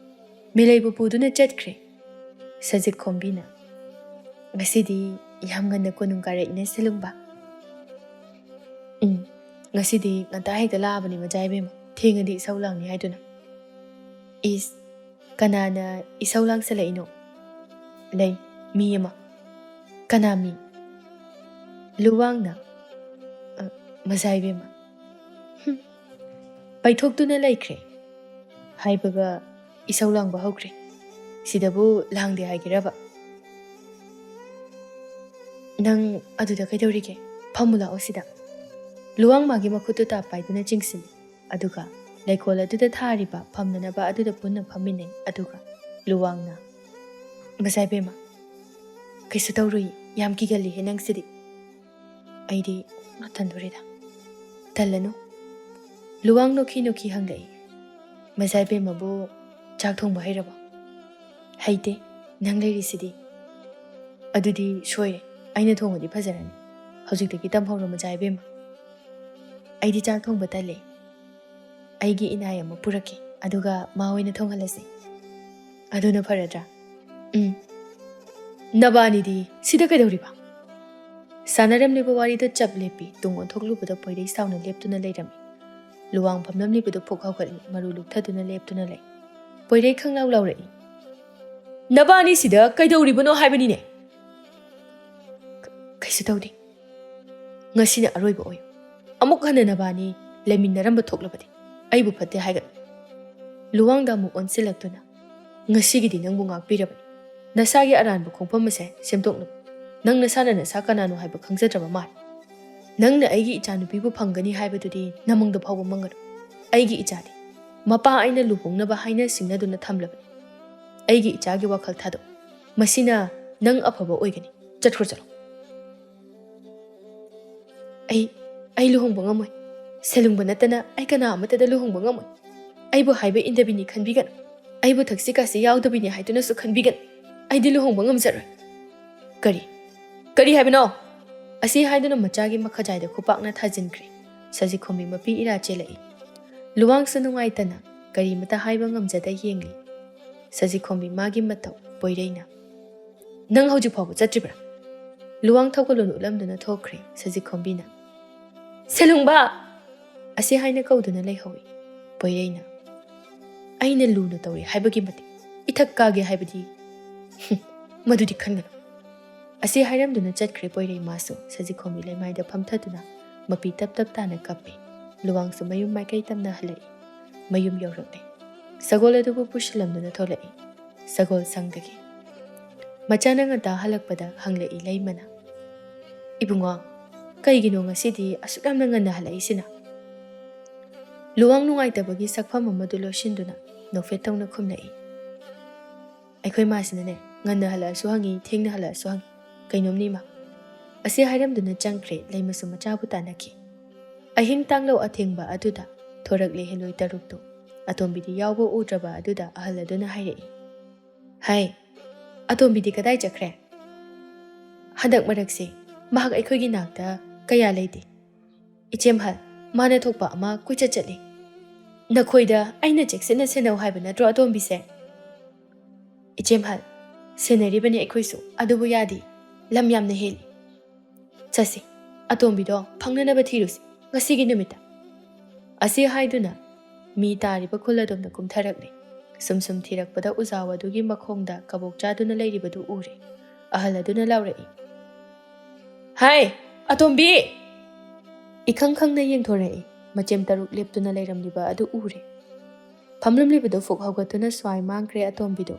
ꯃꯦꯂꯩꯕꯨ ꯄꯨꯗꯨꯅ ꯆꯠꯈ꯭ꯔꯦ ꯁꯖꯤꯠ ꯈꯣꯝꯕꯤꯅ꯫ "ꯉꯁꯤꯗꯤ ꯌꯥꯝ ꯉꯟꯅ ꯀꯣꯅꯨꯡ ꯀꯥꯔꯛꯏꯅꯦ ꯁꯤꯂꯨꯡꯕ꯫" "ꯎꯝ, ꯉꯁꯤꯗꯤ ꯉꯟꯇꯥ ꯍꯦꯛꯇ ꯂꯥꯛꯑꯕꯅꯤ ꯃꯖꯥ ꯏꯕꯦꯝꯃ, ꯊꯦꯡꯉꯗꯤ ꯏꯁꯧ ꯂꯥꯡꯅꯤ ꯍꯥꯏꯗꯨꯅ꯫" "ꯏꯁ, ꯀꯅꯥꯅ ꯏꯁꯧ ꯂꯥꯡꯁꯜꯂꯛꯏꯅꯣ?" "ꯂꯩ, ꯃꯤ ꯑꯃ꯫" "ꯀꯅꯥ ꯃꯤ?" "ꯂꯨꯋꯥꯡꯅ꯫" "ꯑ, ꯃꯖꯥ ꯏꯕꯦꯝꯃ꯫" ꯍꯨꯝ꯫ ꯄꯩꯊꯣꯛꯇꯨꯅ ꯂꯩꯈ꯭ꯔꯦ꯫ ꯍꯥꯏꯕꯒ ꯏꯁꯧ ꯂꯥꯡꯕ ꯍꯧꯈ꯭ꯔꯦ꯫ ꯁꯤꯗꯕꯨ ꯂꯥꯡꯗꯦ ꯍꯥꯏꯒꯦꯔꯕ? "ꯅꯪ ꯑꯗꯨꯗ ꯀꯩꯗꯧꯔꯤꯒꯦ? ꯐꯝꯃꯨ ꯂꯥꯛꯑꯣ ꯁꯤꯗ꯫" ꯂꯨꯋꯥꯡ ꯃꯥꯒꯤ ꯃꯈꯨꯠꯇꯨ ꯇꯥꯞ ꯄꯥꯏꯗꯨꯅ ꯆꯤꯡꯁꯤꯜꯂꯤ꯫ ꯑꯗꯨꯒ ꯂꯩꯀꯣꯜ ꯑꯗꯨꯗ ꯊꯥꯔꯤꯕ ꯐꯝꯅꯅꯕ ꯑꯗꯨꯗ ꯄꯨꯟꯅ ꯐꯝꯃꯤꯟꯅꯩ꯫ ꯑꯗꯨꯒ ꯂꯨꯋꯥꯡꯅ, "ꯃꯖꯥ ꯏꯕꯦꯝꯃ, ꯀꯩꯁꯨ ꯇꯧꯔꯨꯏ, ꯌꯥꯝ ꯀꯤꯒꯜꯂꯤꯍꯦ ꯅꯪꯁꯤꯗꯤ꯫" ꯑꯩꯗꯤ ꯉꯥꯛꯇꯟꯗꯣꯔꯤꯗ꯫ "ꯇꯜꯂꯅꯨ꯫" ꯂꯨꯋꯥꯡ ꯅꯣꯛꯈꯤ ꯅꯣꯛꯈꯤ ꯍꯪꯂꯛꯏ, "ꯃꯖꯥ ꯏꯕꯦꯝꯃꯕꯨ ꯆꯥꯛ ꯊꯣꯡꯕ ꯍꯩꯔꯕꯣ?" "ꯍꯩꯇꯦ, ꯅꯪ ꯂꯩꯔꯤꯁꯤꯗꯤ꯫" "ꯑꯗꯨꯗꯤ ꯁꯣꯏꯔꯦ, ꯑꯩꯅ ꯊꯣꯡꯉꯗꯤ ꯐꯖꯔꯅꯤ꯫ ꯍꯧꯖꯤꯛꯇꯒꯤ ꯇꯝꯍꯧꯔꯣ ꯃꯖꯥ ꯏꯕꯦꯝꯃ꯫" "ꯑꯩꯗꯤ ꯆꯥꯛ ꯊꯣꯡꯕ ꯇꯜꯂꯦ꯫ ꯑꯩꯒꯤ ꯏꯅꯥꯏ ꯑꯃ ꯄꯨꯔꯛꯀꯦ, ꯑꯗꯨꯒ ꯃꯥ ꯑꯣꯏꯅ ꯊꯣꯡꯍꯜꯂꯁꯤ꯫" ꯑꯗꯨꯅ ꯐꯔꯗ꯭ꯔꯥ? ꯎꯝ꯫ ꯅꯕꯥꯅꯤꯗꯤ ꯁꯤꯗ ꯀꯩꯗꯧꯔꯤꯕ? ꯁꯥꯟꯅꯔꯝꯂꯤꯕ ꯋꯥꯔꯤꯗ ꯆꯞ ꯂꯦꯞꯄꯤ꯫ ꯇꯨꯡ ꯑꯣꯟꯊꯣꯛꯂꯨꯕꯗ ꯄꯣꯏꯔꯩ ꯁꯥꯎꯅ ꯂꯦꯞꯇꯨꯅ ꯂꯩꯔꯝꯃꯤ꯫ ꯂꯨꯋꯥꯡ ꯐꯝꯂꯝꯂꯤꯕꯗꯨ ꯐꯨꯛ ꯍꯧꯒꯠꯂꯤ꯫ ꯃꯔꯨ ꯂꯨꯛꯊꯗꯨꯅ ꯂꯦꯞꯇꯨꯅ ꯂꯩ꯫ ꯄꯣꯏꯔꯩ ꯈꯪꯂꯥꯎ ꯂꯥꯎꯔꯛꯏ꯫ "ꯅꯕꯥꯅꯤ ꯁꯤꯗ ꯀꯩꯗꯧꯔꯤꯕꯅꯣ ꯍꯥꯏꯕꯅꯤꯅꯦ?" "ꯀ-, ꯀꯩꯁꯨ ꯇꯧꯗꯦ꯫ ꯉꯁꯤꯅ ꯑꯔꯣꯏꯕ ꯑꯣꯏꯌꯨ꯫ ꯑꯃꯨꯛ ꯍꯟꯅ ꯅꯕꯥꯅꯤ ꯂꯩꯃꯤꯟꯅꯔꯝꯕ ꯊꯣꯛꯂꯕꯗꯤ ꯑꯩꯕꯨ ꯐꯠꯇꯦ ꯍꯥꯏꯒꯅꯨ꯫" ꯂꯨꯋꯥꯡꯗ ꯑꯃꯨꯛ ꯑꯣꯟꯁꯤꯜꯂꯛꯇꯨꯅ, "ꯉꯁꯤꯒꯤꯗꯤ ꯅꯪꯕꯨ ꯉꯥꯛꯄꯤꯔꯕꯅꯤ꯫ ꯅꯁꯥꯒꯤ ꯑꯔꯥꯟꯕ ꯈꯣꯡꯐꯝ ꯑꯁꯦ ꯁꯦꯝꯗꯣꯛꯅꯕ꯫ ꯅꯪ ꯅꯁꯥꯅ ꯅꯁꯥ ꯀꯅꯥꯅꯣ ꯍꯥꯏꯕ ꯈꯪꯖꯗ꯭ꯔꯕ ꯃꯥꯜꯂꯦ꯫ ꯅꯪꯅ ꯑꯩꯒꯤ ꯏꯆꯥꯅꯨꯄꯤꯕꯨ ꯐꯪꯒꯅꯤ ꯍꯥꯏꯕꯗꯨꯗꯤ ꯅꯃꯪꯗ ꯐꯥꯎꯕ ꯃꯪꯒꯅꯨ꯫ ꯑꯩꯒꯤ ꯏꯆꯥꯗꯤ ꯃꯄꯥ ꯑꯩꯅ ꯂꯨꯍꯣꯡꯅꯕ ꯍꯥꯏꯅ ꯁꯤꯡꯅꯗꯨꯅ ꯊꯝꯂꯕꯅꯤ꯫ ꯑꯩꯒꯤ ꯏꯆꯥꯒꯤ ꯋꯥꯈꯜ ꯊꯥꯗꯣꯛꯎ꯫ ꯃꯁꯤꯅ ꯅꯪ ꯑꯐꯕ ꯑꯣꯏꯒꯅꯤ꯫ ꯆꯠꯈ꯭ꯔꯣ, ꯆꯠꯂꯣ꯫" "ꯑꯩ, ꯑꯩ ꯂꯨꯍꯣꯡꯕ ꯉꯝꯃꯣꯏ꯫ ꯁꯦꯂꯨꯡꯕ ꯅꯠꯇꯅ ꯑꯩ ꯀꯅꯥ ꯑꯃꯠꯇꯗ ꯂꯨꯍꯣꯡꯕ ꯉꯝꯃꯣꯏ꯫ ꯑꯩꯕꯨ ꯍꯥꯏꯕ ꯏꯟꯗꯕꯤꯅꯤ ꯈꯟꯕꯤꯒꯅꯨ꯫ ꯑꯩꯕꯨ ꯊꯛꯁꯤ ꯈꯥꯁꯤ ꯌꯥꯎꯗꯕꯤꯅꯤ ꯍꯥꯏꯗꯨꯅꯁꯨ ꯈꯟꯕꯤꯒꯅꯨ꯫ ꯑꯩꯗꯤ ꯂꯨꯍꯣꯡꯕ ꯉꯝꯖꯔꯣꯏ꯫" "ꯀꯔꯤ? ꯀꯔꯤ ꯍꯥꯏꯕꯅꯣ?" ꯑꯁꯤ ꯍꯥꯏꯗꯨꯅ ꯃꯆꯥꯒꯤ ꯃꯈꯖꯥꯏꯗ ꯈꯨꯄꯥꯛꯅ ꯊꯥꯖꯤꯟꯈ꯭ꯔꯦ꯫ ꯁꯖꯤꯈꯣꯝꯕꯤ ꯃꯄꯤ ꯏꯔꯥ ꯆꯦꯜꯂꯛꯏ꯫ ꯂꯨꯋꯥꯡꯁꯨ ꯅꯨꯡꯉꯥꯏꯇꯅ ꯀꯔꯤꯃꯇ ꯍꯥꯏꯕ ꯉꯝꯖꯗ ꯌꯦꯡꯂꯤ꯫ ꯁꯖꯤꯈꯣꯝꯕꯤ ꯃꯥꯒꯤ ꯃꯇꯧ ꯄꯣꯏꯔꯩꯅ, "ꯅꯪ ꯍꯧꯖꯤꯛ ꯐꯥꯎꯕ ꯆꯠꯇ꯭ꯔꯤꯕ꯭ꯔꯥ?" ꯂꯨꯋꯥꯡ ꯊꯧꯒꯜꯂꯣꯟ ꯎꯠꯂꯝꯗꯨꯅ ꯊꯣꯛꯈ꯭ꯔꯦ ꯁꯖꯤꯈꯣꯝꯕꯤꯅ꯫ "ꯁꯦꯂꯨꯡꯕ!" ꯑꯁꯤ ꯍꯥꯏꯅ ꯀꯧꯗꯨꯅ ꯂꯩꯍꯧꯏ ꯄꯣꯏꯔꯩꯅ꯫ "ꯑꯩꯅ ꯂꯨꯅ ꯇꯧꯔꯦ ꯍꯥꯏꯕꯒꯤ ꯃꯇꯤꯛ ꯏꯊꯛ ꯀꯥꯒꯦ ꯍꯥꯏꯕꯗꯤ, ꯍꯨꯝ, ꯃꯗꯨꯗꯤ ꯈꯟꯒꯅꯨ꯫" ꯑꯁꯤ ꯍꯥꯏꯔꯝꯗꯨꯅ ꯆꯠꯈ꯭ꯔꯦ ꯄꯣꯏꯔꯩ ꯃꯥꯁꯨ꯫ ꯁꯖꯤꯈꯣꯝꯕꯤ ꯂꯩꯃꯥꯏꯗ ꯐꯝꯊꯗꯨꯅ ꯃꯄꯤ ꯇꯞ ꯇꯞ ꯇꯥꯅ ꯀꯞꯄꯤ꯫ ꯂꯨꯋꯥꯡꯁꯨ ꯃꯌꯨꯝ ꯃꯥꯏꯀꯩ ꯇꯝꯅ ꯍꯜꯂꯛꯏ꯫ ꯃꯌꯨꯝ ꯌꯧꯔꯛꯂꯦ꯫ ꯁꯒꯣꯜ ꯑꯗꯨꯕꯨ ꯄꯨꯁꯤꯜꯂꯝꯗꯨꯅ ꯊꯣꯛꯂꯛꯏ꯫ ꯁꯒꯣꯜ ꯁꯪꯗꯒꯤ꯫ ꯃꯆꯥꯅ ꯉꯟꯇꯥ ꯍꯜꯂꯛꯄꯗ ꯍꯪꯂꯛꯏ ꯂꯩꯃꯅ, "ꯏꯕꯨꯡꯉꯣ, ꯀꯩꯒꯤꯅꯣ ꯉꯁꯤꯗꯤ ꯑꯁꯨꯛ ꯌꯥꯝꯅ ꯉꯟꯅ ꯍꯜꯂꯛꯏꯁꯤꯅ?" ꯂꯨꯋꯥꯡ ꯅꯨꯡꯉꯥꯏꯇꯕꯒꯤ ꯁꯛꯐꯝ ꯑꯃꯗꯨ ꯂꯣꯏꯁꯤꯟꯗꯨꯅ ꯅꯣꯛꯐꯦꯠ ꯇꯧꯅ ꯈꯨꯝꯂꯛꯏ, "ꯑꯩꯈꯣꯏ ꯃꯥꯁꯤꯅꯅꯦ, ꯉꯟꯅ ꯍꯜꯂꯛꯑꯁꯨ ꯍꯪꯉꯤ, ꯊꯦꯡꯅ ꯍꯜꯂꯛꯑꯁꯨ ꯍꯪꯉꯤ, ꯀꯩꯅꯣꯝꯅꯤ ꯏꯃꯥ꯫" ꯑꯁꯤ ꯍꯥꯏꯔꯝꯗꯨꯅ ꯆꯪꯈ꯭ꯔꯦ꯫ ꯂꯩꯃꯁꯨ ꯃꯆꯥꯕꯨ ꯇꯥꯟꯅꯈꯤ꯫ ꯑꯍꯤꯡ ꯇꯥꯡꯂꯧ ꯑꯊꯦꯡꯕ ꯑꯗꯨꯗ ꯊꯣꯔꯛꯂꯦ ꯍꯦꯂꯣꯏ ꯇꯔꯨꯛꯇꯨ꯫ ꯑꯇꯣꯝꯕꯤꯗꯤ ꯌꯥꯎꯕ ꯎꯗ꯭ꯔꯕ ꯑꯗꯨꯗ ꯑꯍꯜ ꯑꯗꯨꯅ ꯍꯥꯏꯔꯛꯏ, "ꯍꯥꯏ, ꯑꯇꯣꯝꯕꯤꯗꯤ ꯀꯗꯥꯏ ꯆꯠꯈ꯭ꯔꯦ? ꯍꯟꯗꯛ ꯃꯔꯛꯁꯦ ꯃꯍꯥꯛ ꯑꯩꯈꯣꯏꯒꯤ ꯅꯥꯛꯇ ꯀꯌꯥ ꯂꯩꯇꯦ꯫ ꯏꯆꯦꯝꯍꯜ, ꯃꯥꯅ ꯊꯣꯛꯄ ꯑꯃ ꯀꯣꯏꯆꯠ ꯆꯠꯂꯤ꯫ ꯅꯈꯣꯏꯗ ꯑꯩꯅ ꯆꯦꯛꯁꯤꯟꯅ ꯁꯦꯟꯅꯧ ꯍꯥꯏꯕ ꯅꯠꯇ꯭ꯔꯣ ꯑꯇꯣꯝꯕꯤꯁꯦ?" "ꯏꯆꯦꯝꯍꯜ, ꯁꯦꯟꯅꯔꯤꯕꯅꯤ ꯑꯩꯈꯣꯏꯁꯨ, ꯑꯗꯨꯕꯨ ꯌꯥꯗꯦ, ꯂꯝ ꯌꯥꯝꯅ ꯍꯦꯜꯂꯤ꯫ ꯆꯠꯁꯤ, ꯑꯇꯣꯝꯕꯤꯗꯣ ꯐꯪꯅꯅꯕ ꯊꯤꯔꯨꯁꯤ ꯉꯁꯤꯒꯤ ꯅꯨꯃꯤꯠꯇ"꯫ ꯑꯁꯤ ꯍꯥꯏꯗꯨꯅ ꯃꯤ ꯇꯥꯔꯤꯕ ꯈꯨꯜ ꯑꯗꯣꯝꯗ ꯀꯨꯝꯊꯔꯛꯂꯦ꯫ ꯁꯨꯝ ꯁꯨꯝ ꯊꯤꯔꯛꯄꯗ ꯎꯖꯥꯎ ꯑꯗꯨꯒꯤ ꯃꯈꯣꯡꯗ ꯀꯕꯣꯛ ꯆꯥꯗꯨꯅ ꯂꯩꯔꯤꯕꯗꯨ ꯎꯔꯦ꯫ ꯑꯍꯜ ꯑꯗꯨꯅ ꯂꯥꯎꯔꯛꯏ, "ꯍꯥꯏ, ꯑꯇꯣꯝꯕꯤ!" ꯏꯈꯪ ꯈꯪꯅ ꯌꯦꯡꯊꯣꯔꯛꯏ꯫ ꯃꯆꯦꯝ ꯇꯔꯨꯛ ꯂꯦꯞꯇꯨꯅ ꯂꯩꯔꯝꯂꯤꯕ ꯑꯗꯨ ꯎꯔꯦ꯫ ꯐꯝꯂꯝꯂꯤꯕꯗꯨ ꯐꯨꯛ ꯍꯧꯒꯠꯇꯨꯅ ꯁ꯭ꯋꯥꯏ ꯃꯥꯡꯈ꯭ꯔꯦ ꯑꯇꯣꯝꯕꯤꯗꯨ꯫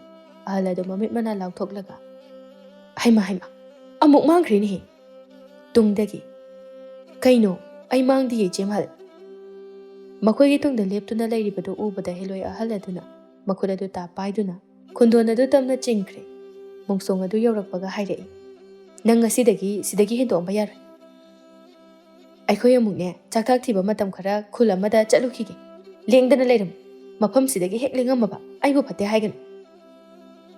ꯑꯍꯜ ꯑꯗꯨ ꯃꯃꯤꯠ ꯃꯅꯥ ꯂꯥꯎꯊꯣꯛꯂꯒ, "ꯍꯩꯃꯥ, ꯍꯩꯃꯥ, ꯑꯃꯨꯛ ꯃꯥꯡꯈ꯭ꯔꯦꯅꯦꯍꯦ!" ꯇꯨꯡꯗꯒꯤ, "ꯀꯩꯅꯣ? ꯑꯩ ꯃꯥꯡꯗꯤꯌꯦ, ꯏꯆꯦꯝꯍꯜ!" ꯃꯈꯣꯏꯒꯤ ꯇꯨꯡꯗ ꯂꯦꯞꯇꯨꯅ ꯂꯩꯔꯤꯕꯗꯨ ꯎꯕꯗ ꯍꯦꯂꯣꯏ ꯑꯍꯜ ꯑꯗꯨꯅ ꯃꯈꯨꯠ ꯑꯗꯨ ꯇꯥ ꯄꯥꯏꯗꯨꯅ ꯈꯨꯟꯗꯣꯟ ꯑꯗꯨ ꯇꯞꯅ ꯆꯤꯡꯈ꯭ꯔꯦ꯫ ꯃꯣꯡꯁꯣꯡ ꯑꯗꯨ ꯌꯧꯔꯛꯄꯒ ꯍꯥꯏꯔꯛꯏ, "ꯅꯪ ꯉꯁꯤꯗꯒꯤ ꯁꯤꯗꯒꯤ ꯍꯦꯟꯗꯣꯛꯑꯝꯕ ꯌꯥꯔꯣꯏ꯫ ꯑꯩꯈꯣꯏ ꯑꯃꯨꯛꯅꯦ, ꯆꯥꯛꯊꯥꯛ ꯊꯤꯕ ꯃꯇꯝ ꯈꯔ ꯈꯨꯜ ꯑꯃꯗ ꯆꯠꯂꯨꯈꯤꯒꯦ꯫ ꯂꯦꯡꯗꯅ ꯂꯩꯔꯝꯃꯨ꯫ ꯃꯐꯝꯁꯤꯗꯒꯤ ꯍꯦꯛ ꯂꯦꯡꯉꯝꯃꯕ ꯑꯩꯕꯨ ꯐꯠꯇꯦ ꯍꯥꯏꯒꯅꯤ"꯫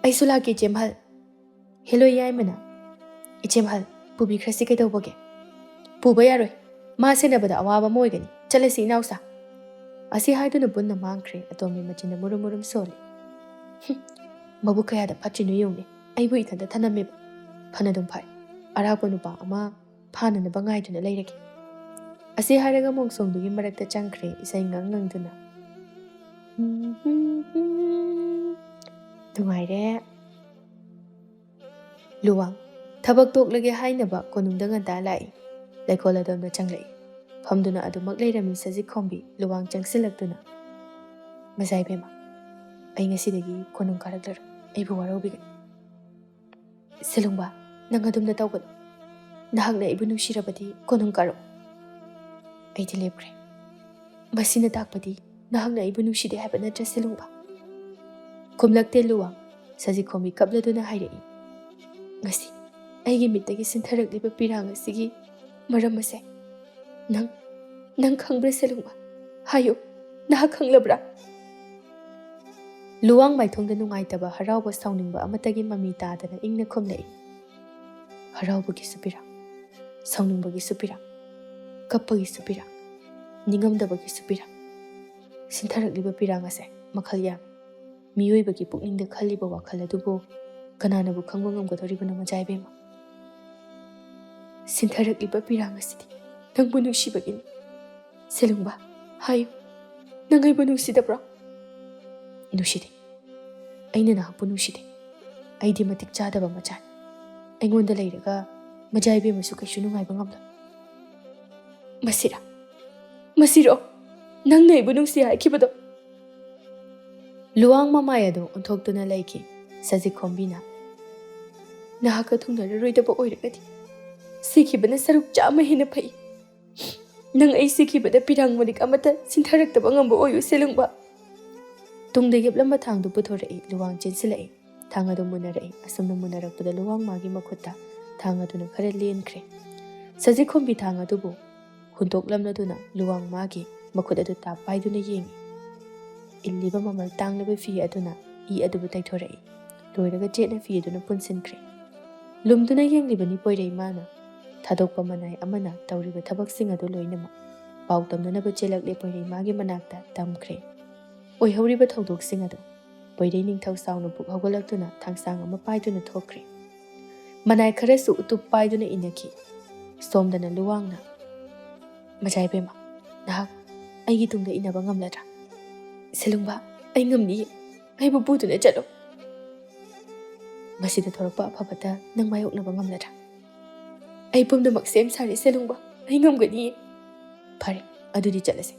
"ꯑꯩꯁꯨ ꯂꯥꯛꯀꯦ, ꯏꯆꯦꯝꯍꯜ"꯫ ꯍꯦꯂꯣꯏ ꯌꯥꯏꯃꯅ, "ꯏꯆꯦꯝꯍꯜ, ꯄꯨꯕꯤꯈ꯭ꯔꯁꯤ ꯀꯩꯗꯧꯕꯒꯦ?" "ꯄꯨꯕ ꯌꯥꯔꯣꯏ꯫ ꯃꯥ ꯁꯦꯟꯅꯕꯗ ꯑꯋꯥꯕ ꯑꯃ ꯑꯣꯏꯒꯅꯤ꯫ ꯆꯠꯂꯁꯤ, ꯏꯅꯥꯎꯆꯥ"꯫ ꯑꯁꯤ ꯍꯥꯏꯗꯨꯅ ꯄꯨꯟꯅ ꯃꯥꯡꯈ꯭ꯔꯦ꯫ ꯑꯇꯣꯝꯕꯤ ꯃꯆꯤꯟꯗ ꯃꯨꯔꯨꯝ ꯃꯨꯔꯨꯝ ꯁꯣꯜꯂꯤ꯫ "ꯍꯨꯝ, ꯃꯕꯨꯛ ꯀꯌꯥꯗ ꯐꯠꯇ꯭ꯔꯤꯅꯣ ꯌꯦꯡꯉꯨꯅꯦ꯫ ꯑꯩꯕꯨ ꯏꯊꯟꯇ ꯊꯅꯝꯃꯦꯕ꯫ ꯐꯅꯗꯨꯝ ꯐꯥꯏ꯫ ꯑꯔꯥꯛꯄ ꯅꯨꯄꯥ ꯑꯃ ꯐꯥꯅꯅꯕ ꯉꯥꯏꯗꯨꯅ ꯂꯩꯔꯒꯦ"꯫ ꯑꯁꯤ ꯍꯥꯏꯔꯒ ꯃꯣꯡꯁꯣꯡꯗꯨꯒꯤ ꯃꯔꯛꯇ ꯆꯪꯈ꯭ꯔꯦ, ꯏꯁꯩ ꯉꯪ ꯉꯪꯗꯨꯅ꯫ ꯅꯨꯡꯉꯥꯏꯔꯦ꯫ ꯂꯨꯋꯥꯡ ꯊꯕꯛ ꯇꯣꯛꯂꯒꯦ ꯍꯥꯏꯅꯕ ꯀꯣꯅꯨꯡꯗ ꯉꯟꯇꯥ ꯂꯥꯛꯏ꯫ ꯂꯩꯀꯣꯜ ꯑꯗꯣꯝꯗ ꯆꯪꯂꯛꯏ꯫ ꯐꯝꯗꯨꯅ ꯑꯗꯨꯃꯛ ꯂꯩꯔꯝꯃꯤ ꯁꯖꯤꯛ ꯈꯣꯝꯕꯤ꯫ ꯂꯨꯋꯥꯡ ꯆꯪꯁꯤꯜꯂꯛꯇꯨꯅ, "ꯃꯖꯥ ꯏꯕꯦꯝꯃ, ꯑꯩ ꯉꯁꯤꯗꯒꯤ ꯀꯣꯅꯨꯡ ꯀꯥꯔꯛꯂꯔꯣꯏ꯫ ꯑꯩꯕꯨ ꯋꯥꯔꯧꯕꯤꯒꯅꯨ"꯫ "ꯁꯦꯂꯨꯡꯕ, ꯅꯪ ꯑꯗꯨꯝꯅ ꯇꯧꯒꯅꯨ꯫ ꯅꯍꯥꯛꯅ ꯑꯩꯕꯨ ꯅꯨꯡꯁꯤꯔꯕꯗꯤ ꯀꯣꯅꯨꯡ ꯀꯥꯔꯛꯎ꯫ ꯑꯩꯗꯤ ꯂꯦꯞꯈ꯭ꯔꯦ꯫ ꯃꯁꯤꯅ ꯇꯥꯛꯄꯗꯤ ꯅꯍꯥꯛꯅ ꯑꯩꯕꯨ ꯅꯨꯡꯁꯤꯗꯦ ꯍꯥꯏꯕ ꯅꯠꯇ꯭ꯔꯥ, ꯁꯦꯂꯨꯡꯕ?" ꯈꯨꯝꯂꯛꯇꯦ ꯂꯨꯋꯥꯡ꯫ ꯁꯖꯤꯛꯈꯣꯝꯕꯤ ꯀꯞꯂꯗꯨꯅ ꯍꯥꯏꯔꯛꯏ, "ꯉꯁꯤ ꯑꯩꯒꯤ ꯃꯤꯠꯇꯒꯤ ꯁꯤꯟꯊꯔꯛꯂꯤꯕ ꯄꯤꯔꯥꯡ ꯑꯁꯤꯒꯤ ꯃꯔꯝ ꯑꯁꯦ ꯅꯪ, ꯅꯪ ꯈꯪꯕ꯭ꯔꯥ, ꯁꯦꯂꯨꯡꯕ? ꯍꯥꯏꯌꯨ, ꯅꯍꯥꯛ ꯈꯪꯂꯕ꯭ꯔꯥ?" ꯂꯨꯋꯥꯡ ꯃꯥꯏꯊꯣꯡꯗ ꯅꯨꯡꯉꯥꯏꯇꯕ, ꯍꯔꯥꯎꯕ, ꯁꯥꯎꯅꯤꯡꯕ ꯑꯃꯠꯇꯒꯤ ꯃꯃꯤ ꯇꯥꯗꯅ ꯏꯪꯅ ꯈꯨꯝꯂꯛꯏ, "ꯍꯔꯥꯎꯕꯒꯤꯁꯨ ꯄꯤꯔꯥꯡ, ꯁꯥꯎꯅꯤꯡꯕꯒꯤꯁꯨ ꯄꯤꯔꯥꯡ, ꯀꯞꯄꯒꯤꯁꯨ ꯄꯤꯔꯥꯡ, ꯅꯤꯡꯉꯝꯗꯕꯒꯤꯁꯨ ꯄꯤꯔꯥꯡ꯫ ꯁꯤꯟꯊꯔꯛꯂꯤꯕ ꯄꯤꯔꯥꯡ ꯑꯁꯦ ꯃꯈꯜ ꯌꯥꯝꯃꯤ꯫ ꯃꯤꯑꯣꯏꯕꯒꯤ ꯄꯨꯛꯅꯤꯡꯗ ꯈꯜꯂꯤꯕ ꯋꯥꯈꯜ ꯑꯗꯨꯕꯨ ꯀꯅꯥꯅꯕꯨ ꯈꯪꯕ ꯉꯝꯒꯗꯧꯔꯤꯕꯅꯣ, ꯃꯖꯥꯏꯕꯦꯝꯃ? ꯁꯤꯟꯊꯔꯛꯂꯤꯕ ꯄꯤꯔꯥꯡ ꯑꯁꯤꯗꯤ ꯅꯪꯕꯨ ꯅꯨꯡꯁꯤꯕꯒꯤꯅꯤ꯫ ꯁꯦꯂꯨꯡꯕ, ꯍꯥꯏꯌꯨ, ꯅꯪ ꯑꯩꯕꯨ ꯅꯨꯡꯁꯤꯗꯕ꯭ꯔꯣ? ꯅꯨꯡꯁꯤꯗꯦ꯫ ꯑꯩꯅ ꯅꯍꯥꯛꯄꯨ ꯅꯨꯡꯁꯤꯗꯦ꯫ ꯑꯩꯗꯤ ꯃꯇꯤꯛ ꯆꯥꯗꯕ ꯃꯆꯥꯅꯤ꯫ ꯑꯩꯉꯣꯟꯗ ꯂꯩꯔꯒ ꯃꯖꯥꯏꯕꯦꯝꯃꯁꯨ ꯀꯩꯁꯨ ꯅꯨꯡꯉꯥꯏꯕ ꯉꯝꯂꯣꯏ꯫ ꯃꯁꯤꯔꯥ? ꯃꯁꯤꯔꯣ? ꯅꯪꯅ ꯑꯩꯕꯨ ꯅꯨꯡꯁꯤ ꯍꯥꯏꯈꯤꯕꯗꯣ? ꯂꯨꯋꯥꯡ ꯃꯃꯥꯏ ꯑꯗꯨ ꯑꯣꯟꯊꯣꯛꯇꯨꯅ ꯂꯩꯈꯤ꯫ ꯁꯖꯤꯛ ꯈꯣꯝꯕꯤꯅ, ꯅꯍꯥꯛꯀ ꯊꯨꯡꯅꯔꯔꯣꯏꯗꯕ ꯑꯣꯏꯔꯒꯗꯤ ꯁꯤꯈꯤꯕꯅ ꯁꯔꯨꯛ ꯆꯥꯝꯃ ꯍꯦꯟꯅ ꯐꯩ꯫ ꯅꯪ ꯑꯩ ꯁꯤꯈꯤꯕꯗ ꯄꯤꯔꯥꯡ ꯃꯔꯤꯛ ꯑꯃꯠꯇ ꯁꯤꯟꯊꯔꯛꯇꯕ ꯉꯝꯕ ꯑꯣꯏꯌꯨ, ꯁꯦꯂꯨꯡꯕ꯫ ꯇꯨꯡꯗ ꯌꯦꯞꯂꯝꯕ ꯊꯥꯡꯗꯨ ꯄꯨꯊꯣꯔꯛꯏ꯫ ꯂꯨꯋꯥꯡ ꯆꯦꯟꯁꯤꯜꯂꯛꯏ꯫ ꯊꯥꯡ ꯑꯗꯨ ꯃꯨꯟꯅꯔꯛꯏ꯫ ꯑꯁꯨꯝꯅ ꯃꯨꯟꯅꯔꯛꯄꯗ ꯂꯨꯋꯥꯡ ꯃꯥꯒꯤ ꯃꯈꯨꯠꯇ ꯊꯥꯡ ꯑꯗꯨꯅ ꯈꯔ ꯂꯦꯟꯈ꯭ꯔꯦ꯫ ꯁꯖꯤꯛ ꯈꯣꯝꯕꯤ ꯊꯥꯡ ꯑꯗꯨꯕꯨ ꯍꯨꯟꯗꯣꯛꯂꯝꯂꯗꯨꯅ ꯂꯨꯋꯥꯡ ꯃꯥꯒꯤ ꯃꯈꯨꯠ ꯑꯗꯨ ꯇꯥꯞ ꯄꯥꯏꯗꯨꯅ ꯌꯦꯡꯏ꯫ ꯏꯜꯂꯤꯕ ꯃꯃꯜ ꯇꯥꯡꯂꯕ ꯐꯤ ꯑꯗꯨꯅ ꯏ ꯑꯗꯨꯕꯨ ꯇꯩꯊꯣꯔꯛꯏ꯫ ꯂꯣꯏꯔꯒ ꯆꯦꯠꯅ ꯐꯤ ꯑꯗꯨꯅ ꯄꯨꯟꯁꯤꯟꯈ꯭ꯔꯦ꯫ ꯂꯨꯝꯗꯨꯅ ꯌꯦꯡꯂꯤꯕꯅꯤ ꯄꯣꯏꯔꯩꯃꯥꯅ꯫ ꯊꯥꯗꯣꯛꯄ ꯃꯅꯥꯏ ꯑꯃꯅ ꯇꯧꯔꯤꯕ ꯊꯕꯛꯁꯤꯡ ꯑꯗꯨ ꯂꯣꯏꯅꯃꯛ ꯄꯥꯎ ꯇꯝꯅꯅꯕ ꯆꯦꯜꯂꯛꯂꯦ ꯄꯣꯏꯔꯩꯃꯥꯒꯤ ꯃꯅꯥꯛꯇ ꯇꯝꯈ꯭ꯔꯦ꯫ ꯑꯣꯏꯍꯧꯔꯤꯕ ꯊꯧꯗꯣꯛꯁꯤꯡ ꯑꯗꯨ ꯄꯣꯏꯔꯩ ꯅꯤꯡꯊꯧ ꯆꯥꯎꯅ ꯕꯨꯛ ꯍꯧꯒꯠꯂꯛꯇꯨꯅ ꯊꯥꯡꯁꯥꯡ ꯑꯃ ꯄꯥꯏꯗꯨꯅ ꯊꯣꯛꯈ꯭ꯔꯦ꯫ ꯃꯅꯥꯏ ꯈꯔꯁꯨ ꯎꯇꯨꯞ ꯄꯥꯏꯗꯨꯅ ꯏꯟꯅꯈꯤ꯫ ꯁꯣꯝꯗꯅ ꯂꯨꯋꯥꯡꯅ, ꯃꯖꯥꯏꯕꯦꯝꯃ, ꯅꯍꯥꯛ ꯑꯩꯒꯤ ꯇꯨꯡꯗ ꯏꯟꯅꯕ ꯉꯝꯂꯗ꯭ꯔꯥ? ꯁꯦꯂꯨꯡꯕ, ꯑꯩ ꯉꯝꯅꯤꯌꯦ꯫ ꯑꯩꯕꯨ ꯄꯨꯗꯨꯅ ꯆꯠꯂꯣ꯫ ꯃꯁꯤꯗ ꯊꯣꯔꯛꯄ ꯑꯐꯕꯇ ꯅꯪ ꯃꯥꯌꯣꯛꯅꯕ ꯉꯝꯂꯗ꯭ꯔꯥ? ꯑꯩ ꯄꯨꯝꯅꯃꯛ ꯁꯦꯝ ꯁꯥꯔꯦ ꯁꯦꯂꯨꯡꯕ, ꯑꯩ ꯉꯝꯒꯅꯤꯌꯦ꯫ ꯐꯔꯦ, ꯑꯗꯨꯗꯤ ꯆꯠꯂꯁꯤ꯫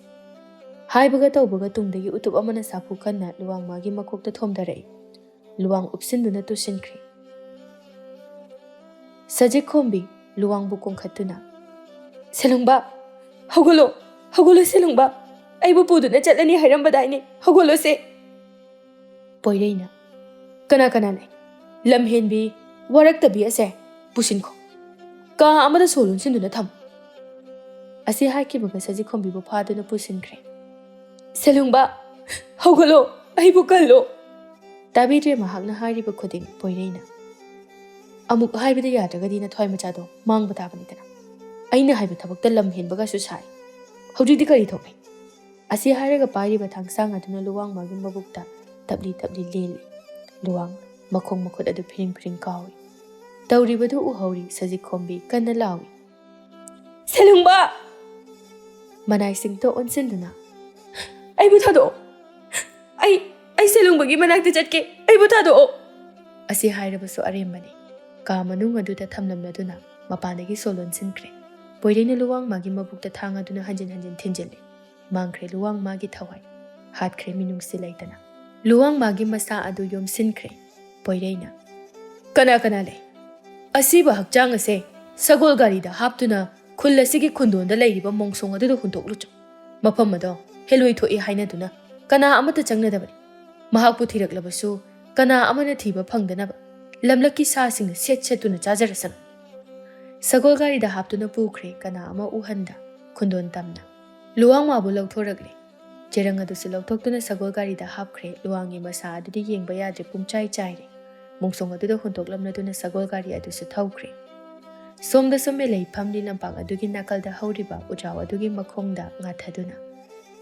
ꯍꯥꯏꯕꯒ ꯇꯧꯕꯒ ꯇꯨꯡꯗꯒꯤ ꯎꯇꯨꯞ ꯑꯃꯅ ꯁꯥꯐꯨ ꯀꯟꯅ ꯂꯨꯋꯥꯡ ꯃꯥꯒꯤ ꯃꯀꯣꯛꯇ ꯊꯣꯝꯗꯔꯛꯏ꯫ ꯂꯨꯋꯥꯡ ꯎꯞꯁꯤꯟꯗꯨꯅ ꯇꯨꯁꯤꯟꯈ꯭ꯔꯦ꯫ ꯁꯖꯤꯛ ꯈꯣꯝꯕꯤ ꯂꯨꯋꯥꯡꯕꯨ ꯀꯣꯡꯈꯠꯇꯨꯅ, ꯁꯦꯂꯨꯡꯕ, ꯍꯧꯒꯠꯂꯣ, ꯍꯧꯒꯠꯂꯣ ꯁꯦꯂꯨꯡꯕ, ꯑꯩꯕꯨ ꯄꯨꯗꯨꯅ ꯆꯠꯂꯅꯤ ꯍꯥꯏꯔꯝꯕꯗꯥꯏꯅꯦ, ꯍꯧꯒꯠꯂꯣꯁꯦ꯫ ꯄꯣꯏꯔꯩꯅ, ꯀꯅꯥ ꯀꯅꯥ ꯂꯩ? ꯂꯝꯍꯦꯟꯕꯤ, ꯋꯥꯔꯛꯇꯕꯤ ꯑꯁꯦ ꯄꯨꯁꯤꯟꯈꯣ꯫ ꯀꯥ ꯑꯃꯗ ꯁꯣ ꯂꯣꯟꯁꯤꯟꯗꯨꯅ ꯊꯝꯃꯨ꯫ ꯑꯁꯤ ꯍꯥꯏꯈꯤꯕꯒ ꯁꯖꯤꯛ ꯈꯣꯝꯕꯤꯕꯨ ꯐꯥꯗꯨꯅ ꯄꯨꯁꯤꯟꯈ꯭ꯔꯦ꯫ ꯁꯦꯂꯨꯡꯕ, ꯍꯧꯒꯠꯂꯣ, ꯑꯩꯕꯨ ꯀꯜꯂꯣ꯫ ꯇꯥꯕꯤꯗ꯭ꯔꯦ ꯃꯍꯥꯛꯅ ꯍꯥꯏꯔꯤꯕ ꯈꯨꯗꯤꯡ ꯄꯣꯏꯔꯩꯅ꯫ ꯑꯃꯨꯛ ꯍꯥꯏꯕꯗ ꯌꯥꯗ꯭ꯔꯒꯗꯤ ꯅꯊ꯭ꯋꯥꯏ ꯃꯆꯥꯗꯣ ꯃꯥꯡꯕ ꯇꯥꯕꯅꯤꯗꯅ꯫ ꯑꯩꯅ ꯍꯥꯏꯕ ꯊꯕꯛꯇ ꯂꯝ ꯍꯦꯟꯕꯒꯁꯨ ꯁꯥꯏ꯫ ꯍꯧꯖꯤꯛꯇꯤ ꯀꯔꯤ ꯊꯣꯛꯂꯦ? ꯑꯁꯤ ꯍꯥꯏꯔꯒ ꯄꯥꯏꯔꯤꯕ ꯊꯥꯡꯁꯥꯡ ꯑꯗꯨꯅ ꯂꯨꯋꯥꯡ ꯃꯥꯒꯤ ꯃꯕꯨꯛꯇ ꯇꯞꯂꯤ ꯇꯞꯂꯤ ꯂꯦꯜꯂꯤ꯫ ꯂꯨꯋꯥꯡ ꯃꯈꯣꯡ ꯃꯈꯨꯠ ꯑꯗꯨ ꯐꯤꯔꯤꯡ ꯐꯤꯔꯤꯡ ꯀꯥꯎꯏ꯫ ꯇꯧꯔꯤꯕꯗꯨ ꯎꯍꯧꯔꯤ ꯁꯖꯤꯛꯈꯣꯝꯕꯤ ꯀꯟꯅ ꯂꯥꯎꯏ, "ꯁꯦꯂꯨꯡꯕ!" ꯃꯅꯥꯏꯁꯤꯡꯗ ꯑꯣꯟꯁꯤꯟꯗꯨꯅ, "ꯑꯩꯕꯨ ꯊꯥꯗꯣꯛꯑꯣ! ꯑꯩ, ꯑꯩ ꯁꯦꯂꯨꯡꯕꯒꯤ ꯃꯅꯥꯛꯇ ꯆꯠꯀꯦ! ꯑꯩꯕꯨ ꯊꯥꯗꯣꯛꯑꯣ!" ꯑꯁꯤ ꯍꯥꯏꯔꯕꯁꯨ ꯑꯔꯦꯝꯕꯅꯤ꯫ ꯀꯥ ꯃꯅꯨꯡ ꯑꯗꯨꯗ ꯊꯝꯂꯝꯂꯗꯨꯅ ꯃꯄꯥꯟꯗꯒꯤ ꯁꯣ ꯂꯣꯟꯁꯤꯟꯈ꯭ꯔꯦ꯫ ꯄꯣꯏꯔꯩꯅ ꯂꯨꯋꯥꯡ ꯃꯥꯒꯤ ꯃꯕꯨꯛꯇ ꯊꯥꯡ ꯑꯗꯨꯅ ꯍꯟꯖꯤꯟ ꯍꯟꯖꯤꯟ ꯊꯤꯟꯖꯤꯜꯂꯤ꯫ ꯃꯥꯡꯈ꯭ꯔꯦ ꯂꯨꯋꯥꯡ ꯃꯥꯒꯤ ꯊꯋꯥꯏ꯫ ꯍꯥꯠꯈ꯭ꯔꯦ ꯃꯤꯅꯨꯡꯁꯤ ꯂꯩꯇꯅ꯫ ꯂꯨꯋꯥꯡ ꯃꯥꯒꯤ ꯃꯁꯥ ꯑꯗꯨ ꯌꯣꯝꯁꯤꯟꯈ꯭ꯔꯦ꯫ ꯄꯣꯏꯔꯩꯅ, "ꯀꯅꯥ ꯀꯅꯥ ꯂꯩ? ꯑꯁꯤꯕ ꯍꯛꯆꯥꯡ ꯑꯁꯦ ꯁꯒꯣꯜ ꯒꯥꯔꯤꯗ ꯍꯥꯞꯇꯨꯅ ꯈꯨꯜ ꯑꯁꯤꯒꯤ ꯈꯨꯟꯗꯣꯟꯗ ꯂꯩꯔꯤꯕ ꯃꯣꯡꯁꯣꯡ ꯑꯗꯨꯗ ꯍꯨꯟꯗꯣꯛꯂꯨꯆꯣ꯫ ꯃꯐꯝ ꯑꯗꯣ ꯍꯦꯂꯣꯏ ꯊꯣꯛꯏ ꯍꯥꯏꯅꯗꯨꯅ ꯀꯅꯥ ꯑꯃꯠꯇ ꯆꯪꯅꯗꯕꯅꯤ꯫ ꯃꯍꯥꯛꯄꯨ ꯊꯤꯔꯛꯂꯕꯁꯨ ꯀꯅꯥ ꯑꯃꯅ ꯊꯤꯕ ꯐꯪꯗꯅꯕ ꯂꯝꯂꯛꯀꯤ ꯁꯥꯁꯤꯡꯅ ꯁꯦꯠ ꯁꯦꯠꯇꯨꯅ ꯆꯥꯖꯔꯁꯅꯨ꯫" ꯁꯒꯣꯜ ꯒꯥꯔꯤꯗ ꯍꯥꯞꯇꯨꯅ ꯄꯨꯈ꯭ꯔꯦ ꯀꯅꯥ ꯑꯃ ꯎꯍꯟꯗ ꯈꯨꯟꯗꯣꯟ ꯇꯝꯅ꯫ ꯂꯨꯋꯥꯡ ꯃꯥꯕꯨ ꯂꯧꯊꯣꯔꯛꯂꯦ꯫ ꯆꯦꯔꯪ ꯑꯗꯨꯁꯨ ꯂꯧꯊꯣꯛꯇꯨꯅ ꯁꯒꯣꯜ ꯒꯥꯔꯤꯗ ꯍꯥꯞꯈ꯭ꯔꯦ꯫ ꯂꯨꯋꯥꯡꯒꯤ ꯃꯁꯥ ꯑꯗꯨꯗꯤ ꯌꯦꯡꯕ ꯌꯥꯗ꯭ꯔꯦ, ꯄꯨꯡꯆꯥꯏ ꯆꯥꯏꯔꯦ꯫ ꯃꯣꯡꯁꯣꯡ ꯑꯗꯨꯗ ꯍꯨꯟꯗꯣꯛꯂꯝꯂꯗꯨꯅ ꯁꯒꯣꯜ ꯒꯥꯔꯤ ꯑꯗꯨꯁꯨ ꯊꯧꯈ꯭ꯔꯦ꯫ ꯁꯣꯝꯗꯁꯨ ꯃꯦꯂꯩ ꯐꯝꯂꯤ ꯂꯝꯄꯥꯛ ꯑꯗꯨꯒꯤ ꯅꯥꯀꯜꯗ ꯍꯧꯔꯤꯕ ꯎꯖꯥꯎ ꯑꯗꯨꯒꯤ ꯃꯈꯣꯡꯗ ꯉꯥꯊꯗꯨꯅ꯫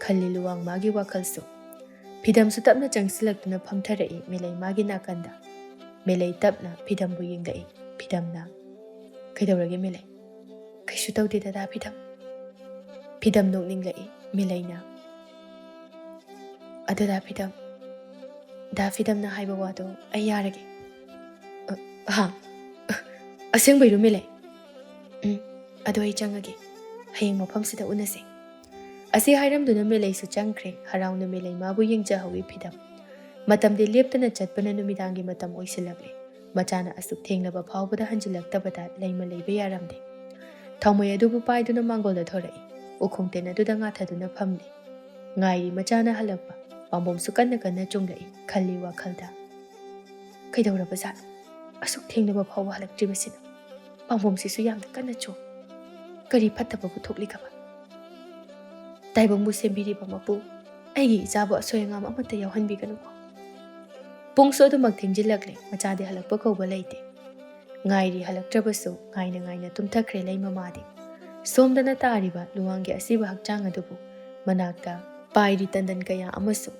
ꯈꯜꯂꯤ ꯂꯨꯋꯥꯡ ꯃꯥꯒꯤ ꯋꯥꯈꯜꯁꯨ꯫ ꯐꯤꯗꯝꯁꯨ ꯇꯞꯅ ꯆꯪꯁꯤꯜꯂꯛꯇꯨꯅ ꯐꯝꯊꯔꯛꯏ ꯃꯦꯂꯩ ꯃꯥꯒꯤ ꯅꯥꯀꯟꯗ꯫ ꯃꯦꯂꯩ ꯇꯞꯅ ꯐꯤꯗꯝꯕꯨ ꯌꯦꯡꯂꯛꯏ꯫ ꯐꯤꯗꯝꯅ, "ꯀꯩꯗꯧꯔꯒꯦ ꯃꯦꯂꯩ?" "ꯀꯩꯁꯨ ꯇꯧꯗꯦ ꯗꯗꯥ ꯐꯤꯗꯝ꯫" ꯐꯤꯗꯝ ꯅꯣꯛꯅꯤꯡꯂꯛꯏ꯫ ꯃꯦꯂꯩꯅ, "ꯑꯗꯨꯗ ꯐꯤꯗꯝ, ꯗꯥ ꯐꯤꯗꯝꯅ ꯍꯥꯏꯕ ꯋꯥꯗꯣ ꯑꯩ ꯌꯥꯔꯒꯦ꯫" "ꯑ, ꯍꯥ? ꯑ, ꯑꯁꯦꯡꯕꯩꯔꯣ ꯃꯦꯂꯩ?" "ꯎꯝ, ꯑꯗꯣ ꯑꯩ ꯆꯪꯉꯒꯦ꯫ ꯍꯌꯦꯡ ꯃꯐꯝꯁꯤꯗ ꯎꯅꯁꯦ꯫" ꯑꯁꯤ ꯍꯥꯏꯔꯝꯗꯨꯅ ꯃꯦꯂꯩꯁꯨ ꯆꯪꯈ꯭ꯔꯦ꯫ ꯍꯔꯥꯎꯅ ꯃꯦꯂꯩ ꯃꯥꯕꯨ ꯌꯦꯡꯖꯍꯧꯏ ꯐꯤꯗꯝ꯫ ꯃꯇꯝꯗꯤ ꯂꯦꯞꯇꯅ ꯆꯠꯄꯅ ꯅꯨꯃꯤꯗꯥꯡꯒꯤ ꯃꯇꯝ ꯑꯣꯏꯁꯤꯜꯂꯛꯂꯦ꯫ ꯃꯆꯥꯅ ꯑꯁꯨꯛ ꯊꯦꯡꯂꯕ ꯐꯥꯎꯕꯗ ꯍꯟꯖꯤꯜꯂꯛꯇꯕꯗ ꯂꯩꯃ ꯂꯩꯕ ꯌꯥꯔꯝꯗꯦ꯫ ꯊꯥꯎꯃꯩ ꯑꯗꯨꯕꯨ ꯄꯥꯏꯗꯨꯅ ꯃꯥꯡꯒꯣꯜꯗ ꯊꯣꯔꯛꯏ꯫ ꯎꯈꯣꯡ ꯇꯦꯟ ꯑꯗꯨꯗ ꯉꯥꯊꯗꯨꯅ ꯐꯝꯂꯤ꯫ ꯉꯥꯏꯔꯤ ꯃꯆꯥꯅ ꯍꯜꯂꯛꯄ꯫ ꯄꯥꯝꯕꯣꯝꯁꯨ ꯀꯟꯅ ꯀꯟꯅ ꯆꯣꯡꯂꯛꯏ꯫ ꯈꯜꯂꯤ ꯋꯥꯈꯜꯗ, "ꯀꯩꯗꯧꯔꯕꯖꯥꯠꯅꯣ? ꯑꯁꯨꯛ ꯊꯦꯡꯂꯕ ꯐꯥꯎꯕ ꯍꯜꯂꯛꯇ꯭ꯔꯤꯕꯁꯤꯅ? ꯄꯥꯝꯕꯣꯝꯁꯤꯁꯨ ꯌꯥꯝꯅ ꯀꯟꯅ ꯆꯣꯡ꯫ ꯀꯔꯤ ꯐꯠꯇꯕꯕꯨ ꯊꯣꯛꯂꯤꯒꯕ? ꯇꯥꯏꯕꯪꯕꯨ ꯁꯦꯝꯕꯤꯔꯤꯕ ꯃꯄꯨ, ꯑꯩꯒꯤ ꯏꯆꯥꯕꯨ ꯑꯁꯣꯏ ꯑꯉꯥꯝ ꯑꯃꯠꯇ ꯌꯥꯎꯍꯟꯕꯤꯒꯅꯨꯀꯣ꯫" ꯄꯨꯡꯁꯨ ꯑꯗꯨꯃꯛ ꯊꯦꯡꯖꯤꯜꯂꯛꯂꯦ꯫ ꯃꯆꯥꯗꯤ ꯍꯜꯂꯛꯄ ꯀꯧꯕ ꯂꯩꯇꯦ꯫ ꯉꯥꯏꯔꯤ ꯍꯜꯂꯛꯇ꯭ꯔꯕꯁꯨ ꯉꯥꯏꯅ ꯉꯥꯏꯅ ꯇꯨꯝꯊꯈ꯭ꯔꯦ ꯂꯩꯃ ꯃꯥꯗꯤ꯫ ꯁꯣꯝꯗꯅ ꯇꯥꯔꯤꯕ ꯂꯨꯋꯥꯡꯒꯤ ꯑꯁꯤꯕ ꯍꯛꯆꯥꯡ ꯑꯗꯨꯕꯨ ꯃꯅꯥꯛꯇ ꯄꯥꯏꯔꯤ ꯇꯟꯗꯟ ꯀꯌꯥ ꯑꯃꯁꯨ꯫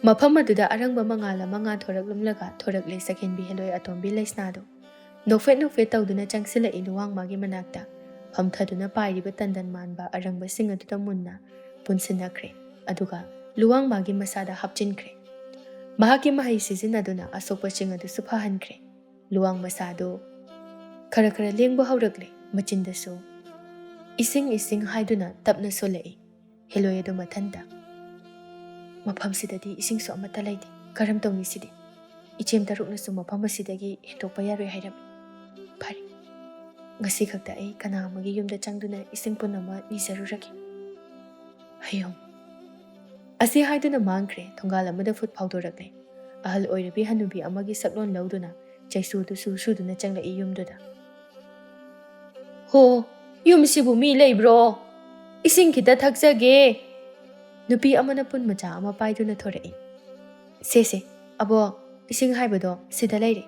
ꯃꯐꯝ ꯑꯗꯨꯗ ꯑꯔꯪꯕ ꯃꯉꯥꯜ ꯑꯃ ꯉꯥꯟꯊꯣꯔꯛꯂꯝꯂꯒ ꯊꯣꯔꯛꯂꯦ ꯁꯛꯍꯦꯟꯕꯤ ꯍꯦꯂꯣꯏ ꯑꯇꯣꯝꯕꯤ ꯂꯩꯁꯅꯥꯗꯨ꯫ ꯅꯣꯛꯐꯦꯠ ꯅꯣꯛꯐꯦꯠ ꯇꯧꯗꯨꯅ ꯆꯪꯁꯤꯜꯂꯛꯏ ꯂꯨꯋꯥꯡꯃꯥꯒꯤ ꯃꯅꯥꯛꯇ꯫ ꯐꯝꯊꯗꯨꯅ ꯄꯥꯏꯔꯤꯕ ꯇꯟꯗꯟ ꯃꯥꯟꯕ ꯑꯔꯪꯕꯁꯤꯡ ꯑꯗꯨꯗ ꯃꯨꯟꯅ ꯄꯨꯟꯁꯤꯟꯅꯈ꯭ꯔꯦ꯫ ꯑꯗꯨꯒ ꯂꯨꯋꯥꯡꯃꯥꯒꯤ ꯃꯁꯥꯗ ꯍꯥꯞꯆꯤꯟꯈ꯭ꯔꯦ꯫ ꯃꯍꯥꯛꯀꯤ ꯃꯍꯩ ꯁꯤꯖꯤꯟꯅꯗꯨꯅ ꯑꯁꯣꯛꯄꯁꯤꯡ ꯑꯗꯨꯁꯨ ꯐꯍꯟꯈ꯭ꯔꯦ꯫ ꯂꯨꯋꯥꯡ ꯃꯁꯥꯗꯨ ꯈꯔ ꯈꯔ ꯂꯦꯡꯕ ꯍꯧꯔꯛꯂꯦ꯫ ꯃꯆꯤꯟꯗꯁꯨ "ꯏꯁꯤꯡ, ꯏꯁꯤꯡ" ꯍꯥꯏꯗꯨꯅ ꯇꯞꯅ ꯁꯣꯜꯂꯛꯏ꯫ ꯍꯦꯂꯣꯏ ꯑꯗꯨ ꯃꯊꯟꯇ, "ꯃꯐꯝꯁꯤꯗꯗꯤ ꯏꯁꯤꯡꯁꯨ ꯑꯃꯠꯇ ꯂꯩꯇꯦ꯫ ꯀꯔꯝ ꯇꯧꯅꯤ ꯁꯤꯗꯤ? ꯏꯆꯦꯝ ꯇꯔꯨꯛꯅꯁꯨ ꯃꯐꯝ ꯑꯁꯤꯗꯒꯤ ꯍꯦꯟꯗꯣꯛꯄ ꯌꯥꯔꯣꯏ ꯍꯥꯏꯔꯝꯃꯤ꯫ ꯐꯔꯦ, ꯉꯁꯤ ꯈꯛꯇ ꯑꯩ ꯀꯅꯥ ꯑꯃꯒꯤ ꯌꯨꯝꯗ ꯆꯪꯗꯨꯅ ꯏꯁꯤꯡ ꯄꯨꯟ ꯑꯃ ꯅꯤꯖꯔꯨꯔꯒꯦ꯫ ꯍꯌꯣꯝ" ꯑꯁꯤ ꯍꯥꯏꯗꯨꯅ ꯃꯥꯡꯈ꯭ꯔꯦ꯫ ꯊꯣꯡꯒꯥꯜ ꯑꯃꯗ ꯐꯨꯠ ꯐꯥꯎꯗꯣꯔꯛꯂꯦ꯫ ꯑꯍꯜ ꯑꯣꯏꯔꯕꯤ ꯍꯅꯨꯕꯤ ꯑꯃꯒꯤ ꯁꯛꯂꯣꯟ ꯂꯧꯗꯨꯅ ꯆꯩꯁꯨꯗꯨ ꯁꯨ ꯁꯨꯗꯨꯅ ꯆꯪꯂꯛꯏ ꯌꯨꯝꯗꯨꯗ꯫ "ꯍꯣ, ꯌꯨꯝꯁꯤꯕꯨ ꯃꯤ ꯂꯩꯕ꯭ꯔꯣ? ꯏꯁꯤꯡ ꯈꯤꯇ ꯊꯛꯆꯒꯦ꯫" ꯅꯨꯄꯤ ꯑꯃꯅ ꯄꯨꯟ ꯃꯆꯥ ꯑꯃ ꯄꯥꯏꯗꯨꯅ ꯊꯣꯔꯛꯏ꯫ "ꯁꯦ, ꯁꯦ, ꯑꯕꯣꯛ, ꯏꯁꯤꯡ ꯍꯥꯏꯕꯗꯣ ꯁꯤꯗ ꯂꯩꯔꯦ꯫"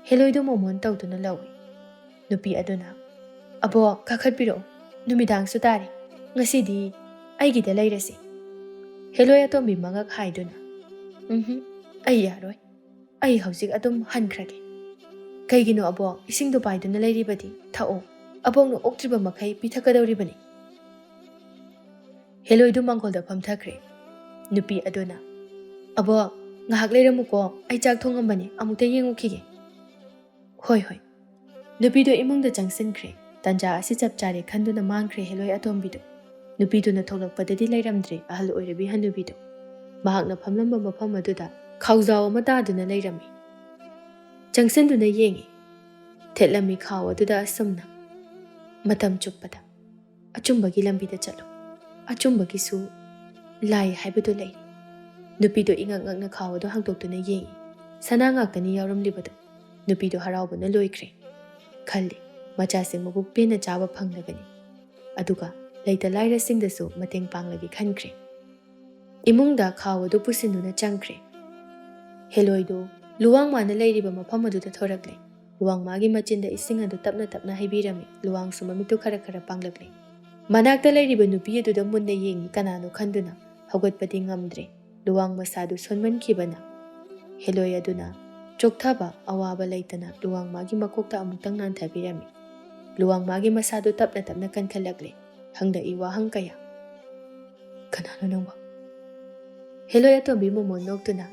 ꯍꯦꯂꯣꯏꯗꯨ ꯃꯣꯃꯣꯟ ꯇꯧꯗꯨꯅ ꯂꯧꯏ꯫ ꯅꯨꯄꯤ ꯑꯗꯨꯅ, "ꯑꯕꯣꯛ, ꯀꯥꯈꯠꯄꯤꯔꯛꯎ, ꯅꯨꯃꯤꯗꯥꯡꯁꯨ ꯇꯥꯔꯦ꯫ ꯉꯁꯤꯗꯤ ꯑꯩꯒꯤꯗ ꯂꯩꯔꯁꯤ꯫" ꯍꯦꯂꯣꯏ ꯑꯇꯣꯝꯕꯤ ꯃꯉꯛ ꯍꯥꯏꯗꯨꯅ, "ꯎꯝꯍꯨꯝ, ꯑꯩ ꯌꯥꯔꯣꯏ꯫ ꯑꯩ ꯍꯧꯖꯤꯛ ꯑꯗꯨꯝ ꯍꯟꯈ꯭ꯔꯒꯦ꯫" "ꯀꯩꯒꯤꯅꯣ ꯑꯕꯣꯛ? ꯏꯁꯤꯡꯗꯣ ꯄꯥꯏꯗꯨꯅ ꯂꯩꯔꯤꯕꯗꯤ? ꯊꯛꯑꯣ꯫ ꯑꯕꯣꯛꯅ ꯑꯣꯛꯇ꯭ꯔꯤꯕ ꯃꯈꯩ ꯄꯤꯊꯛꯀꯗꯧꯔꯤꯕꯅꯤ꯫" ꯍꯦꯂꯣꯏꯗꯨ ꯃꯥꯡꯒꯣꯜꯗ ꯐꯝꯊꯈ꯭ꯔꯦ꯫ ꯅꯨꯄꯤ ꯑꯗꯨꯅ, "ꯑꯕꯣꯛ, ꯉꯥꯏꯍꯥꯛ ꯂꯩꯔꯝꯃꯨꯀꯣ, ꯑꯩ ꯆꯥꯛ ꯊꯣꯡꯉꯝꯕꯅꯤ, ꯑꯃꯨꯛꯇ ꯌꯦꯡꯉꯨꯈꯤꯒꯦ꯫" "ꯍꯣꯏ, ꯍꯣꯏ꯫" ꯅꯨꯄꯤꯗꯨ ꯏꯃꯨꯡꯗ ꯆꯪꯁꯤꯟꯈ꯭ꯔꯦ꯫ ꯇꯟꯖꯥ ꯑꯁꯤ ꯆꯞ ꯆꯥꯔꯦ ꯈꯟꯗꯨꯅ ꯃꯥꯡꯈ꯭ꯔꯦ ꯍꯦꯂꯣꯏ ꯑꯇꯣꯝꯕꯤꯗꯨ꯫ ꯅꯨꯄꯤꯗꯨꯅ ꯊꯣꯛꯂꯛꯄꯗꯗꯤ ꯂꯩꯔꯝꯗ꯭ꯔꯦ ꯑꯍꯜ ꯑꯣꯏꯔꯕꯤ ꯍꯅꯨꯕꯤꯗꯨ꯫ ꯃꯍꯥꯛꯅ ꯐꯝꯂꯝꯕ ꯃꯐꯝ ꯑꯗꯨꯗ ꯈꯥꯎꯖꯥꯎ ꯑꯃ ꯇꯥꯗꯨꯅ ꯂꯩꯔꯝꯃꯤ꯫ ꯆꯪꯁꯤꯟꯗꯨꯅ ꯌꯦꯡꯉꯤ꯫ ꯊꯦꯠꯂꯝꯃꯤ ꯈꯥꯎ ꯑꯗꯨꯗ ꯑꯁꯨꯝꯅ, "ꯃꯇꯝ ꯆꯨꯞꯄꯗ ꯑꯆꯨꯝꯕꯒꯤ ꯂꯝꯕꯤꯗ ꯆꯠꯂꯨ꯫ ꯑꯆꯨꯝꯕꯒꯤꯁꯨ ꯂꯥꯏ ꯍꯥꯏꯕꯗꯨ ꯂꯩ꯫" ꯅꯨꯄꯤꯗꯨ ꯏꯉꯛ ꯉꯛꯅ ꯈꯥꯎ ꯑꯗꯨ ꯍꯥꯡꯗꯣꯛꯇꯨꯅ ꯌꯦꯡꯉꯤ꯫ ꯁꯅꯥ ꯉꯥꯛꯇꯅꯤ ꯌꯥꯎꯔꯝꯂꯤꯕꯗꯨ꯫ ꯅꯨꯄꯤꯗꯨ ꯍꯔꯥꯎꯕꯅ ꯂꯣꯏꯈ꯭ꯔꯦ꯫ ꯈꯜꯂꯤ, ꯃꯆꯥꯁꯤꯡ ꯃꯕꯨꯛ ꯄꯦꯟꯅ ꯆꯥꯕ ꯐꯪꯂꯒꯅꯤ꯫ ꯑꯗꯨꯒ ꯂꯩꯇ ꯂꯥꯏꯔꯁꯤꯡꯗꯁꯨ ꯃꯇꯦꯡ ꯄꯥꯡꯂꯒꯦ ꯈꯟꯈ꯭ꯔꯦ꯫ ꯏꯃꯨꯡꯗ ꯈꯥꯎ ꯑꯗꯨ ꯄꯨꯁꯤꯟꯗꯨꯅ ꯆꯪꯈ꯭ꯔꯦ꯫ ꯍꯦꯂꯣꯏꯗꯨ ꯂꯨꯋꯥꯡꯃꯥꯅ ꯂꯩꯔꯤꯕ ꯃꯐꯝ ꯑꯗꯨꯗ ꯊꯣꯔꯛꯂꯦ꯫ ꯂꯨꯋꯥꯡꯃꯥꯒꯤ ꯃꯆꯤꯟꯗ ꯏꯁꯤꯡ ꯑꯗꯨ ꯇꯞꯅ ꯇꯞꯅ ꯍꯩꯕꯤꯔꯝꯃꯤ꯫ ꯂꯨꯋꯥꯡꯁꯨ ꯃꯃꯤꯠꯇꯨ ꯈꯔ ꯈꯔ ꯄꯥꯡꯂꯛꯂꯦ꯫ ꯃꯅꯥꯛꯇ ꯂꯩꯔꯤꯕ ꯅꯨꯄꯤ ꯑꯗꯨꯗ ꯃꯨꯟꯅ ꯌꯦꯡꯉꯤ, ꯀꯅꯥꯅꯣ ꯈꯟꯗꯨꯅ꯫ ꯍꯧꯒꯠꯄꯗꯤ ꯉꯝꯗ꯭ꯔꯦ꯫ ꯂꯨꯋꯥꯡ ꯃꯁꯥꯗꯨ ꯁꯣꯟꯃꯟꯈꯤꯕꯅ ꯍꯦꯂꯣꯏ ꯑꯗꯨꯅ ꯆꯣꯛꯊꯕ ꯑꯋꯥꯕ ꯂꯩꯇꯅ ꯂꯨꯋꯥꯡ ꯃꯥꯒꯤ ꯃꯀꯣꯛꯇ ꯑꯃꯨꯛꯇꯪ ꯅꯥꯟꯊꯕꯤꯔꯝꯃꯤ꯫ ꯂꯨꯋꯥꯡ ꯃꯥꯒꯤ ꯃꯁꯥꯗꯨ ꯇꯞꯅ ꯇꯞꯅ ꯀꯟꯈꯠꯂꯛꯂꯦ꯫ ꯍꯪꯂꯛꯏ ꯋꯥꯍꯪ ꯀꯌꯥ꯫ "ꯀꯅꯥꯅꯣ ꯅꯪꯕꯣ?" ꯍꯦꯂꯣꯏ ꯑꯇꯣꯝꯕꯤ ꯃꯣꯃꯣꯟ ꯅꯣꯛꯇꯨꯅ,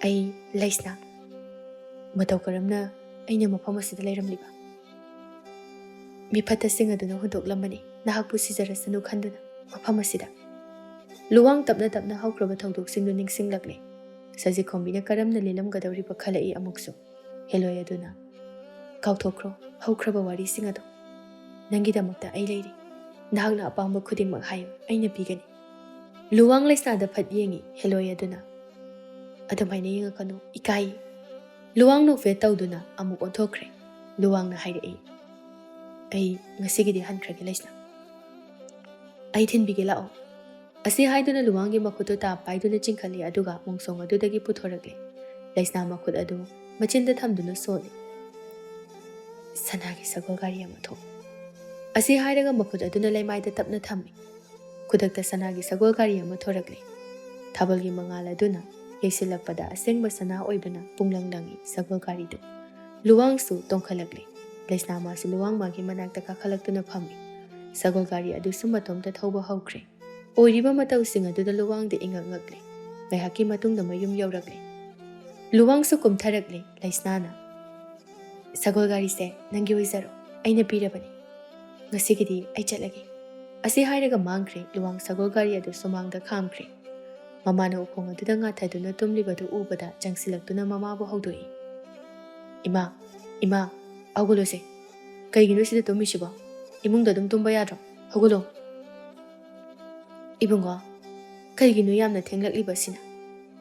"ꯑꯩ ꯂꯩꯁꯅꯥ꯫ ꯃꯇꯧ ꯀꯔꯝꯅ ꯑꯩꯅ ꯃꯐꯝ ꯑꯁꯤꯗ ꯂꯩꯔꯝꯂꯤꯕ? ꯃꯤꯐꯠꯇꯁꯤꯡ ꯑꯗꯨꯅ ꯍꯨꯟꯗꯣꯛꯂꯝꯕꯅꯤ, ꯅꯍꯥꯛꯄꯨ ꯁꯤꯖꯔꯁꯅꯨ ꯈꯟꯗꯨꯅ ꯃꯐꯝ ꯑꯁꯤꯗ꯫" ꯂꯨꯋꯥꯡ ꯇꯞꯅ ꯇꯞꯅ ꯍꯧꯈ꯭ꯔꯕ ꯊꯧꯗꯣꯛꯁꯤꯡꯗꯨ ꯅꯤꯡꯁꯤꯡꯂꯛꯂꯦ꯫ ꯁꯖꯤꯛꯈꯣꯝꯕꯤꯅ ꯀꯔꯝꯅ ꯂꯦꯜꯂꯝꯒꯗꯧꯔꯤꯕ ꯈꯜꯂꯛꯏ ꯑꯃꯨꯛꯁꯨ꯫ ꯍꯦꯂꯣꯏ ꯑꯗꯨꯅ, "ꯀꯥꯎꯊꯣꯛꯈ꯭ꯔꯣ ꯍꯧꯈ꯭ꯔꯕ ꯋꯥꯔꯤꯁꯤꯡ ꯑꯗꯨ꯫ ꯅꯪꯒꯤꯗꯃꯛꯇ ꯑꯩ ꯂꯩꯔꯤ꯫ ꯅꯍꯥꯛꯅ ꯑꯄꯥꯝꯕ ꯈꯨꯗꯤꯡꯃꯛ ꯍꯥꯏꯌꯨ, ꯑꯩꯅ ꯄꯤꯒꯅꯤ꯫" ꯂꯨꯋꯥꯡ ꯂꯩꯁꯅꯥꯗ ꯐꯠ ꯌꯦꯡꯉꯤ ꯍꯦꯂꯣꯏ ꯑꯗꯨꯅ꯫ "ꯑꯗꯨꯃꯥꯏꯅ ꯌꯦꯡꯉꯛꯀꯅꯨ, ꯏꯀꯥꯏ꯫" ꯂꯨꯋꯥꯡ ꯅꯣꯛꯐꯦꯠ ꯇꯧꯗꯨꯅ ꯑꯃꯨꯛ ꯑꯣꯟꯊꯣꯛꯈ꯭ꯔꯦ꯫ ꯂꯨꯋꯥꯡꯅ ꯍꯥꯏꯔꯛꯏ, "ꯑꯩ ꯉꯁꯤꯒꯤꯗꯤ ꯍꯟꯈ꯭ꯔꯒꯦ ꯂꯩꯁꯅꯥ꯫ ꯑꯩ ꯊꯤꯟꯕꯤꯒꯦ ꯂꯥꯛꯑꯣ꯫" ꯑꯁꯤ ꯍꯥꯏꯗꯨꯅ ꯂꯨꯋꯥꯡꯒꯤ ꯃꯈꯨꯠꯇꯨ ꯇꯥꯞ ꯄꯥꯏꯗꯨꯅ ꯆꯤꯡꯈꯠꯂꯤ, ꯑꯗꯨꯒ ꯃꯣꯡꯁꯣꯡ ꯑꯗꯨꯗꯒꯤ ꯄꯨꯊꯣꯔꯛꯂꯦ꯫ ꯂꯩꯁꯅꯥ ꯃꯈꯨꯠ ꯑꯗꯨ ꯃꯆꯤꯟꯗ ꯊꯝꯗꯨꯅ ꯁꯣꯜꯂꯤ꯫ "ꯁꯅꯥꯒꯤ ꯁꯒꯣꯜ ꯒꯥꯔꯤ ꯑꯃ ꯊꯣꯛ꯫" ꯑꯁꯤ ꯍꯥꯏꯔꯒ ꯃꯈꯨꯠ ꯑꯗꯨꯅ ꯂꯩꯃꯥꯏꯗ ꯇꯞꯅ ꯊꯝꯃꯤ꯫ ꯈꯨꯗꯛꯇ ꯁꯅꯥꯒꯤ ꯁꯒꯣꯜ ꯒꯥꯔꯤ ꯑꯃ ꯊꯣꯔꯛꯂꯦ꯫ ꯊꯥꯕꯜꯒꯤ ꯃꯉꯥꯜ ꯑꯗꯨꯅ ꯌꯩꯁꯤꯜꯂꯛꯄꯗ ꯑꯁꯦꯡꯕ ꯁꯅꯥ ꯑꯣꯏꯕꯅ ꯄꯨꯡꯂꯪ ꯂꯪꯏ ꯁꯒꯣꯜ ꯒꯥꯔꯤꯗꯨ꯫ ꯂꯨꯋꯥꯡꯁꯨ ꯇꯣꯡꯈꯠꯂꯛꯂꯦ꯫ ꯂꯩꯁꯅꯥ ꯃꯥꯁꯨ ꯂꯨꯋꯥꯡ ꯃꯥꯒꯤ ꯃꯅꯥꯛꯇ ꯀꯥꯈꯠꯂꯛꯇꯨꯅ ꯐꯝꯃꯤ꯫ ꯁꯒꯣꯜ ꯒꯥꯔꯤ ꯑꯗꯨꯁꯨ ꯃꯇꯣꯝꯇ ꯊꯧꯕ ꯍꯧꯈ꯭ꯔꯦ꯫ ꯑꯣꯏꯔꯤꯕ ꯃꯇꯧꯁꯤꯡ ꯑꯗꯨꯗ ꯂꯨꯋꯥꯡꯗꯤ ꯏꯉꯛ ꯉꯛꯂꯦ꯫ ꯉꯥꯏꯍꯥꯛꯀꯤ ꯃꯇꯨꯡꯗ ꯃꯌꯨꯝ ꯌꯧꯔꯛꯂꯦ꯫ ꯂꯨꯋꯥꯡꯁꯨ ꯀꯨꯝꯊꯔꯛꯂꯦ꯫ ꯂꯩꯁꯅꯥꯅ, "ꯁꯒꯣꯜ ꯒꯥꯔꯤꯁꯦ ꯅꯪꯒꯤ ꯑꯣꯏꯖꯔꯣ, ꯑꯩꯅ ꯄꯤꯔꯕꯅꯤ꯫ ꯉꯁꯤꯒꯤꯗꯤ ꯑꯩ ꯆꯠꯂꯒꯦ꯫" ꯑꯁꯤ ꯍꯥꯏꯔꯒ ꯃꯥꯡꯈ꯭ꯔꯦ꯫ ꯂꯨꯋꯥꯡ ꯁꯒꯣꯜ ꯒꯥꯔꯤ ꯑꯗꯨ ꯁꯨꯃꯥꯡꯗ ꯈꯥꯝꯈ꯭ꯔꯦ꯫ ꯃꯃꯥꯅ ꯎꯈꯣꯡ ꯑꯗꯨꯗ ꯉꯥꯊꯗꯨꯅ ꯇꯨꯝꯂꯤꯕꯗꯨ ꯎꯕꯗ ꯆꯪꯁꯤꯜꯂꯛꯇꯨꯅ ꯃꯃꯥꯕꯨ ꯍꯧꯗꯣꯛꯏ꯫ "ꯏꯃꯥ, ꯏꯃꯥ, ꯍꯧꯒꯠꯂꯣꯁꯦ꯫ ꯀꯩꯒꯤꯅꯣ ꯁꯤꯗ ꯇꯨꯝꯃꯤꯁꯤꯕꯣ? ꯏꯃꯨꯡꯗ ꯑꯗꯨꯝ ꯇꯨꯝꯕ ꯌꯥꯗ꯭ꯔꯣ? ꯍꯧꯒꯠꯂꯣ꯫" "ꯏꯕꯨꯡꯉꯣ, ꯀꯩꯒꯤꯅꯣ ꯌꯥꯝꯅ ꯊꯦꯡꯂꯛꯂꯤꯕꯁꯤꯅ?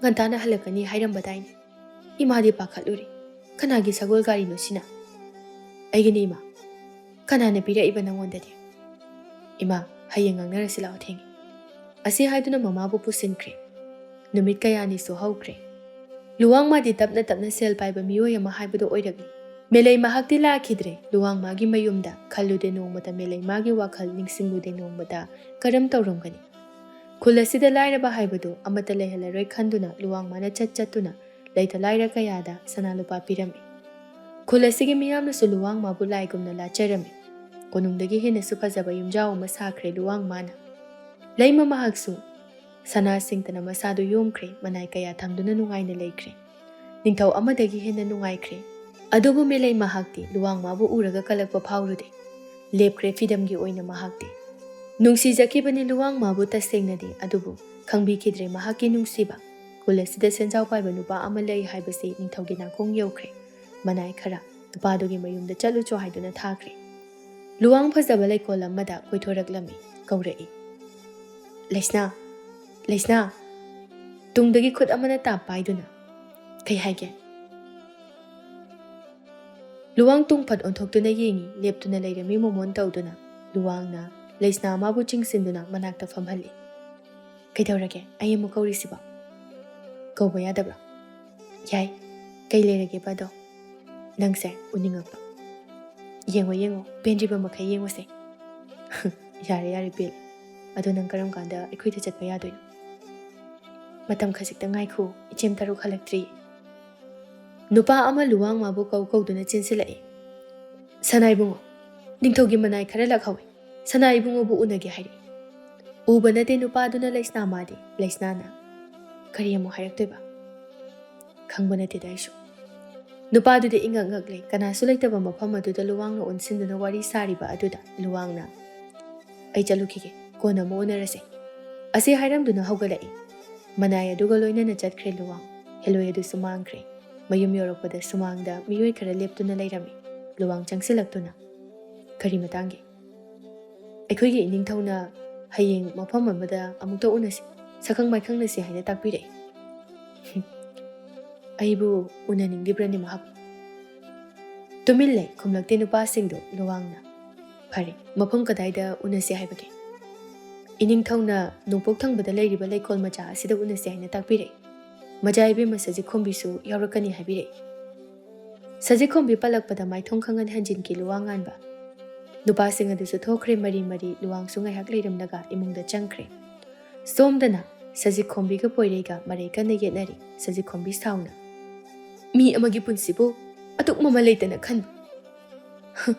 ꯉꯟꯇꯥꯅ ꯍꯜꯂꯛꯀꯅꯤ ꯍꯥꯏꯔꯝꯕꯗꯥꯏꯅꯦ?" ꯏꯃꯥꯗꯤ ꯄꯥꯈꯠꯂꯨꯔꯦ꯫ "ꯀꯅꯥꯒꯤ ꯁꯒꯣꯜ ꯒꯥꯔꯤꯅꯣ ꯁꯤꯅ?" "ꯑꯩꯒꯤꯅꯦ ꯏꯃꯥ꯫" "ꯀꯅꯥꯅ ꯄꯤꯔꯛꯏꯕ ꯅꯪꯉꯣꯟꯗꯗꯤ?" "ꯏꯃꯥ, ꯍꯌꯦꯡ ꯉꯥꯡꯅꯔꯁꯤ ꯂꯥꯛꯑꯣ, ꯊꯦꯡꯉꯦ꯫" ꯑꯁꯤ ꯍꯥꯏꯗꯨꯅ ꯃꯃꯥꯕꯨ ꯄꯨꯁꯤꯟꯈ꯭ꯔꯦ꯫ ꯅꯨꯃꯤꯠ ꯀꯌꯥꯅꯤꯁꯨ ꯍꯧꯈ꯭ꯔꯦ꯫ ꯂꯨꯋꯥꯡ ꯃꯥꯗꯤ ꯇꯞꯅ ꯇꯞꯅ ꯁꯦꯜ ꯄꯥꯏꯕ ꯃꯤꯑꯣꯏ ꯑꯃ ꯍꯥꯏꯕꯗꯨ ꯑꯣꯏꯔꯛꯂꯤ꯫ ꯃꯦꯂꯩ ꯃꯍꯥꯛꯇꯤ ꯂꯥꯛꯈꯤꯗ꯭ꯔꯦ꯫ ꯂꯨꯋꯥꯡ ꯃꯥꯒꯤ ꯃꯌꯨꯝꯗ ꯈꯜꯂꯨꯗꯦ ꯅꯣꯡꯃꯇ ꯃꯦꯂꯩ ꯃꯥꯒꯤ ꯋꯥꯈꯜ ꯅꯤꯡꯁꯤꯡꯂꯨꯗꯦ ꯅꯣꯡꯃꯇ꯫ ꯀꯔꯝ ꯇꯧꯔꯝꯒꯅꯤ? ꯈꯨꯜ ꯑꯁꯤꯗ ꯂꯥꯏꯔꯕ ꯍꯥꯏꯕꯗꯨ ꯑꯃꯠꯇ ꯂꯩꯍꯜꯂꯔꯣꯏ ꯈꯟꯗꯨꯅ ꯂꯨꯋꯥꯡꯃꯥꯅ ꯆꯠ ꯆꯠꯇꯨꯅ ꯂꯩꯇ ꯂꯥꯏꯔ ꯀꯌꯥꯗ ꯁꯅꯥ ꯂꯨꯄꯥ ꯄꯤꯔꯝꯃꯤ꯫ ꯈꯨꯜ ꯑꯁꯤꯒꯤ ꯃꯤꯌꯥꯝꯅꯁꯨ ꯂꯨꯋꯥꯡꯃꯥꯕꯨ ꯂꯥꯏꯒꯨꯝꯅ ꯂꯥꯠꯆꯔꯝꯃꯤ꯫ ꯀꯣꯅꯨꯡꯗꯒꯤ ꯍꯦꯟꯅꯁꯨ ꯐꯖꯕ ꯌꯨꯝꯖꯥꯎ ꯑꯃ ꯁꯥꯈ꯭ꯔꯦ ꯂꯨꯋꯥꯡꯃꯥꯅ꯫ ꯂꯩꯃ ꯃꯍꯥꯛꯁꯨ ꯁꯅꯥ ꯁꯤꯡꯇꯅ ꯃꯁꯥꯗꯨ ꯌꯣꯝꯈ꯭ꯔꯦ, ꯃꯅꯥꯏ ꯀꯌꯥ ꯊꯝꯗꯨꯅ ꯅꯨꯡꯉꯥꯏꯅ ꯂꯩꯈ꯭ꯔꯦ꯫ ꯅꯤꯡꯊꯧ ꯑꯃꯗꯒꯤ ꯍꯦꯟꯅ ꯅꯨꯡꯉꯥꯏꯈ꯭ꯔꯦ꯫ ꯑꯗꯨꯕꯨ ꯃꯤꯂꯩ ꯃꯍꯥꯛꯇꯤ ꯂꯨꯋꯥꯡꯃꯥꯕꯨ ꯎꯔꯒ ꯀꯜꯂꯛꯄ ꯐꯥꯎꯔꯨꯗꯦ꯫ ꯂꯦꯞꯈ꯭ꯔꯦ ꯐꯤꯗꯝꯒꯤ ꯑꯣꯏꯅ ꯃꯍꯥꯛꯇꯤ꯫ ꯅꯨꯡꯁꯤꯖꯈꯤꯕꯅꯤ ꯂꯨꯋꯥꯡꯃꯥꯕꯨ ꯇꯁꯦꯡꯅꯗꯤ, ꯑꯗꯨꯕꯨ ꯈꯪꯕꯤꯈꯤꯗ꯭ꯔꯦ ꯃꯍꯥꯛꯀꯤ ꯅꯨꯡꯁꯤꯕ꯫ ꯈꯨꯜ ꯑꯁꯤꯗ ꯁꯦꯟꯖꯥꯎ ꯄꯥꯏꯕ ꯅꯨꯄꯥ ꯑꯃ ꯂꯩ ꯍꯥꯏꯕꯁꯤ ꯅꯤꯡꯊꯧꯒꯤ ꯅꯥꯀꯣꯡ ꯌꯧꯈ꯭ꯔꯦ꯫ ꯃꯅꯥꯏ ꯈꯔ ꯅꯨꯄꯥꯗꯨꯒꯤ ꯃꯌꯨꯝꯗ ꯆꯠꯂꯨꯆꯣ ꯍꯥꯏꯗꯨꯅ ꯊꯥꯈ꯭ꯔꯦ꯫ ꯂꯨꯋꯥꯡ ꯐꯖꯕ ꯂꯩꯀꯣꯜ ꯑꯃꯗ ꯀꯣꯏꯊꯣꯔꯛꯂꯝꯃꯤ꯫ ꯀꯧꯔꯛꯏ, "ꯂꯩꯁꯅꯥ, ꯂꯩꯁꯅꯥ!" ꯇꯨꯡꯗꯒꯤ ꯈꯨꯠ ꯑꯃꯅ ꯇꯥꯞ ꯄꯥꯏꯗꯨꯅ, "ꯀꯩ ꯍꯥꯏꯒꯦ?" ꯂꯨꯋꯥꯡ ꯇꯨꯡ ꯐꯠ ꯑꯣꯟꯊꯣꯛꯇꯨꯅ ꯌꯦꯡꯉꯤ꯫ ꯂꯦꯞꯇꯨꯅ ꯂꯩꯔꯝꯃꯤ ꯃꯣꯃꯣꯟ ꯇꯧꯗꯨꯅ꯫ ꯂꯨꯋꯥꯡꯅ ꯂꯩꯁꯅꯥ ꯃꯥꯕꯨ ꯆꯤꯡꯁꯤꯟꯗꯨꯅ ꯃꯅꯥꯛꯇ ꯐꯝꯍꯜꯂꯤ꯫ "ꯀꯩꯗꯧꯔꯒꯦ? ꯑꯩ ꯑꯃꯨꯛ ꯀꯧꯔꯤꯁꯤꯕꯣ? ꯀꯧꯕ ꯌꯥꯗꯕ꯭ꯔꯣ?" "ꯌꯥꯏ꯫ ꯀꯩ ꯂꯩꯔꯒꯦꯕ ꯑꯗꯣ?" "ꯅꯪꯁꯦ ꯎꯅꯤꯡꯉꯛꯄ꯫ ꯌꯦꯡꯉꯣ, ꯌꯦꯡꯉꯣ, ꯄꯦꯟꯗ꯭ꯔꯤꯕ ꯃꯈꯩ ꯌꯦꯡꯉꯨꯁꯦ꯫" "ꯌꯥꯔꯦ, ꯌꯥꯔꯦ, ꯄꯦꯜꯂꯦ꯫ ꯑꯗꯣ ꯅꯪ ꯀꯔꯝ ꯀꯥꯟꯗ ꯑꯩꯈꯣꯏꯗ ꯆꯠꯄ ꯌꯥꯗꯣꯏꯅꯣ?" "ꯃꯇꯝ ꯈꯖꯤꯛꯇ ꯉꯥꯏꯈꯣ, ꯏꯆꯦꯝ ꯇꯔꯨꯛ ꯍꯜꯂꯛꯇ꯭ꯔꯤ꯫" ꯅꯨꯄꯥ ꯑꯃ ꯂꯨꯋꯥꯡ ꯃꯥꯕꯨ ꯀꯧ ꯀꯧꯗꯨꯅ ꯆꯦꯟꯁꯤꯜꯂꯛꯏ꯫ "ꯁꯅꯥ ꯏꯕꯨꯡꯉꯣ, ꯅꯤꯡꯊꯧꯒꯤ ꯃꯅꯥꯏ ꯈꯔ ꯂꯥꯛꯍꯧꯏ꯫ ꯁꯅꯥ ꯏꯕꯨꯡꯉꯣꯕꯨ ꯎꯅꯒꯦ ꯍꯥꯏꯔꯛꯏ꯫" ꯎꯕ ꯅꯠꯇꯦ ꯅꯨꯄꯥꯗꯨꯅ ꯂꯩꯁꯅꯥ ꯃꯥꯗꯤ꯫ ꯂꯩꯁꯅꯥꯅ, "ꯀꯔꯤ ꯑꯃꯨꯛ ꯍꯥꯏꯔꯛꯇꯣꯏꯕ?" "ꯈꯪꯕ ꯅꯠꯇꯦꯗ ꯑꯩꯁꯨ꯫" ꯅꯨꯄꯥꯗꯨꯗꯤ ꯏꯉꯛ ꯉꯛꯂꯦ꯫ ꯀꯅꯥꯁꯨ ꯂꯩꯇꯕ ꯃꯐꯝ ꯑꯗꯨꯗ ꯂꯨꯋꯥꯡꯅ ꯑꯣꯟꯁꯤꯟꯗꯨꯅ ꯋꯥꯔꯤ ꯁꯥꯔꯤꯕ ꯑꯗꯨꯗ ꯂꯨꯋꯥꯡꯅ, "ꯑꯩ ꯆꯠꯂꯨꯈꯤꯒꯦ, ꯀꯣꯟꯅ ꯑꯃꯨꯛ ꯎꯅꯔꯁꯦ꯫" ꯑꯁꯤ ꯍꯥꯏꯔꯝꯗꯨꯅ ꯍꯧꯒꯠꯂꯛꯏ꯫ ꯃꯅꯥꯏ ꯑꯗꯨꯒ ꯂꯣꯏꯅꯅ ꯆꯠꯈ꯭ꯔꯦ ꯂꯨꯋꯥꯡ꯫ ꯍꯦꯂꯣꯏ ꯑꯗꯨꯁꯨ ꯃꯥꯡꯈ꯭ꯔꯦ꯫ ꯃꯌꯨꯝ ꯌꯧꯔꯛꯄꯗ ꯁꯨꯃꯥꯡꯗ ꯃꯤꯑꯣꯏ ꯈꯔ ꯂꯦꯞꯇꯨꯅ ꯂꯩꯔꯝꯃꯤ꯫ ꯂꯨꯋꯥꯡ ꯆꯪꯁꯤꯜꯂꯛꯇꯨꯅ, "ꯀꯔꯤ ꯃꯇꯥꯡꯒꯤ?" "ꯑꯩꯈꯣꯏꯒꯤ ꯏꯅꯤꯡꯊꯧꯅ ꯍꯌꯦꯡ ꯃꯐꯝ ꯑꯃꯗ ꯑꯃꯨꯛꯇ ꯎꯅꯁꯤ, ꯁꯛꯈꯪ ꯃꯥꯏꯈꯪꯅꯁꯤ ꯍꯥꯏꯅ ꯇꯥꯛꯄꯤꯔꯛꯏ꯫" "ꯑꯩꯕꯨ ꯎꯅꯅꯤꯡꯂꯤꯕ꯭ꯔꯅꯦ ꯃꯍꯥꯛ?" ꯇꯨꯃꯤꯟ ꯂꯩ, ꯈꯨꯝꯂꯛꯇꯦ ꯅꯨꯄꯥꯁꯤꯡꯗꯨ꯫ ꯂꯨꯋꯥꯡꯅ, "ꯐꯔꯦ, ꯃꯐꯝ ꯀꯗꯥꯏꯗ ꯎꯅꯁꯤ ꯍꯥꯏꯕꯒꯦ?" "ꯏꯅꯤꯡꯊꯧꯅ ꯅꯣꯡꯄꯣꯛ ꯊꯪꯕꯗ ꯂꯩꯔꯤꯕ ꯂꯩꯀꯣꯜ ꯃꯆꯥ ꯑꯁꯤꯗ ꯎꯅꯁꯤ ꯍꯥꯏꯅ ꯇꯥꯛꯄꯤꯔꯛꯏ꯫ ꯃꯖꯥ ꯏꯕꯦꯝꯃ ꯁꯖꯤꯛꯈꯣꯝꯕꯤꯁꯨ ꯌꯥꯎꯔꯛꯀꯅꯤ ꯍꯥꯏꯕꯤꯔꯛꯏ꯫" ꯁꯖꯤꯛꯈꯣꯝꯕꯤ ꯄꯜꯂꯛꯄꯗ ꯃꯥꯏꯊꯣꯡ ꯈꯪꯍꯟ ꯍꯟꯖꯤꯟꯈꯤ ꯂꯨꯋꯥꯡꯉꯥꯟꯕ꯫ ꯅꯨꯄꯥꯁꯤꯡ ꯑꯗꯨꯁꯨ ꯊꯣꯛꯈ꯭ꯔꯦ ꯃꯔꯤ ꯃꯔꯤ, ꯂꯨꯋꯥꯡꯁꯨ ꯉꯥꯏꯍꯥꯛ ꯂꯩꯔꯝꯂꯒ ꯏꯃꯨꯡꯗ ꯆꯪꯈ꯭ꯔꯦ꯫ ꯁꯣꯝꯗꯅ ꯁꯖꯤꯛꯈꯣꯝꯕꯤꯒ ꯄꯣꯏꯔꯩꯒ ꯃꯔꯩ ꯀꯟꯅ ꯌꯦꯠꯅꯔꯤ꯫ ꯁꯖꯤꯛꯈꯣꯝꯕꯤ ꯁꯥꯎꯅ, "ꯃꯤ ꯑꯃꯒꯤ ꯄꯨꯟꯁꯤꯕꯨ ꯑꯗꯨꯛ ꯃꯃꯜ ꯂꯩꯇꯅ ꯈꯟꯕ? ꯍ!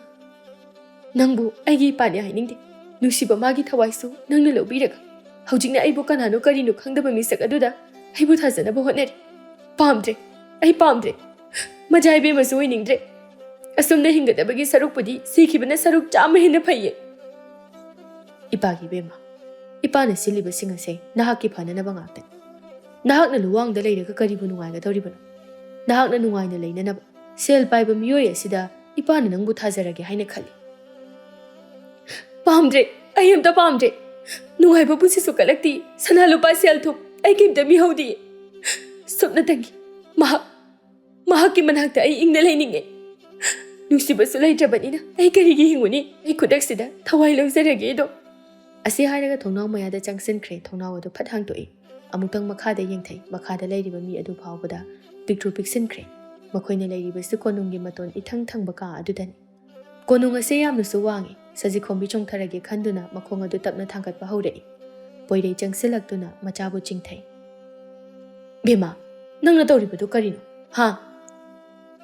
ꯅꯪꯕꯨ ꯑꯩꯒꯤ ꯏꯄꯥꯅꯤ ꯍꯥꯏꯅꯤꯡꯗꯦ꯫ ꯅꯨꯡꯁꯤꯕ ꯃꯥꯒꯤ ꯊꯋꯥꯏꯁꯨ ꯅꯪꯅ ꯂꯧꯕꯤꯔꯒ ꯍꯧꯖꯤꯛꯅ ꯑꯩꯕꯨ ꯀꯅꯥꯅꯣ ꯀꯔꯤꯅꯣ ꯈꯪꯗꯕ ꯃꯤꯁꯛ ꯑꯗꯨꯗ ꯑꯩꯕꯨ ꯊꯥꯖꯅꯕ ꯍꯣꯠꯅꯔꯤ꯫ ꯄꯥꯝꯗ꯭ꯔꯦ, ꯑꯩ ꯄꯥꯝꯗ꯭ꯔꯦ꯫ ꯃꯖꯥ ꯏꯕꯦꯝꯃꯁꯨ ꯑꯣꯏꯅꯤꯡꯗ꯭ꯔꯦ꯫ ꯑꯁꯨꯝꯅ ꯍꯤꯡꯒꯗꯕꯒꯤ ꯁꯔꯨꯛꯄꯨꯗꯤ ꯁꯤꯈꯤꯕꯅ ꯁꯔꯨꯛ ꯆꯥꯝꯃ ꯍꯦꯟꯅ ꯐꯩꯌꯦ꯫" "ꯏꯄꯥꯒꯤ ꯏꯕꯦꯝꯃ, ꯏꯄꯥꯅ ꯁꯤꯜꯂꯤꯕꯁꯤꯡ ꯑꯁꯦ ꯅꯍꯥꯛꯀꯤ ꯐꯅꯅꯕ ꯉꯥꯛꯇꯅꯤ꯫ ꯅꯍꯥꯛꯅ ꯂꯨꯋꯥꯡꯗ ꯂꯩꯔꯒ ꯀꯔꯤꯕꯨ ꯅꯨꯡꯉꯥꯏꯒꯗꯧꯔꯤꯕꯅꯣ? ꯅꯍꯥꯛꯅ ꯅꯨꯡꯉꯥꯏꯅ ꯂꯩꯅꯅꯕ ꯁꯦꯜ ꯄꯥꯏꯕ ꯃꯤꯑꯣꯏ ꯑꯁꯤꯗ ꯏꯄꯥꯅ ꯅꯪꯕꯨ ꯊꯥꯖꯔꯒꯦ ꯍꯥꯏꯅ ꯈꯜꯂꯤ꯫" "ꯄꯥꯝꯗ꯭ꯔꯦ, ꯑꯩ ꯑꯝꯇ ꯄꯥꯝꯗ꯭ꯔꯦ꯫ ꯅꯨꯡꯉꯥꯏꯕ ꯄꯨꯟꯁꯤꯁꯨ ꯀꯜꯂꯛꯇꯦ꯫ ꯁꯅꯥ ꯂꯨꯄꯥ ꯁꯦꯜ ꯊꯨꯝ ꯑꯩ ꯀꯩꯝꯇ ꯃꯤꯍꯧꯗꯦ꯫ ꯁꯨꯞꯅꯇꯪꯒꯤ ꯃꯍꯥꯛ, ꯃꯍꯥꯛꯀꯤ ꯃꯅꯥꯛꯇ ꯑꯩ ꯏꯪꯅ ꯂꯩꯅꯤꯡꯉꯦ꯫ ꯅꯨꯡꯁꯤꯕꯁꯨ ꯂꯩꯇ꯭ꯔꯕꯅꯤꯅ ꯑꯩ ꯀꯔꯤꯒꯤ ꯍꯤꯡꯉꯨꯅꯤ? ꯑꯩ ꯈꯨꯗꯛꯁꯤꯗ ꯊꯋꯥꯏ ꯂꯧꯖꯔꯒꯦꯗꯣ꯫" ꯑꯁꯤ ꯍꯥꯏꯔꯒ ꯊꯣꯡꯅꯥꯎ ꯃꯌꯥꯗ ꯆꯪꯁꯤꯟꯈ꯭ꯔꯦ꯫ ꯊꯣꯡꯅꯥꯎ ꯑꯗꯨ ꯐꯠ ꯍꯥꯡꯗꯣꯛꯏ꯫ ꯑꯃꯨꯛꯇꯪ ꯃꯈꯥꯗ ꯌꯦꯡꯊꯩ꯫ ꯃꯈꯥꯗ ꯂꯩꯔꯤꯕ ꯃꯤ ꯑꯗꯨ ꯐꯥꯎꯕꯗ ꯄꯤꯛꯇ꯭ꯔꯨ ꯄꯤꯛꯁꯤꯟꯈ꯭ꯔꯦ꯫ ꯃꯈꯣꯏꯅ ꯂꯩꯔꯤꯕꯁꯤ ꯀꯣꯅꯨꯡꯒꯤ ꯃꯇꯣꯟ ꯏꯊꯪ ꯊꯪꯕ ꯀꯥ ꯑꯗꯨꯗꯅꯤ꯫ ꯀꯣꯅꯨꯡ ꯑꯁꯤ ꯌꯥꯝꯅꯁꯨ ꯋꯥꯡꯏ꯫ ꯁꯖꯤꯛꯈꯣꯝꯕꯤ ꯆꯣꯡꯊꯔꯒꯦ ꯈꯟꯗꯨꯅ ꯃꯈꯣꯡ ꯑꯗꯨ ꯇꯞꯅ ꯊꯥꯡꯒꯠꯄ ꯍꯧꯔꯛꯏ꯫ ꯄꯣꯏꯔꯩ ꯆꯪꯁꯤꯜꯂꯛꯇꯨꯅ ꯃꯆꯥꯕꯨ ꯆꯤꯡꯊꯩ꯫ "ꯕꯦꯝꯃ, ꯅꯪꯅ ꯇꯧꯔꯤꯕꯗꯨ ꯀꯔꯤꯅꯣ? ꯍꯥ?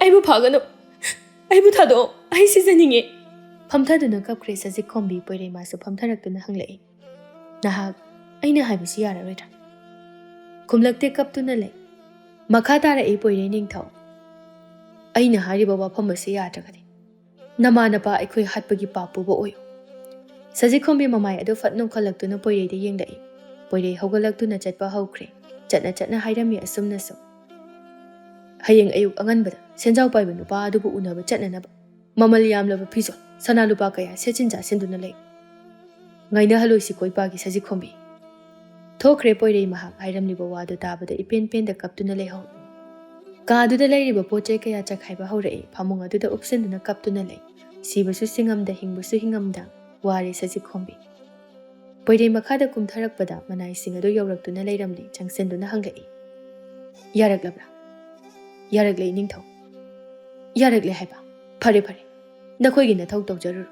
ꯑꯩꯕꯨ ꯐꯥꯒꯅꯨ꯫ ꯑꯩꯕꯨ ꯊꯥꯗꯣꯛꯑꯣ꯫ ꯑꯩ ꯁꯤꯖꯅꯤꯡꯉꯦ꯫" ꯐꯝꯊꯗꯨꯅ ꯀꯞꯈ꯭ꯔꯦ ꯁꯖꯤꯛꯈꯣꯝꯕꯤ꯫ ꯄꯣꯏꯔꯩ ꯃꯥꯁꯨ ꯐꯝꯊꯔꯛꯇꯨꯅ ꯍꯪꯂꯛꯏ, "ꯅꯍꯥꯛ ꯑꯩꯅ ꯍꯥꯏꯕꯁꯤ ꯌꯥꯔꯔꯣꯏꯗ꯭ꯔꯥ?" ꯈꯨꯝꯂꯛꯇꯦ, ꯀꯞꯇꯨꯅ ꯂꯩ꯫ ꯃꯈꯥ ꯇꯥꯔꯛꯏ ꯄꯣꯏꯔꯩ ꯅꯤꯡꯊꯧ, "ꯑꯩꯅ ꯍꯥꯏꯔꯤꯕ ꯋꯥꯐꯝ ꯑꯁꯤ ꯌꯥꯗ꯭ꯔꯒꯗꯤ ꯅꯃꯥ ꯅꯄꯥ ꯑꯩꯈꯣꯏ ꯍꯥꯠꯄꯒꯤ ꯄꯥꯞ ꯄꯨꯕ ꯑꯣꯏꯌꯨ꯫" ꯁꯖꯤꯛꯈꯣꯝꯕꯤ ꯃꯃꯥꯏ ꯑꯗꯨ ꯐꯠ ꯅꯣꯡꯈꯠꯂꯛꯇꯨꯅ ꯄꯣꯏꯔꯩꯗ ꯌꯦꯡꯂꯛꯏ꯫ ꯄꯣꯏꯔꯩ ꯍꯧꯒꯠꯂꯛꯇꯨꯅ ꯆꯠꯄ ꯍꯧꯈ꯭ꯔꯦ꯫ ꯆꯠꯅ ꯆꯠꯅ ꯍꯥꯏꯔꯝꯃꯤ ꯑꯁꯨꯝꯅꯁꯨ, "ꯍꯌꯦꯡ ꯑꯌꯨꯛ ꯑꯉꯟꯕꯗ ꯁꯦꯟꯖꯥꯎ ꯄꯥꯏꯕ ꯅꯨꯄꯥ ꯑꯗꯨꯕꯨ ꯎꯅꯕ ꯆꯠꯅꯅꯕ ꯃꯃꯜ ꯌꯥꯝꯂꯕ ꯐꯤꯖꯣꯜ, ꯁꯅꯥ ꯂꯨꯄꯥ ꯀꯌꯥ ꯁꯦꯠꯆꯤꯟ ꯆꯥꯁꯤꯟꯗꯨꯅ ꯂꯩ꯫ ꯉꯥꯏꯅꯍꯜꯂꯣꯏꯁꯤꯀꯣ ꯏꯄꯥꯒꯤ ꯁꯖꯤꯛꯈꯣꯝꯕꯤ꯫" ꯊꯣꯛꯈ꯭ꯔꯦ ꯄꯣꯏꯔꯩ꯫ ꯃꯍꯥꯛ ꯍꯥꯏꯔꯝꯂꯤꯕ ꯋꯥꯗꯨ ꯇꯥꯕꯗ ꯏꯄꯦꯟ ꯄꯦꯟꯗ ꯀꯞꯇꯨꯅ ꯂꯩꯍꯧꯏ꯫ ꯀꯥꯗꯨꯗ ꯂꯩꯔꯤꯕ ꯄꯣꯠ ꯆꯩ ꯀꯌꯥ ꯆꯈꯥꯏꯕ ꯍꯧꯔꯛꯏ꯫ ꯐꯃꯨꯡ ꯑꯗꯨꯗ ꯎꯞꯁꯤꯟꯗꯨꯅ ꯀꯞꯇꯨꯅ ꯂꯩ꯫ ꯁꯤꯕꯁꯨ ꯁꯤꯉꯝꯗ, ꯍꯤꯡꯕꯁꯨ ꯍꯤꯡꯉꯝꯗ ꯋꯥꯔꯦ ꯁꯖꯤꯛꯈꯣꯝꯕꯤ꯫ ꯄꯣꯏꯔꯩ ꯃꯈꯥꯗ ꯀꯨꯝꯊꯔꯛꯄꯗ ꯃꯅꯥꯏꯁꯤꯡ ꯑꯗꯨ ꯌꯧꯔꯛꯇꯨꯅ ꯂꯩꯔꯝꯂꯦ꯫ ꯆꯪꯁꯤꯟꯗꯨꯅ ꯍꯪꯂꯛꯏ, "ꯌꯥꯔꯛꯂꯕ꯭ꯔꯥ? ꯌꯥꯔꯛꯂꯦ ꯏꯅꯤꯡꯊꯧ꯫" "ꯌꯥꯔꯛꯂꯦ ꯍꯥꯏꯕ? ꯐꯔꯦ ꯐꯔꯦ, ꯅꯈꯣꯏꯒꯤ ꯅꯊꯧ ꯇꯧꯖꯔꯨꯔꯣ꯫"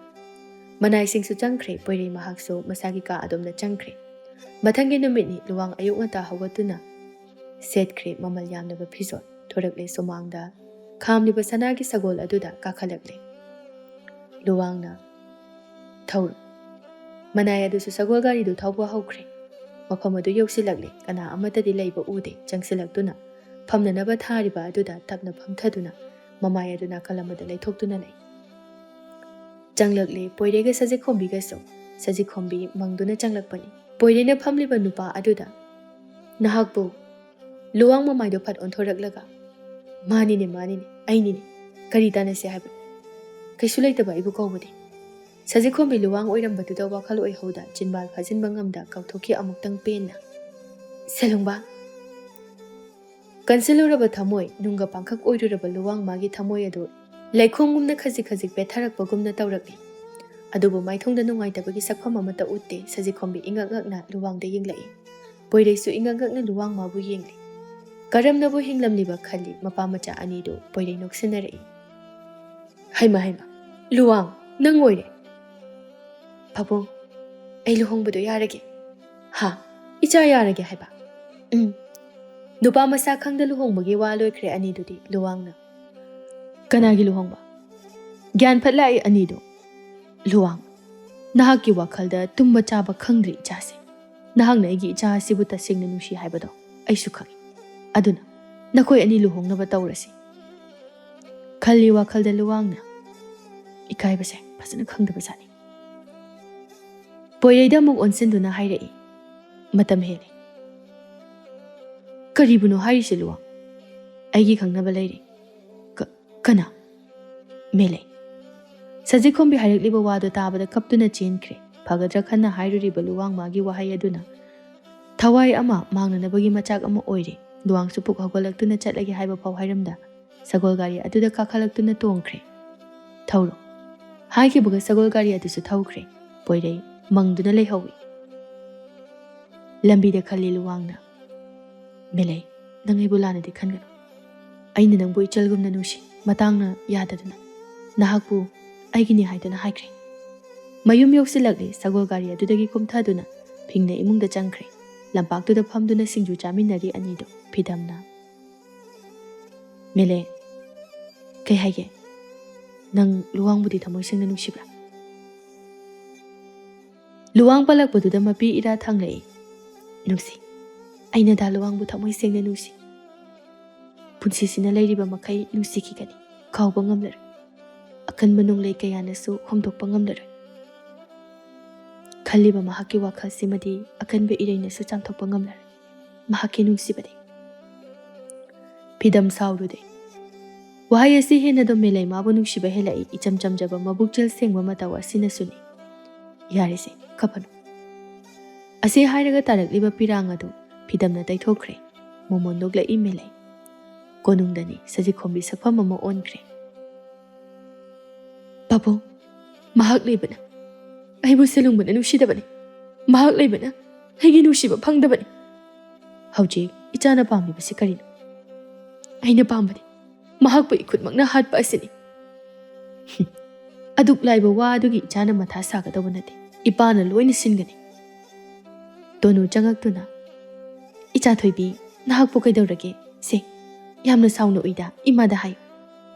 ꯃꯅꯥꯏꯁꯤꯡꯁꯨ ꯆꯪꯈ꯭ꯔꯦ꯫ ꯄꯣꯏꯔꯩ ꯃꯍꯥꯛꯁꯨ ꯃꯁꯥꯒꯤ ꯀꯥ ꯑꯗꯣꯝꯗ ꯆꯪꯈ꯭ꯔꯦ꯫ ꯃꯊꯪꯒꯤ ꯅꯨꯃꯤꯠꯅꯤ꯫ ꯂꯨꯋꯥꯡ ꯑꯌꯨꯛ ꯉꯟꯇꯥ ꯍꯧꯒꯠꯇꯨꯅ ꯁꯦꯠꯈ꯭ꯔꯦ ꯃꯃꯜ ꯌꯥꯝꯂꯕ ꯐꯤꯖꯣꯜ, ꯊꯣꯔꯛꯂꯦ ꯁꯨꯃꯥꯡꯗ꯫ ꯈꯥꯝꯂꯤꯕ ꯁꯅꯥꯒꯤ ꯁꯒꯣꯜ ꯑꯗꯨꯗ ꯀꯥꯈꯠꯂꯛꯂꯦ꯫ ꯂꯨꯋꯥꯡꯅ ꯊꯧꯔꯣ꯫ ꯃꯅꯥꯏ ꯑꯗꯨꯁꯨ ꯁꯒꯣꯜ ꯒꯥꯔꯤꯗꯨ ꯊꯧꯕ ꯍꯧꯈ꯭ꯔꯦ꯫ ꯃꯐꯝ ꯑꯗꯨ ꯌꯧꯁꯤꯜꯂꯛꯂꯦ꯫ ꯀꯅꯥ ꯑꯃꯠꯇꯗꯤ ꯂꯩꯕ ꯎꯗꯦ꯫ ꯆꯪꯁꯤꯜꯂꯛꯇꯨꯅ ꯐꯝꯅꯅꯕ ꯊꯥꯔꯤꯕ ꯑꯗꯨꯗ ꯇꯞꯅ ꯐꯝꯊꯗꯨꯅ ꯃꯃꯥꯏ ꯑꯗꯨ ꯅꯥꯀꯜ ꯑꯃꯗ ꯂꯩꯊꯣꯛꯇꯨꯅ ꯂꯩ꯫ ꯆꯪꯂꯛꯂꯦ ꯄꯣꯏꯔꯩꯒ ꯁꯖꯤꯛꯈꯣꯝꯕꯤꯒꯁꯨ꯫ ꯁꯖꯤꯛꯈꯣꯝꯕꯤ ꯃꯪꯗꯨꯅ ꯆꯪꯂꯛꯄꯅꯤ꯫ ꯄꯣꯏꯔꯩꯅ ꯐꯝꯂꯤꯕ ꯅꯨꯄꯥ ꯑꯗꯨꯗ, "ꯅꯍꯥꯛꯄꯨ?" ꯂꯨꯋꯥꯡ ꯃꯃꯥꯏꯗꯣ ꯐꯠ ꯑꯣꯟꯊꯣꯔꯛꯂꯒ, "ꯃꯥꯅꯤꯅꯦ, ꯃꯥꯅꯤꯅꯦ, ꯑꯩꯅꯤꯅꯦ꯫ ꯀꯔꯤ ꯇꯥꯟꯅꯁꯦ ꯍꯥꯏꯕꯅꯣ? ꯀꯩꯁꯨ ꯂꯩꯇꯕ ꯑꯩꯕꯨ ꯀꯧꯕꯗꯤ?" ꯁꯖꯤꯛꯈꯣꯝꯕꯤ ꯂꯨꯋꯥꯡ ꯑꯣꯏꯔꯝꯕꯗꯨꯗ ꯋꯥꯈꯜ ꯑꯣꯏꯍꯧꯗ ꯆꯤꯟꯕꯥꯜ ꯐꯥꯖꯤꯟꯕ ꯉꯝꯗ ꯀꯥꯎꯊꯣꯛꯈꯤ ꯑꯃꯨꯛꯇꯪ ꯄꯦꯟꯅ꯫ "ꯁꯦꯂꯨꯡꯕ!" ꯀꯟꯁꯤꯜꯂꯨꯔꯕ ꯊꯃꯣꯏ, ꯅꯨꯡꯒ ꯄꯥꯡꯈꯛ ꯑꯣꯏꯔꯨꯔꯕ ꯂꯨꯋꯥꯡ ꯃꯥꯒꯤ ꯊꯃꯣꯏ ꯑꯗꯨ ꯂꯩꯈꯣꯝꯒꯨꯝꯅ ꯈꯖꯤꯛ ꯈꯖꯤꯛ ꯄꯦꯠꯊꯔꯛꯄꯒꯨꯝꯅ ꯇꯧꯔꯛꯂꯤ꯫ ꯑꯗꯨꯕꯨ ꯃꯥꯏꯊꯣꯡꯗ ꯅꯨꯡꯉꯥꯏꯇꯕꯒꯤ ꯁꯛꯐꯝ ꯑꯃꯠꯇ ꯎꯠꯇꯦ꯫ ꯁꯖꯤꯛꯈꯣꯝꯕꯤ ꯏꯉꯛ ꯉꯛꯅ ꯂꯨꯋꯥꯡꯗ ꯌꯦꯡꯂꯛꯏ꯫ ꯄꯣꯏꯔꯩꯁꯨ ꯏꯉꯛ ꯉꯛꯅ ꯂꯨꯋꯥꯡ ꯃꯥꯕꯨ ꯌꯦꯡꯂꯤ꯫ ꯀꯔꯝꯅꯕꯨ ꯍꯤꯡꯂꯝꯂꯤꯕ ꯈꯜꯂꯤ ꯃꯄꯥ ꯃꯆꯥ ꯑꯅꯤꯗꯨ꯫ ꯄꯣꯏꯔꯩ ꯅꯣꯛꯁꯤꯟꯅꯔꯛꯏ꯫ "ꯍꯩꯃ, ꯍꯩꯃ, ꯂꯨꯋꯥꯡ, ꯅꯪ ꯑꯣꯏꯔꯦ?" "ꯄꯥꯕꯨꯡ, ꯑꯩ ꯂꯨꯍꯣꯡꯕꯗꯣ ꯌꯥꯔꯒꯦ?" "ꯍꯥ? ꯏꯆꯥ ꯌꯥꯔꯒꯦ ꯍꯥꯏꯕ?" "ꯎꯝ꯫" ꯅꯨꯄꯥ ꯃꯁꯥ ꯈꯪꯗ ꯂꯨꯍꯣꯡꯕꯒꯤ ꯋꯥ ꯂꯣꯏꯈ꯭ꯔꯦ ꯑꯅꯤꯗꯨꯗꯤ꯫ ꯂꯨꯋꯥꯡꯅ, "ꯀꯅꯥꯒꯤ ꯂꯨꯍꯣꯡꯕ?" ꯒ꯭ꯌꯥꯟ ꯐꯠ ꯂꯥꯛꯏ ꯑꯅꯤꯗꯨ꯫ ꯂꯨꯋꯥꯡ, ꯅꯍꯥꯛꯀꯤ ꯋꯥꯈꯜꯗ ꯇꯨꯝꯕ ꯆꯥꯕ ꯈꯪꯗ꯭ꯔꯤ ꯏꯆꯥꯁꯦ꯫ ꯅꯍꯥꯛꯅ ꯑꯩꯒꯤ ꯏꯆꯥ ꯑꯁꯤꯕꯨ ꯇꯁꯦꯡꯅ ꯅꯨꯡꯁꯤ ꯍꯥꯏꯕꯗꯣ ꯑꯩꯁꯨ ꯈꯪꯏ꯫ ꯑꯗꯨꯅ ꯅꯈꯣꯏ ꯑꯅꯤ ꯂꯨꯍꯣꯡꯅꯕ ꯇꯧꯔꯁꯤ꯫ ꯈꯜꯂꯤ ꯋꯥꯈꯜꯗ ꯂꯨꯋꯥꯡꯅ꯫ ꯏꯀꯥꯏꯕꯁꯦ ꯐꯖꯅ ꯈꯪꯗꯕ ꯖꯥꯠꯅꯤ꯫ ꯄꯣꯏꯔꯩꯗ ꯑꯃꯨꯛ ꯑꯣꯟꯁꯤꯟꯗꯨꯅ ꯍꯥꯏꯔꯛꯏ, "ꯃꯇꯝ ꯍꯦꯜꯂꯦ꯫" "ꯀꯔꯤꯕꯨꯅꯣ ꯍꯥꯏꯔꯤꯁꯦ ꯂꯨꯋꯥꯡ? ꯑꯩꯒꯤ ꯈꯪꯅꯕ ꯂꯩꯔꯦ꯫" "ꯀ-, ꯀꯅꯥ?" "ꯃꯦꯂꯩ꯫" ꯁꯖꯤꯛꯈꯣꯝꯕꯤ ꯍꯥꯏꯔꯛꯂꯤꯕ ꯋꯥꯗꯨ ꯇꯥꯕꯗ ꯀꯞꯇꯨꯅ ꯆꯦꯟꯈ꯭ꯔꯦ꯫ ꯐꯒꯗ꯭ꯔꯥ ꯈꯟꯅ ꯍꯥꯏꯔꯨꯔꯤꯕ ꯂꯨꯋꯥꯡ ꯃꯥꯒꯤ ꯋꯥꯍꯩ ꯑꯗꯨꯅ ꯊꯋꯥꯏ ꯑꯃ ꯃꯥꯡꯅꯅꯕꯒꯤ ꯃꯆꯥꯛ ꯑꯃ ꯑꯣꯏꯔꯦ꯫ ꯂꯨꯋꯥꯡꯁꯨ ꯄꯨꯛ ꯍꯧꯒꯠꯂꯛꯇꯨꯅ ꯆꯠꯂꯒꯦ ꯍꯥꯏꯕ ꯐꯥꯎ ꯍꯥꯏꯔꯝꯗ ꯁꯒꯣꯜ ꯒꯥꯔꯤ ꯑꯗꯨꯗ ꯀꯥꯈꯠꯂꯛꯇꯨꯅ ꯇꯣꯡꯈ꯭ꯔꯦ꯫ "ꯊꯧꯔꯣ꯫" ꯍꯥꯏꯈꯤꯕꯒ ꯁꯒꯣꯜ ꯒꯥꯔꯤ ꯑꯗꯨꯁꯨ ꯊꯧꯈ꯭ꯔꯦ꯫ ꯄꯣꯏꯔꯩ ꯃꯪꯗꯨꯅ ꯂꯩꯍꯧꯏ꯫ ꯂꯝꯕꯤꯗ ꯈꯜꯂꯤ ꯂꯨꯋꯥꯡꯅ, "ꯃꯦꯂꯩ, ꯅꯪ ꯑꯩꯕꯨ ꯂꯥꯟꯅꯗꯤ ꯈꯟꯒꯅꯨ꯫ ꯑꯩꯅ ꯅꯪꯕꯨ ꯏꯆꯜꯒꯨꯝꯅ ꯅꯨꯡꯁꯤ꯫ ꯃꯇꯥꯡꯅ ꯌꯥꯗꯗꯨꯅ ꯅꯍꯥꯛꯄꯨ ꯑꯩꯒꯤꯅꯤ ꯍꯥꯏꯗꯨꯅ ꯍꯥꯏꯈ꯭ꯔꯦ꯫" ꯃꯌꯨꯝ ꯌꯧꯁꯤꯜꯂꯛꯂꯤ꯫ ꯁꯒꯣꯜ ꯒꯥꯔꯤ ꯑꯗꯨꯗꯒꯤ ꯀꯨꯝꯊꯗꯨꯅ ꯐꯤꯡꯅ ꯏꯃꯨꯡꯗ ꯆꯪꯈ꯭ꯔꯦ꯫ ꯂꯝꯄꯥꯛꯇꯨꯗ ꯐꯝꯗꯨꯅ ꯁꯤꯡꯖꯨ ꯆꯥꯃꯤꯟꯅꯔꯤ ꯑꯅꯤꯗꯨ꯫ ꯐꯤꯗꯝꯅ, "ꯃꯦꯂꯦ, ꯀꯩ ꯍꯥꯏꯒꯦ? ꯅꯪ ꯂꯨꯋꯥꯡꯕꯨꯗꯤ ꯊꯃꯣꯏ ꯁꯦꯡꯅ ꯅꯨꯡꯁꯤꯕ꯭ꯔꯥ?" ꯂꯨꯋꯥꯡ ꯄꯜꯂꯛꯄꯗꯨꯗ ꯃꯄꯤ ꯏꯔꯥ ꯊꯥꯡꯂꯛꯏ꯫ "ꯅꯨꯡꯁꯤ꯫ ꯑꯩꯅ ꯗꯥ ꯂꯨꯋꯥꯡꯕꯨ ꯊꯃꯣꯏ ꯁꯦꯡꯅ ꯅꯨꯡꯁꯤ꯫ ꯄꯨꯟꯁꯤꯁꯤꯅ ꯂꯩꯔꯤꯕ ꯃꯈꯩ ꯅꯨꯡꯁꯤꯈꯤꯒꯅꯤ꯫ ꯀꯥꯎꯕ ꯉꯝꯂꯔꯣꯏ꯫ ꯑꯀꯟꯕ ꯅꯣꯡꯂꯩ ꯀꯌꯥꯅꯁꯨ ꯍꯣꯝꯗꯣꯛꯄ ꯉꯝꯂꯔꯣꯏ꯫ ꯈꯜꯂꯤꯕ ꯃꯍꯥꯛꯀꯤ ꯋꯥꯈꯜꯁꯤꯃꯗꯤ ꯑꯀꯟꯕ ꯏꯔꯩꯅꯁꯨ ꯆꯥꯝꯊꯣꯛꯄ ꯉꯝꯂꯔꯣꯏ꯫ ꯃꯍꯥꯛꯀꯤ ꯅꯨꯡꯁꯤꯕꯗꯤ꯫" ꯐꯤꯗꯝ ꯁꯥꯎꯔꯨꯗꯦ꯫ ꯋꯥꯍꯩ ꯑꯁꯤ ꯍꯦꯟꯅ ꯗꯣꯃꯦꯂꯩ ꯃꯥꯕꯨ ꯅꯨꯡꯁꯤꯕ ꯍꯦꯜꯂꯛꯏ꯫ ꯏꯆꯝ ꯆꯝꯖꯕ ꯃꯕꯨꯛꯆꯦꯜ ꯁꯦꯡꯕ ꯃꯇꯧ ꯑꯁꯤꯅꯁꯨꯅꯤ꯫ "ꯌꯥꯔꯦꯁꯦ, ꯀꯞꯄꯅꯨ꯫" ꯑꯁꯤ ꯍꯥꯏꯔꯒ ꯇꯥꯔꯛꯂꯤꯕ ꯄꯤꯔꯥꯡ ꯑꯗꯨ ꯐꯤꯗꯝꯅ ꯇꯩꯊꯣꯛꯈ꯭ꯔꯦ꯫ ꯃꯣꯃꯣꯟ ꯅꯣꯛꯂꯛꯏ ꯃꯦꯂꯩ꯫ ꯀꯣꯅꯨꯡꯗꯅꯤ ꯁꯖꯤꯛ ꯈꯣꯝꯕꯤ ꯁꯛꯐꯝ ꯑꯃ ꯑꯣꯟꯈ꯭ꯔꯦ꯫ "ꯄꯥꯕꯨꯡ, ꯃꯍꯥꯛ ꯂꯩꯕꯅ ꯑꯩꯕꯨ ꯁꯦꯂꯨꯡꯕꯅ ꯅꯨꯡꯁꯤꯗꯕꯅꯤ꯫ ꯃꯍꯥꯛ ꯂꯩꯕꯅ ꯑꯩꯒꯤ ꯅꯨꯡꯁꯤꯕ ꯐꯪꯗꯕꯅꯤ꯫ ꯍꯧꯖꯤꯛ ꯏꯆꯥꯅ ꯄꯥꯝꯂꯤꯕꯁꯤ ꯀꯔꯤꯅꯣ? ꯑꯩꯅ ꯄꯥꯝꯕꯗꯤ ꯃꯍꯥꯛꯄꯨ ꯏꯈꯨꯠꯃꯛꯅ ꯍꯥꯠꯄ ꯑꯁꯤꯅꯤ꯫" "ꯑꯗꯨꯛ ꯂꯥꯏꯕ ꯋꯥ ꯑꯗꯨꯒꯤ ꯏꯆꯥꯅ ꯃꯊꯥ ꯁꯥꯒꯗꯧꯕ ꯅꯠꯇꯦ꯫ ꯏꯄꯥꯅ ꯂꯣꯏꯅ ꯁꯤꯟꯒꯅꯤ꯫" ꯇꯣꯅꯨ ꯆꯪꯉꯛꯇꯨꯅ, "ꯏꯆꯥ ꯊꯣꯏꯕꯤ, ꯅꯍꯥꯛꯄꯨ ꯀꯩꯗꯧꯔꯒꯦ? ꯁꯦ, ꯌꯥꯝꯅ ꯁꯥꯎꯅ ꯎꯏꯗ, ꯏꯃꯥꯗ ꯍꯥꯏꯌꯨ꯫"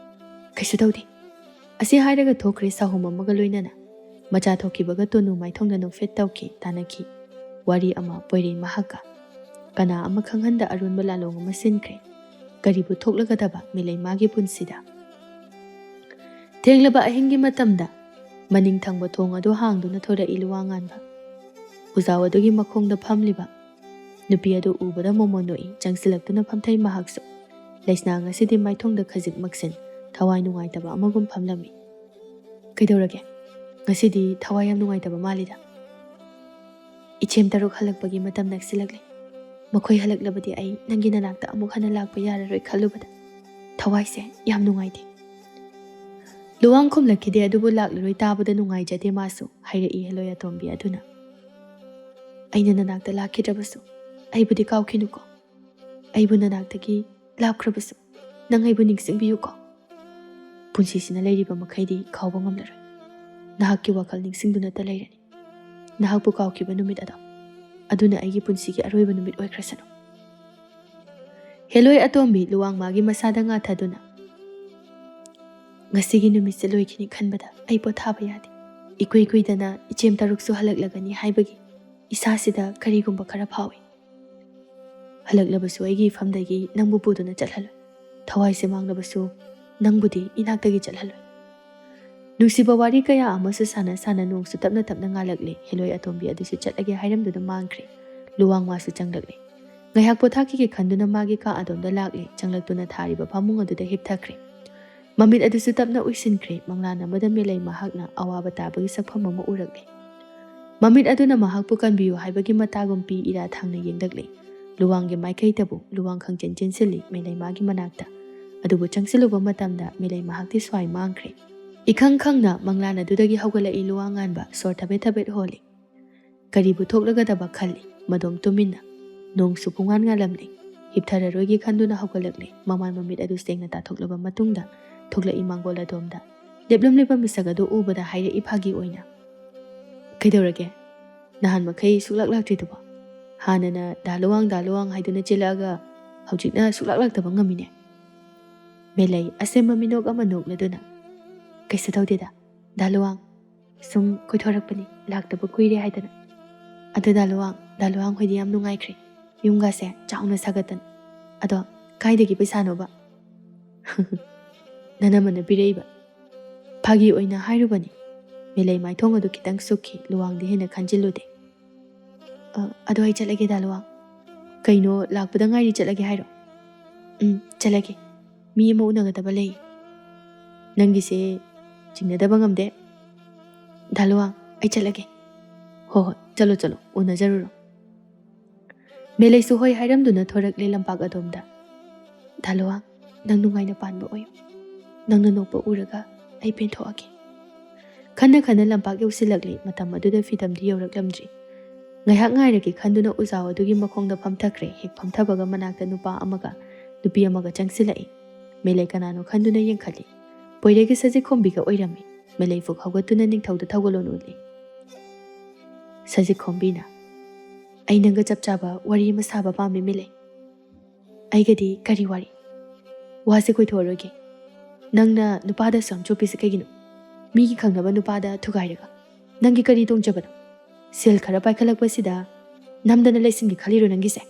"ꯀꯩꯁꯨ ꯇꯧꯗꯦ꯫" ꯑꯁꯤ ꯍꯥꯏꯔꯒ ꯊꯣꯛꯈ꯭ꯔꯦ ꯁꯥꯍꯨꯝ ꯑꯃꯒ ꯂꯣꯏꯅꯅ꯫ ꯃꯆꯥ ꯊꯣꯛꯈꯤꯕꯒ ꯇꯣꯅꯨ ꯃꯥꯏꯊꯣꯡꯗ ꯅꯣꯛꯐꯦꯠ ꯇꯧꯈꯤ, ꯇꯥꯟꯅꯈꯤ꯫ ꯋꯥꯔꯤ ꯑꯃ ꯄꯣꯏꯔꯩ ꯃꯍꯥꯛꯀ꯫ ꯀꯅꯥ ꯑꯃ ꯈꯪꯍꯟꯗ ꯑꯔꯣꯟꯕ ꯂꯥꯂꯣꯡ ꯑꯃ ꯁꯤꯟꯈ꯭ꯔꯦ꯫ ꯀꯔꯤꯕꯨ ꯊꯣꯛꯂꯒꯗꯕ ꯃꯤꯂꯩ ꯃꯥꯒꯤ ꯄꯨꯟꯁꯤꯗ? ꯊꯦꯡꯂꯕ ꯑꯍꯤꯡꯒꯤ ꯃꯇꯝꯗ ꯃꯅꯤꯡ ꯊꯪꯕ ꯊꯣꯡ ꯑꯗꯨ ꯍꯥꯡꯗꯨꯅ ꯊꯣꯔꯛꯏ ꯂꯨꯋꯥꯉꯥꯟꯕ꯫ ꯎꯖꯥꯎ ꯑꯗꯨꯒꯤ ꯃꯈꯣꯡꯗ ꯐꯝꯂꯤꯕ ꯅꯨꯄꯤ ꯑꯗꯨ ꯎꯕꯗ ꯃꯣꯃꯣꯟ ꯅꯣꯛꯏ꯫ ꯆꯪꯁꯤꯜꯂꯛꯇꯨꯅ ꯐꯝꯊꯩ ꯃꯍꯥꯛꯁꯨ꯫ ꯂꯩꯁꯅꯥ ꯉꯁꯤꯗꯤ ꯃꯥꯏꯊꯣꯡꯗ ꯈꯖꯤꯛ ꯃꯛꯁꯤꯟ, ꯊꯋꯥꯏ ꯅꯨꯡꯉꯥꯏꯇꯕ ꯑꯃꯒꯨꯝ ꯐꯝꯂꯝꯃꯤ꯫ "ꯀꯩꯗꯧꯔꯒꯦ? ꯉꯁꯤꯗꯤ ꯊꯋꯥꯏ ꯌꯥꯝ ꯅꯨꯡꯉꯥꯏꯇꯕ ꯃꯥꯜꯂꯤꯗ꯫" "ꯏꯆꯦꯝ ꯇꯔꯨꯛ ꯍꯜꯂꯛꯄꯒꯤ ꯃꯇꯝ ꯅꯛꯁꯤꯜꯂꯛꯂꯦ꯫ ꯃꯈꯣꯏ ꯍꯜꯂꯛꯂꯕꯗꯤ ꯑꯩ ꯅꯪꯒꯤ ꯅꯅꯥꯛꯇ ꯑꯃꯨꯛ ꯍꯟꯅ ꯂꯥꯛꯄ ꯌꯥꯔꯔꯣꯏ ꯈꯜꯂꯨꯕꯗ ꯊꯋꯥꯏꯁꯦ ꯌꯥꯝ ꯅꯨꯡꯉꯥꯏꯇꯦ꯫" ꯂꯨꯋꯥꯡ ꯈꯨꯝꯂꯛꯈꯤꯗꯦ, ꯑꯗꯨꯕꯨ ꯂꯥꯛꯂꯔꯣꯏ ꯇꯥꯕꯗ ꯅꯨꯡꯉꯥꯏꯖꯗꯦ ꯃꯥꯁꯨ꯫ ꯍꯥꯏꯔꯛꯏ ꯍꯦꯂꯣꯏ ꯑꯇꯣꯝꯕꯤ ꯑꯗꯨꯅ, "ꯑꯩꯅ ꯅꯅꯥꯛꯇ ꯂꯥꯛꯈꯤꯗ꯭ꯔꯕꯁꯨ ꯑꯩꯕꯨꯗꯤ ꯀꯥꯎꯈꯤꯅꯨꯀꯣ꯫ ꯑꯩꯕꯨ ꯅꯅꯥꯛꯇꯒꯤ ꯂꯥꯞꯈ꯭ꯔꯕꯁꯨ ꯅꯪ ꯑꯩꯕꯨ ꯅꯤꯡꯁꯤꯡꯕꯤꯌꯨꯀꯣ꯫ ꯄꯨꯟꯁꯤꯁꯤꯅ ꯂꯩꯔꯤꯕ ꯃꯈꯩꯗꯤ ꯀꯥꯎꯕ ꯉꯝꯂꯔꯣꯏ꯫ ꯅꯍꯥꯛꯀꯤ ꯋꯥꯈꯜ ꯅꯤꯡꯁꯤꯡꯗꯨꯅꯇ ꯂꯩꯔꯅꯤ꯫ ꯅꯍꯥꯛꯄꯨ ꯀꯥꯎꯈꯤꯕ ꯅꯨꯃꯤꯠ ꯑꯗꯣ ꯑꯗꯨꯅ ꯑꯩꯒꯤ ꯄꯨꯟꯁꯤꯒꯤ ꯑꯔꯣꯏꯕ ꯅꯨꯃꯤꯠ ꯑꯣꯏꯈ꯭ꯔꯁꯅꯨ꯫ ꯍꯦꯂꯣꯏ ꯑꯇꯣꯝꯕꯤ ꯂꯨꯋꯥꯡ ꯃꯥꯒꯤ ꯃꯁꯥꯗ ꯉꯥꯊꯗꯨꯅ, "ꯉꯁꯤꯒꯤ ꯅꯨꯃꯤꯠꯁꯦ ꯂꯣꯏꯈꯤꯅꯤ ꯈꯟꯕꯗ ꯑꯩ ꯄꯣꯊꯥꯕ ꯌꯥꯗꯦ꯫ ꯏꯀꯨꯏ ꯀꯨꯏꯗꯅ ꯏꯆꯦꯝ ꯇꯔꯨꯛꯁꯨ ꯍꯜꯂꯛꯂꯒꯅꯤ ꯍꯥꯏꯕꯒꯤ ꯏꯁꯥꯁꯤꯗ ꯀꯔꯤꯒꯨꯝꯕ ꯈꯔ ꯐꯥꯎꯏ꯫ ꯍꯜꯂꯛꯂꯕꯁꯨ ꯑꯩꯒꯤ ꯏꯐꯝꯗꯒꯤ ꯅꯪꯕꯨ ꯄꯨꯗꯨꯅ ꯆꯠꯍꯜꯂꯣꯏ꯫ ꯊꯋꯥꯏꯁꯦ ꯃꯥꯡꯂꯕꯁꯨ ꯅꯪꯕꯨꯗꯤ ꯏꯅꯥꯛꯇꯒꯤ ꯆꯠꯍꯜꯂꯣꯏ꯫" ꯅꯨꯡꯁꯤꯕ ꯋꯥꯔꯤ ꯀꯌꯥ ꯑꯃꯁꯨ ꯁꯥꯟꯅ ꯁꯥꯟꯅ ꯅꯣꯡꯁꯨ ꯇꯞꯅ ꯇꯞꯅ ꯉꯥꯜꯂꯛꯂꯦ꯫ ꯍꯦꯂꯣꯏ ꯑꯇꯣꯝꯕꯤ ꯑꯗꯨꯁꯨ ꯆꯠꯂꯒꯦ ꯍꯥꯏꯔꯝꯗꯨꯅ ꯃꯥꯡꯈ꯭ꯔꯦ꯫ ꯂꯨꯋꯥꯡ ꯃꯥꯁꯨ ꯆꯪꯂꯛꯂꯦ꯫ ꯉꯥꯏꯍꯥꯛ ꯄꯣꯊꯥꯈꯤꯒꯦ ꯈꯟꯗꯨꯅ ꯃꯥꯒꯤ ꯀꯥ ꯑꯗꯣꯝꯗ ꯂꯥꯛꯂꯦ꯫ ꯆꯪꯂꯛꯇꯨꯅ ꯊꯥꯔꯤꯕ ꯐꯃꯨꯡ ꯑꯗꯨꯗ ꯍꯤꯞꯊꯈ꯭ꯔꯦ꯫ ꯃꯃꯤꯠ ꯑꯗꯨꯁꯨ ꯇꯞꯅ ꯎꯏꯁꯤꯟꯈ꯭ꯔꯦ꯫ ꯃꯪꯂꯥꯟ ꯑꯃꯗ ꯃꯦꯂꯩ ꯃꯍꯥꯛꯅ ꯑꯋꯥꯕ ꯇꯥꯕꯒꯤ ꯁꯛꯐꯝ ꯑꯃ ꯎꯔꯛꯂꯦ꯫ ꯃꯃꯤꯠ ꯑꯗꯨꯅ ꯃꯍꯥꯛꯄꯨ ꯀꯟꯕꯤꯌꯨ ꯍꯥꯏꯕꯒꯤ ꯃꯇꯥꯒꯨꯝ ꯄꯤ ꯏꯔꯥ ꯊꯥꯡꯅ ꯌꯦꯡꯂꯛꯂꯦ꯫ ꯂꯨꯋꯥꯡꯒꯤ ꯃꯥꯏꯀꯩꯗꯕꯨ ꯂꯨꯋꯥꯡ ꯈꯪꯆꯦꯟ ꯆꯦꯟꯁꯤꯜꯂꯤ꯫ ꯃꯦꯂꯩ ꯃꯥꯒꯤ ꯃꯅꯥꯛꯇ꯫ ꯑꯗꯨꯕꯨ ꯆꯪꯁꯤꯜꯂꯨꯕ ꯃꯇꯝꯗ ꯃꯦꯂꯩ ꯃꯍꯥꯛꯇꯤ ꯁ꯭ꯋꯥꯏ ꯃꯥꯡꯈ꯭ꯔꯦ꯫ ꯏꯈꯪ ꯈꯪꯅ ꯃꯪꯂꯥꯟ ꯑꯗꯨꯗꯒꯤ ꯍꯧꯒꯠꯂꯛꯏ ꯂꯨꯋꯥꯡ ꯉꯥꯟꯕ꯫ ꯁꯣꯔ ꯊꯕꯦꯠ ꯊꯕꯦꯠ ꯍꯣꯜꯂꯤ꯫ ꯀꯔꯤꯕꯨ ꯊꯣꯛꯂꯒꯗꯕ ꯈꯜꯂꯤ꯫ ꯃꯗꯣꯝ ꯇꯨꯃꯤꯟꯅ꯫ ꯅꯣꯡꯁꯨ ꯄꯨꯡꯉꯥꯟ ꯉꯥꯜꯂꯝꯂꯦ꯫ ꯍꯤꯞꯊꯔꯔꯣꯏꯒꯦ ꯈꯟꯗꯨꯅ ꯍꯧꯒꯠꯂꯛꯂꯦ꯫ ꯃꯃꯥꯏ ꯃꯃꯤꯠ ꯑꯗꯨ ꯁꯦꯡꯅ ꯇꯥꯊꯣꯛꯂꯕ ꯃꯇꯨꯡꯗ ꯊꯣꯛꯂꯛꯏ ꯃꯥꯡꯒꯣꯜ ꯑꯗꯣꯝꯗ꯫ ꯂꯦꯞꯂꯝꯂꯤꯕ ꯃꯤꯁꯛ ꯑꯗꯨ ꯎꯕꯗ ꯍꯥꯏꯔꯛꯏ ꯐꯥꯒꯤ ꯑꯣꯏꯅ, "ꯀꯩꯗꯧꯔꯒꯦ? ꯅꯍꯥꯟ ꯃꯈꯩ ꯁꯨꯛꯂꯥꯛ ꯂꯥꯛꯇ꯭ꯔꯤꯗꯨꯕꯣ? ꯍꯥꯟꯅꯅ ꯗꯥ ꯂꯨꯋꯥꯡ, ꯗꯥ ꯂꯨꯋꯥꯡ ꯍꯥꯏꯗꯨꯅ ꯆꯦꯜꯂꯛꯑꯒ ꯍꯧꯖꯤꯛꯅ ꯁꯨꯛꯂꯥꯛ ꯂꯥꯛꯇꯕ ꯉꯝꯃꯤꯅꯦ?" ꯃꯦꯂꯩ ꯑꯁꯦꯝꯕ ꯃꯤꯅꯣꯛ ꯑꯃ ꯅꯣꯛꯂꯗꯨꯅ, "ꯀꯩꯁꯨ ꯇꯧꯗꯦꯗ, ꯗꯥ ꯂꯨꯋꯥꯡ꯫ ꯁꯨꯝ ꯀꯣꯏꯊꯣꯔꯛꯄꯅꯤ, ꯂꯥꯛꯇꯕ ꯀꯨꯏꯔꯦ ꯍꯥꯏꯗꯅ꯫ ꯑꯗꯨ ꯗꯥ ꯂꯨꯋꯥꯡ, ꯗꯥ ꯂꯨꯋꯥꯡ ꯍꯣꯏꯗꯤ ꯌꯥꯝ ꯅꯨꯡꯉꯥꯏꯈ꯭ꯔꯦ꯫ ꯌꯨꯝꯒꯥꯁꯦ ꯆꯥꯎꯅ ꯁꯥꯒꯠꯇꯅ꯫ ꯑꯗꯣ ꯀꯥꯏꯗꯒꯤ ꯄꯩꯁꯥꯅꯣꯕ?" "ꯅꯅꯝꯃꯅ ꯄꯤꯔꯛꯏꯕ꯫ ꯐꯥꯒꯤ ꯑꯣꯏꯅ ꯍꯥꯏꯔꯨꯕꯅꯤ꯫" ꯃꯦꯂꯩ ꯃꯥꯏꯊꯣꯡ ꯑꯗꯨ ꯈꯤꯇꯪ ꯁꯨꯛꯈꯤ꯫ ꯂꯨꯋꯥꯡꯗꯤ ꯍꯦꯟꯅ ꯈꯟꯖꯤꯜꯂꯨꯗꯦ꯫ "ꯑ, ꯑꯗꯣ ꯑꯩ ꯆꯠꯂꯒꯦ ꯗꯥ ꯂꯨꯋꯥꯡ꯫" "ꯀꯩꯅꯣ, ꯂꯥꯛꯄꯗ ꯉꯥꯏꯔꯤ ꯆꯠꯂꯒꯦ ꯍꯥꯏꯔꯣ?" "ꯎꯝ, ꯆꯠꯂꯒꯦ꯫ ꯃꯤ ꯑꯃ ꯎꯅꯒꯗꯕ ꯂꯩ꯫" "ꯅꯪꯒꯤꯁꯦ ꯆꯤꯡꯅꯗꯕ ꯉꯝꯗꯦ꯫ ꯗꯥ ꯂꯨꯋꯥꯡ, ꯑꯩ ꯆꯠꯂꯒꯦ꯫" "ꯍꯣ ꯍꯣꯏ, ꯆꯠꯂꯣ ꯆꯠꯂꯣ, ꯎꯅꯖꯔꯨꯔꯣ꯫" ꯃꯦꯂꯩꯁꯨ ꯍꯣꯏ ꯍꯥꯏꯔꯝꯗꯨꯅ ꯊꯣꯔꯛꯂꯦ ꯂꯝꯄꯥꯛ ꯑꯗꯣꯝꯗ꯫ "ꯗꯥ ꯂꯨꯋꯥꯡ, ꯅꯪ ꯅꯨꯡꯉꯥꯏꯅ ꯄꯥꯟꯕ ꯑꯣꯏꯌꯨ꯫ ꯅꯪꯅ ꯅꯣꯛꯄ ꯎꯔꯒ ꯑꯩ ꯄꯦꯟꯊꯣꯛꯑꯒꯦ꯫" ꯈꯟꯅ ꯈꯟꯅ ꯂꯝꯄꯥꯛ ꯌꯧꯁꯤꯜꯂꯛꯂꯦ꯫ ꯃꯇꯝ ꯑꯗꯨꯗ ꯐꯤꯗꯝꯗꯤ ꯌꯧꯔꯛꯂꯝꯗ꯭ꯔꯤ꯫ ꯉꯥꯏꯍꯥꯛ ꯉꯥꯏꯔꯒꯦ ꯈꯟꯗꯨꯅ ꯎꯖꯥꯎ ꯑꯗꯨꯒꯤ ꯃꯈꯣꯡꯗ ꯐꯝꯊꯈ꯭ꯔꯦ꯫ ꯍꯦꯛ ꯐꯝꯊꯕꯒ ꯃꯅꯥꯛꯇ ꯅꯨꯄꯥ ꯑꯃꯒ ꯅꯨꯄꯤ ꯑꯃꯒ ꯆꯪꯁꯤꯜꯂꯛꯏ꯫ ꯃꯦꯂꯩ ꯀꯅꯥꯅꯣ ꯈꯟꯗꯨꯅ ꯌꯦꯡꯈꯠꯂꯤ꯫ ꯄꯣꯏꯔꯩꯒ ꯁꯖꯤꯛꯈꯣꯝꯕꯤꯒ ꯑꯣꯏꯔꯝꯃꯤ꯫ ꯃꯦꯂꯩ ꯐꯨꯛ ꯍꯧꯒꯠꯇꯨꯅ ꯅꯤꯡꯊꯧꯗ ꯊꯧꯒꯜꯂꯣꯟ ꯎꯠꯂꯤ꯫ ꯁꯖꯤꯛꯈꯣꯝꯕꯤꯅ, ꯑꯩ ꯅꯪꯒ ꯆꯞ ꯆꯥꯕ ꯋꯥꯔꯤ ꯑꯃ ꯁꯥꯕ ꯄꯥꯝꯃꯤ, ꯃꯤꯂꯩ꯫ ꯑꯩꯒꯗꯤ ꯀꯔꯤ ꯋꯥꯔꯤ? ꯋꯥꯁꯦ ꯀꯣꯏꯊꯣꯛꯑꯔꯣꯏꯒꯦ꯫ ꯅꯪꯅ ꯅꯨꯄꯥꯗ ꯑꯁꯨꯛ ꯌꯥꯝ ꯆꯣꯞꯄꯤꯁꯦ ꯀꯩꯒꯤꯅꯣ? ꯃꯤꯒꯤ ꯈꯪꯅꯕ ꯅꯨꯄꯥꯗ ꯊꯨꯒꯥꯏꯔꯒ ꯅꯪꯒꯤ ꯀꯔꯤ ꯇꯣꯡꯖꯕꯅꯣ? ꯁꯦꯜ ꯈꯔ ꯄꯥꯏꯈꯠꯂꯛꯄꯁꯤꯗ ꯅꯝꯗꯅ ꯂꯩꯁꯤꯟꯒꯦ ꯈꯜꯂꯤꯔꯣ ꯅꯪꯒꯤꯁꯦ?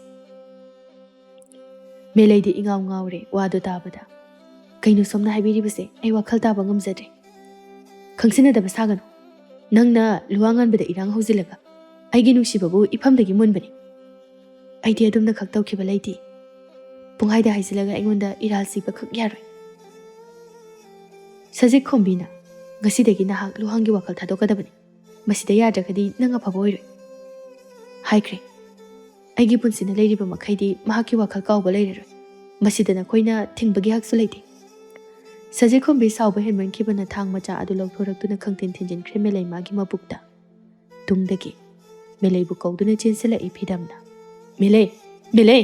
ꯃꯦꯂꯩꯗꯤ ꯏꯉꯥꯎ ꯉꯥꯎꯔꯦ ꯋꯥꯗꯣ ꯇꯥꯕꯗ꯫ ꯀꯩꯅꯣ ꯁꯣꯝꯅ ꯍꯥꯏꯕꯤꯔꯤꯕꯁꯦ? ꯑꯩ ꯋꯥꯈꯜ ꯇꯥꯕ ꯉꯝꯖꯗ꯭ꯔꯦ꯫ ꯈꯪꯁꯤꯟꯅꯗꯕ ꯁꯥꯒꯅꯨ꯫ ꯅꯪꯅ ꯂꯨꯋꯥꯡꯉꯥꯟꯕꯗ ꯏꯔꯥꯡ ꯍꯧꯖꯤꯜꯂꯒ ꯑꯩꯒꯤ ꯅꯨꯡꯁꯤꯕꯕꯨ ꯏꯐꯝꯗꯒꯤ ꯃꯨꯟꯕꯅꯤ꯫ ꯑꯩꯗꯤ ꯑꯗꯨꯝꯅ ꯈꯛ ꯇꯧꯈꯤꯕ ꯂꯩꯇꯦ꯫ ꯄꯨꯡꯍꯥꯏꯗ ꯍꯥꯏꯖꯤꯜꯂꯒ ꯑꯩꯉꯣꯟꯗ ꯏꯔꯥꯜ ꯁꯤꯕ ꯈꯛ ꯌꯥꯔꯣꯏ꯫ ꯁꯖꯤꯛ ꯈꯣꯝꯕꯤꯅ, "ꯉꯁꯤꯗꯒꯤ ꯅꯍꯥꯛ ꯂꯨꯋꯥꯡꯒꯤ ꯋꯥꯈꯜ ꯊꯥꯗꯣꯛꯀꯗꯕꯅꯤ꯫ ꯃꯁꯤꯗ ꯌꯥꯗ꯭ꯔꯒꯗꯤ ꯅꯪ ꯑꯐꯕ ꯑꯣꯏꯔꯣꯏ" ꯍꯥꯏꯈ꯭ꯔꯦ꯫ "ꯑꯩꯒꯤ ꯄꯨꯟꯁꯤꯅ ꯂꯩꯔꯤꯕ ꯃꯈꯩꯗꯤ ꯃꯍꯥꯛꯀꯤ ꯋꯥꯈꯜ ꯀꯥꯎꯕ ꯂꯩꯔꯔꯣꯏ꯫ ꯃꯁꯤꯗ ꯅꯈꯣꯏꯅ ꯊꯤꯡꯕꯒꯤ ꯍꯛꯁꯨ ꯂꯩꯇꯦ"꯫ ꯁꯖꯤꯛ ꯈꯣꯝꯕꯤ ꯁꯥꯎꯕ ꯍꯦꯟꯃꯟꯈꯤꯕꯅ ꯊꯥꯡ ꯃꯆꯥ ꯑꯗꯨ ꯂꯧꯊꯣꯔꯛꯇꯨꯅ ꯈꯪꯊꯤꯟ ꯊꯤꯟꯖꯤꯟꯈ꯭ꯔꯦ ꯃꯦꯂꯩꯃꯥꯒꯤ ꯃꯕꯨꯛꯇ꯫ ꯇꯨꯡꯗꯒꯤ ꯃꯦꯂꯩꯕꯨ ꯀꯧꯗꯨꯅ ꯆꯦꯟꯁꯤꯜꯂꯛꯏ ꯐꯤꯗꯝꯅ꯫ "ꯃꯦꯂꯩ! ꯃꯦꯂꯩ!"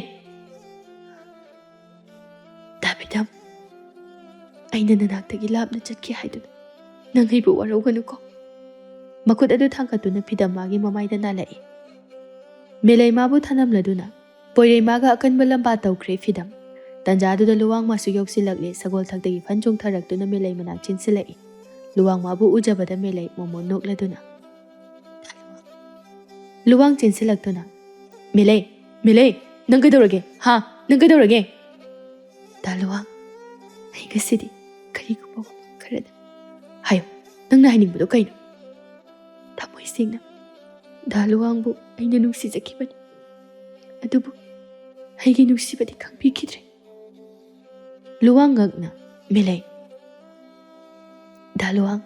"ꯗꯥ ꯐꯤꯗꯝ, ꯑꯩꯅ ꯅꯅꯥꯛꯇꯒꯤ ꯂꯥꯞꯅ ꯆꯠꯈꯤ ꯍꯥꯏꯗꯨꯅ ꯅꯪ ꯑꯩꯕꯨ ꯋꯥꯔꯧꯒꯅꯨꯀꯣ"꯫ ꯃꯈꯨꯠ ꯑꯗꯨ ꯊꯥꯡꯒꯠꯇꯨꯅ ꯐꯤꯗꯝ ꯃꯥꯒꯤ ꯃꯃꯥꯏꯗ ꯅꯥꯜꯂꯛꯏ꯫ ꯃꯦꯂꯩ ꯃꯥꯕꯨ ꯊꯅꯝꯂꯗꯨꯅ ꯄꯣꯏꯔꯩ ꯃꯥꯒ ꯑꯀꯟꯕ ꯂꯝꯕꯥ ꯇꯧꯈ꯭ꯔꯦ ꯐꯤꯗꯝ꯫ ꯇꯟꯖꯥꯗꯨꯗ ꯂꯨꯋꯥꯡ ꯃꯥꯁꯨ ꯌꯧꯁꯤꯜꯂꯛꯂꯦ, ꯁꯒꯣꯜ ꯊꯛꯇꯒꯤ ꯐꯟ ꯆꯣꯡꯊꯔꯛꯇꯨꯅ ꯃꯦꯂꯩ ꯃꯅꯥꯛ ꯆꯦꯟꯁꯤꯜꯂꯛꯏ꯫ ꯂꯨꯋꯥꯡ ꯃꯥꯕꯨ ꯎꯖꯕꯗ ꯃꯦꯂꯩ ꯃꯣꯃꯣꯟ ꯅꯣꯛꯂꯗꯨꯅ꯫ ꯂꯨꯋꯥꯡ ꯆꯦꯟꯁꯤꯜꯂꯛꯇꯨꯅ, "ꯃꯦꯂꯩ, ꯃꯦꯂꯩ, ꯅꯪ ꯀꯩꯗꯧꯔꯒꯦ? ꯍꯥ? ꯅꯪ ꯀꯩꯗꯧꯔꯒꯦ?" "ꯗꯥ ꯂꯨꯋꯥꯡ, ꯑꯩ ꯉꯁꯤꯗꯤ ꯀꯔꯤꯒꯨꯝꯕ ꯋꯥꯐꯝ ꯈꯔꯗ"꯫ "ꯍꯥꯏꯌꯨ, ꯅꯪꯅ ꯍꯥꯏꯅꯤꯡꯕꯗꯣ ꯀꯩꯅꯣ?" "ꯊꯃꯣꯏ ꯁꯦꯡꯅ ꯗꯥ ꯂꯨꯋꯥꯡꯕꯨ ꯑꯩꯅ ꯅꯨꯡꯁꯤꯖꯈꯤꯕꯅꯤ, ꯑꯗꯨꯕꯨ ꯑꯩꯒꯤ ꯅꯨꯡꯁꯤꯕꯗꯤ ꯈꯪꯕꯤꯈꯤꯗ꯭ꯔꯦ"꯫ ꯂꯨꯋꯥꯡ ꯉꯛꯅ, "ꯃꯦꯂꯩ, ꯗꯥ ꯂꯨꯋꯥꯡ,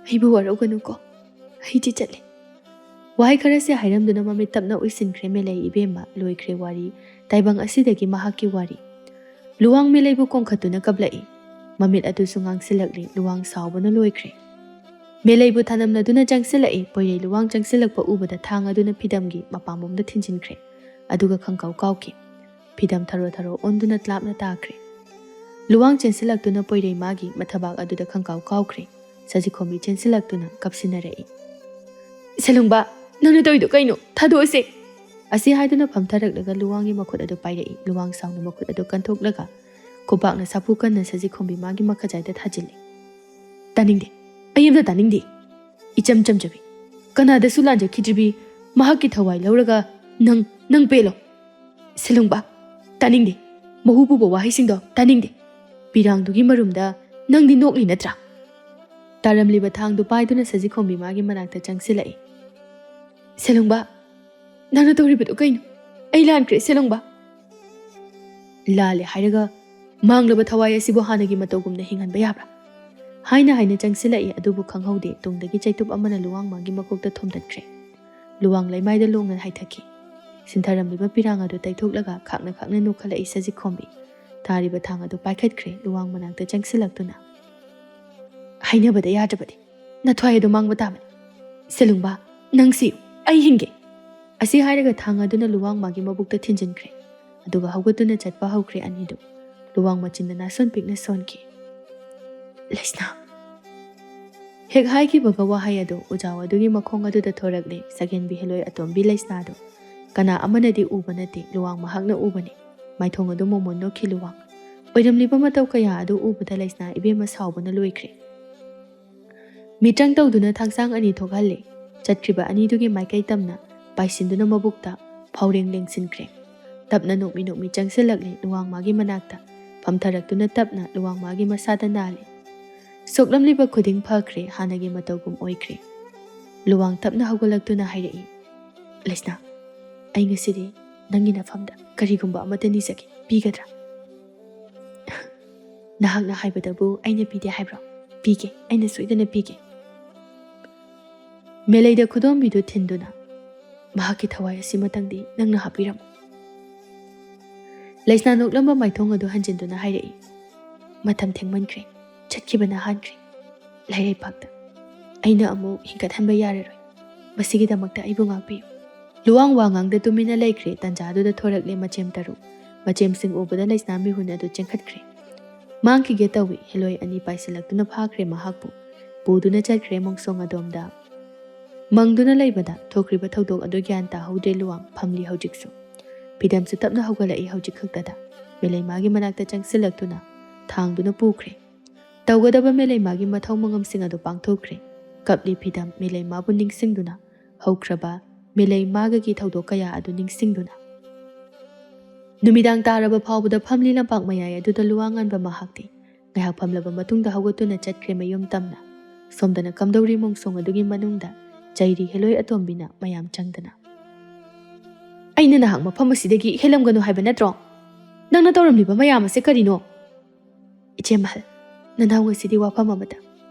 ꯑꯩꯕꯨ ꯋꯥꯔꯧꯒꯅꯨꯀꯣ, ꯑꯩꯗꯤ ꯆꯠꯂꯦ"꯫ ꯋꯥꯍꯩ ꯈꯔꯁꯦ ꯍꯥꯏꯔꯝꯗꯨꯅ ꯃꯃꯤꯠ ꯇꯞꯅ ꯎꯏꯁꯤꯟꯈ꯭ꯔꯦ ꯃꯦꯂꯩ꯫ "ꯏꯕꯦꯝꯃ, ꯂꯣꯏꯈ꯭ꯔꯦ ꯋꯥꯔꯤ꯫ ꯇꯥꯏꯕꯪ ꯑꯁꯤꯗꯒꯤ ꯃꯍꯥꯛꯀꯤ ꯋꯥꯔꯤ"꯫ ꯂꯨꯋꯥꯡ ꯃꯦꯂꯩꯕꯨ ꯀꯣꯡꯈꯠꯇꯨꯅ ꯀꯞꯂꯛꯏ꯫ ꯃꯃꯤꯠ ꯑꯗꯨꯁꯨ ꯉꯥꯡꯁꯤꯜꯂꯛꯂꯤ꯫ ꯂꯨꯋꯥꯡ ꯁꯥꯎꯕꯅ ꯂꯣꯏꯈ꯭ꯔꯦ꯫ ꯃꯦꯂꯩꯕꯨ ꯊꯅꯝꯅꯗꯨꯅ ꯆꯪꯁꯤꯜꯂꯛꯏ꯫ ꯄꯣꯏꯔꯩ ꯂꯨꯋꯥꯡ ꯆꯪꯁꯤꯜꯂꯛꯄ ꯎꯕꯗ ꯊꯥꯡ ꯑꯗꯨꯅ ꯐꯤꯗꯝꯒꯤ ꯃꯄꯥꯝꯕꯣꯝꯗ ꯊꯤꯟꯖꯤꯟꯈ꯭ꯔꯦ꯫ ꯑꯗꯨꯒ ꯈꯪꯀꯥꯎ ꯀꯥꯎꯈꯤ꯫ ꯐꯤꯗꯝ ꯊꯔꯣ ꯊꯔꯣ ꯑꯣꯟꯗꯨꯅ ꯂꯥꯞꯅ ꯇꯥꯈ꯭ꯔꯦ꯫ ꯂꯨꯋꯥꯡ ꯆꯦꯟꯁꯤꯜꯂꯛꯇꯨꯅ ꯄꯣꯏꯔꯩ ꯃꯥꯒꯤ ꯃꯊꯕꯥꯛ ꯑꯗꯨꯗ ꯈꯪꯀꯥꯎ ꯀꯥꯎꯈ꯭ꯔꯦ꯫ ꯁꯖꯤꯈꯣꯝꯕꯤ ꯆꯦꯟꯁꯤꯜꯂꯛꯇꯨꯅ ꯀꯞꯁꯤꯟꯅꯔꯛꯏ꯫ "ꯁꯦꯂꯨꯡꯕ, ꯅꯪꯅ ꯇꯧꯔꯤꯗꯣ ꯀꯩꯅꯣ? ꯊꯥꯗꯣꯛꯑꯁꯦ"꯫ ꯑꯁꯤ ꯍꯥꯏꯗꯨꯅ ꯐꯝꯊꯔꯛꯂꯒ ꯂꯨꯋꯥꯡꯒꯤ ꯃꯈꯨꯠ ꯑꯗꯨ ꯄꯥꯏꯔꯛꯏ꯫ ꯂꯨꯋꯥꯡ ꯁꯥꯎꯅ ꯃꯈꯨꯠ ꯑꯗꯨ ꯀꯟꯊꯣꯛꯂꯒ ꯈꯨꯕꯥꯛꯅ ꯁꯥꯐꯨ ꯀꯟꯅ ꯁꯖꯤꯈꯣꯝꯕꯤ ꯃꯥꯒꯤ ꯃꯈꯖꯥꯏꯗ ꯊꯥꯖꯤꯜꯂꯤ꯫ "ꯇꯥꯅꯤꯡꯗꯦ, ꯑꯩ ꯑꯝꯇ ꯇꯥꯅꯤꯡꯗꯦ꯫ ꯏꯆꯝ ꯆꯝꯖꯕꯤ, ꯀꯅꯥꯗꯁꯨ ꯂꯥꯟꯖꯈꯤꯗ꯭ꯔꯤꯕꯤ ꯃꯍꯥꯛꯀꯤ ꯊꯋꯥꯏ ꯂꯧꯔꯒ ꯅꯪ, ꯅꯪ ꯄꯦꯜꯂꯣ꯫ ꯁꯦꯂꯨꯡꯕ, ꯇꯥꯅꯤꯡꯗꯦ꯫ ꯃꯍꯨ ꯄꯨꯕ ꯋꯥꯍꯩꯁꯤꯡꯗꯣ ꯇꯥꯅꯤꯡꯗꯦ꯫ ꯄꯤꯔꯥꯡꯗꯨꯒꯤ ꯃꯔꯨꯝꯗ ꯅꯪꯗꯤ ꯅꯣꯛꯂꯤ ꯅꯠꯇ꯭ꯔꯥ?" ꯇꯥꯔꯝꯂꯤꯕ ꯊꯥꯡꯗꯨ ꯄꯥꯏꯗꯨꯅ ꯁꯖꯤꯈꯣꯝꯕꯤ ꯃꯥꯒꯤ ꯃꯅꯥꯛꯇ ꯆꯪꯁꯤꯜꯂꯛꯏ꯫ "ꯁꯦꯂꯨꯡꯕ, ꯅꯪꯅ ꯇꯧꯔꯤꯕꯗꯨ ꯀꯩꯅꯣ? ꯑꯩ ꯂꯥꯟꯈ꯭ꯔꯦ, ꯁꯦꯂꯨꯡꯕ꯫" "ꯂꯥꯜꯂꯦ ꯍꯥꯏꯔꯒ ꯃꯥꯡꯂꯕ ꯊꯋꯥꯏ ꯑꯁꯤꯕꯨ ꯍꯥꯟꯅꯒꯤ ꯃꯇꯧꯒꯨꯝꯅ ꯍꯤꯡꯍꯟꯕ ꯌꯥꯕ꯭ꯔꯥ?" ꯍꯥꯏꯅ ꯍꯥꯏꯅ ꯆꯪꯁꯤꯜꯂꯛꯏ꯫ ꯑꯗꯨꯕꯨ ꯈꯪꯍꯧꯗꯦ, ꯇꯨꯡꯗꯒꯤ ꯆꯩꯇꯨꯞ ꯑꯃꯅ ꯂꯨꯋꯥꯡ ꯃꯥꯒꯤ ꯃꯀꯣꯛꯇ ꯊꯣꯝꯗꯠꯈ꯭ꯔꯦ꯫ ꯂꯨꯋꯥꯡ ꯂꯩꯃꯥꯏꯗ ꯂꯣꯡꯅ ꯍꯥꯏꯊꯈꯤ꯫ ꯁꯤꯟꯊꯔꯝꯂꯤꯕ ꯄꯤꯔꯥꯡ ꯑꯗꯨ ꯇꯩꯊꯣꯛꯂꯒ ꯈꯥꯛꯅ ꯈꯥꯛꯅ ꯅꯣꯛꯈꯠꯂꯛꯏ ꯁꯖꯤꯈꯣꯝꯕꯤ꯫ ꯊꯥꯔꯤꯕ ꯊꯥꯡ ꯑꯗꯨ ꯄꯥꯏꯈꯠꯈ꯭ꯔꯦ ꯂꯨꯋꯥꯡ ꯃꯅꯥꯛꯇ ꯆꯪꯁꯤꯜꯂꯛꯇꯨꯅ꯫ "ꯍꯥꯏꯅꯕꯗ ꯌꯥꯗ꯭ꯔꯕꯗꯤ ꯅꯊ꯭ꯋꯥꯏ ꯑꯗꯨ ꯃꯥꯡꯕ ꯇꯥꯕꯅꯤ꯫ ꯁꯦꯂꯨꯡꯕ, ꯅꯪ ꯁꯤꯌꯨ, ꯑꯩ ꯍꯤꯡꯒꯦ꯫" ꯑꯁꯤ ꯍꯥꯏꯔꯒ ꯊꯥꯡ ꯑꯗꯨꯅ ꯂꯨꯋꯥꯡ ꯃꯥꯒꯤ ꯃꯕꯨꯛꯇ ꯊꯤꯟꯖꯤꯟꯈ꯭ꯔꯦ꯫ ꯑꯗꯨꯒ ꯍꯧꯒꯠꯇꯨꯅ ꯆꯠꯄ ꯍꯧꯈ꯭ꯔꯦ ꯑꯅꯤꯗꯨ꯫ ꯂꯨꯋꯥꯡ ꯃꯆꯤꯟꯗ ꯅꯥꯁꯣꯟ ꯄꯤꯛꯅ ꯁꯣꯟꯈꯤ꯫ "ꯂꯩꯁꯅꯥ!" ꯍꯦꯛ ꯍꯥꯏꯈꯤꯕꯒ ꯋꯥꯍꯩ ꯑꯗꯨ ꯎꯖꯥꯎ ꯑꯗꯨꯒꯤ ꯃꯈꯣꯡ ꯑꯗꯨꯗ ꯊꯣꯔꯛꯂꯦ꯫ ꯁꯒꯦꯟꯕꯤ ꯍꯦꯂꯣꯏ ꯑꯇꯣꯝꯕꯤ ꯂꯩꯁꯅꯥꯗꯨ ꯀꯅꯥ ꯑꯃꯅꯗꯤ ꯎꯕ ꯅꯠꯇꯦ, ꯂꯨꯋꯥꯡ ꯃꯍꯥꯛꯅ ꯎꯕꯅꯤ꯫ ꯃꯥꯏꯊꯣꯡ ꯑꯗꯨ ꯃꯣꯃꯣꯟ ꯅꯣꯛꯈꯤ ꯂꯨꯋꯥꯡ꯫ ꯑꯣꯏꯔꯝꯂꯤꯕ ꯃꯇꯧ ꯀꯌꯥ ꯑꯗꯨ ꯎꯕꯗ ꯂꯩꯁꯅꯥ ꯏꯕꯦꯝꯃ ꯁꯥꯎꯕꯅ ꯂꯣꯏꯈ꯭ꯔꯦ꯫ ꯃꯤꯇ꯭ꯔꯪ ꯇꯧꯗꯨꯅ ꯊꯥꯡꯁꯥꯡ ꯑꯅꯤ ꯊꯣꯛꯍꯜꯂꯦ꯫ ꯆꯠꯈ꯭ꯔꯤꯕ ꯑꯅꯤꯗꯨꯒꯤ ꯃꯥꯏꯀꯩ ꯇꯝꯅ ꯄꯥꯏꯁꯤꯟꯗꯨꯅ ꯃꯕꯨꯛꯇ ꯐꯥꯎꯔꯦꯡ ꯂꯦꯡꯁꯤꯟꯈ꯭ꯔꯦ꯫ ꯇꯞꯅ ꯅꯣꯛꯃꯤ ꯅꯣꯛꯃꯤ ꯆꯪꯁꯤꯜꯂꯛꯂꯦ ꯂꯨꯋꯥꯡꯃꯥꯒꯤ ꯃꯅꯥꯛꯇ꯫ ꯐꯝꯊꯔꯛꯇꯨꯅ ꯇꯞꯅ ꯂꯨꯋꯥꯡꯃꯥꯒꯤ ꯃꯁꯥꯗ ꯅꯥꯜꯂꯦ꯫ ꯁꯣꯛꯂꯝꯂꯤꯕ ꯈꯨꯗꯤꯡ ꯐꯈ꯭ꯔꯦ, ꯍꯥꯟꯅꯒꯤ ꯃꯇꯧꯒꯨꯝ ꯑꯣꯏꯈ꯭ꯔꯦ꯫ ꯂꯨꯋꯥꯡ ꯇꯞꯅ ꯍꯧꯒꯠꯂꯛꯇꯨꯅ ꯍꯥꯏꯔꯛꯏ, "ꯂꯩꯁꯅꯥ, ꯑꯩ ꯉꯁꯤꯗꯤ ꯅꯪꯒꯤ ꯅꯐꯝꯗ ꯀꯔꯤꯒꯨꯝꯕ ꯑꯃꯠꯇ ꯅꯤꯖꯒꯦ, ꯄꯤꯒꯗ꯭ꯔꯥ?" "ꯅꯍꯥꯛꯅ ꯍꯥꯏꯕꯗꯕꯨ ꯑꯩꯅ ꯄꯤꯗꯦ ꯍꯥꯏꯕ꯭ꯔꯣ? ꯄꯤꯒꯦ, ꯑꯩꯅ ꯁꯣꯏꯗꯅ ꯄꯤꯒꯦ꯫" ꯃꯦꯂꯩꯗ ꯈꯨꯗꯣꯝꯕꯤꯗꯨ ꯊꯤꯟꯗꯨꯅ, "ꯃꯍꯥꯛꯀꯤ ꯊꯋꯥꯏ ꯑꯁꯤꯃꯇꯪꯗꯤ ꯅꯪꯅ ꯍꯥꯞꯄꯤꯔꯝꯃꯨ꯫" ꯂꯩꯁꯅꯥ ꯅꯣꯛꯂꯝꯕ ꯃꯥꯏꯊꯣꯡ ꯑꯗꯨ ꯍꯟꯖꯤꯟꯗꯨꯅ ꯍꯥꯏꯔꯛꯏ, "ꯃꯇꯝ ꯊꯦꯡꯃꯟꯈ꯭ꯔꯦ, ꯆꯠꯈꯤꯕꯅ ꯍꯥꯟꯈ꯭ꯔꯦ꯫ ꯂꯩꯔꯩꯄꯥꯛꯇ ꯑꯩꯅ ꯑꯃꯨꯛ ꯍꯤꯡꯒꯠꯍꯟꯕ ꯌꯥꯔꯔꯣꯏ꯫ ꯃꯁꯤꯒꯤꯗꯃꯛꯇ ꯑꯩꯕꯨ ꯉꯥꯛꯄꯤꯌꯨ꯫" ꯂꯨꯋꯥꯡ ꯋꯥ ꯉꯥꯡꯗ ꯇꯨꯃꯤꯟꯅ ꯂꯩꯈ꯭ꯔꯦ꯫ ꯇꯟꯖꯥꯗꯨꯗ ꯊꯣꯔꯛꯂꯦ ꯃꯆꯦꯝ ꯇꯔꯨꯛ꯫ ꯃꯆꯦꯝꯁꯤꯡ ꯎꯕꯗ ꯂꯩꯁꯅꯥ ꯃꯤꯍꯨꯟ ꯑꯗꯨ ꯆꯦꯟꯈꯠꯈ꯭ꯔꯦ꯫ ꯃꯥꯡꯈꯤꯒꯦ ꯇꯧꯏ꯫ ꯍꯦꯂꯣꯏ ꯑꯅꯤ ꯄꯥꯏꯁꯤꯜꯂꯛꯇꯨꯅ ꯐꯥꯈ꯭ꯔꯦ ꯃꯍꯥꯛꯄꯨ꯫ ꯄꯨꯗꯨꯅ ꯆꯠꯈ꯭ꯔꯦ ꯃꯣꯡꯁꯣꯡ ꯑꯗꯣꯝꯗ꯫ ꯃꯪꯗꯨꯅ ꯂꯩꯕꯗ ꯊꯣꯛꯈ꯭ꯔꯤꯕ ꯊꯧꯗꯣꯛ ꯑꯗꯨ ꯒ꯭ꯌꯥꯟ ꯇꯥꯍꯧꯗ꯭ꯔꯦ ꯂꯨꯋꯥꯡ꯫ ꯐꯝꯂꯤ ꯍꯧꯖꯤꯛꯁꯨ꯫ ꯐꯤꯗꯝꯁꯨ ꯇꯞꯅ ꯍꯧꯒꯠꯂꯛꯏ ꯍꯧꯖꯤꯛ ꯈꯛꯇꯗ꯫ ꯃꯦꯂꯩꯃꯥꯒꯤ ꯃꯅꯥꯛꯇ ꯆꯪꯁꯤꯜꯂꯛꯇꯨꯅ ꯊꯥꯡꯗꯨꯅ ꯄꯨꯈ꯭ꯔꯦ꯫ ꯇꯧꯒꯗꯕ ꯃꯦꯂꯩꯃꯥꯒꯤ ꯃꯊꯧ ꯃꯉꯝꯁꯤꯡ ꯑꯗꯨ ꯄꯥꯡꯊꯣꯛꯈ꯭ꯔꯦ꯫ ꯀꯞꯂꯤ ꯐꯤꯗꯝ ꯃꯦꯂꯩꯃꯥꯕꯨ ꯅꯤꯡꯁꯤꯡꯗꯨꯅ ꯍꯧꯈ꯭ꯔꯕ ꯃꯦꯂꯩꯃꯥꯒꯒꯤ ꯊꯧꯗꯣꯛ ꯀꯌꯥ ꯑꯗꯨ ꯅꯤꯡꯁꯤꯡꯗꯨꯅ꯫ ꯅꯨꯃꯤꯗꯥꯡ ꯇꯥꯔꯕ ꯐꯥꯎꯕꯗ ꯐꯝꯂꯤ ꯂꯝꯄꯥꯛ ꯃꯌꯥꯏ ꯑꯗꯨꯗ ꯂꯨꯋꯥꯡ ꯉꯥꯟꯕ ꯃꯍꯥꯛꯇꯤ꯫ ꯉꯥꯏꯍꯥꯛ ꯐꯝꯂꯕ ꯃꯇꯨꯡꯗ ꯍꯧꯒꯠꯇꯨꯅ ꯆꯠꯈ꯭ꯔꯦ ꯃꯌꯨꯝ ꯇꯝꯅ꯫ ꯁꯣꯝꯗꯅ ꯀꯝꯗꯧꯔꯤ ꯃꯣꯡꯁꯣꯡ ꯑꯗꯨꯒꯤ ꯃꯅꯨꯡꯗ ꯆꯩꯔꯤ ꯍꯦꯂꯣꯏ ꯑꯇꯣꯝꯕꯤꯅ ꯃꯌꯥꯝ ꯆꯪꯗꯅ꯫ "ꯑꯩꯅ ꯅꯍꯥꯛ ꯃꯐꯝ ꯑꯁꯤꯗꯒꯤ ꯍꯦꯜꯂꯝꯒꯅꯨ ꯍꯥꯏꯕ ꯅꯠꯇ꯭ꯔꯣ? ꯅꯪꯅ ꯇꯧꯔꯝꯂꯤꯕ ꯃꯌꯥꯝ ꯑꯁꯤ ꯀꯔꯤꯅꯣ?" "ꯏꯆꯦ ꯃꯍꯜ, ꯅꯅꯥꯎ ꯉꯁꯤꯗꯤ ꯋꯥꯐꯝ ꯑꯃꯇ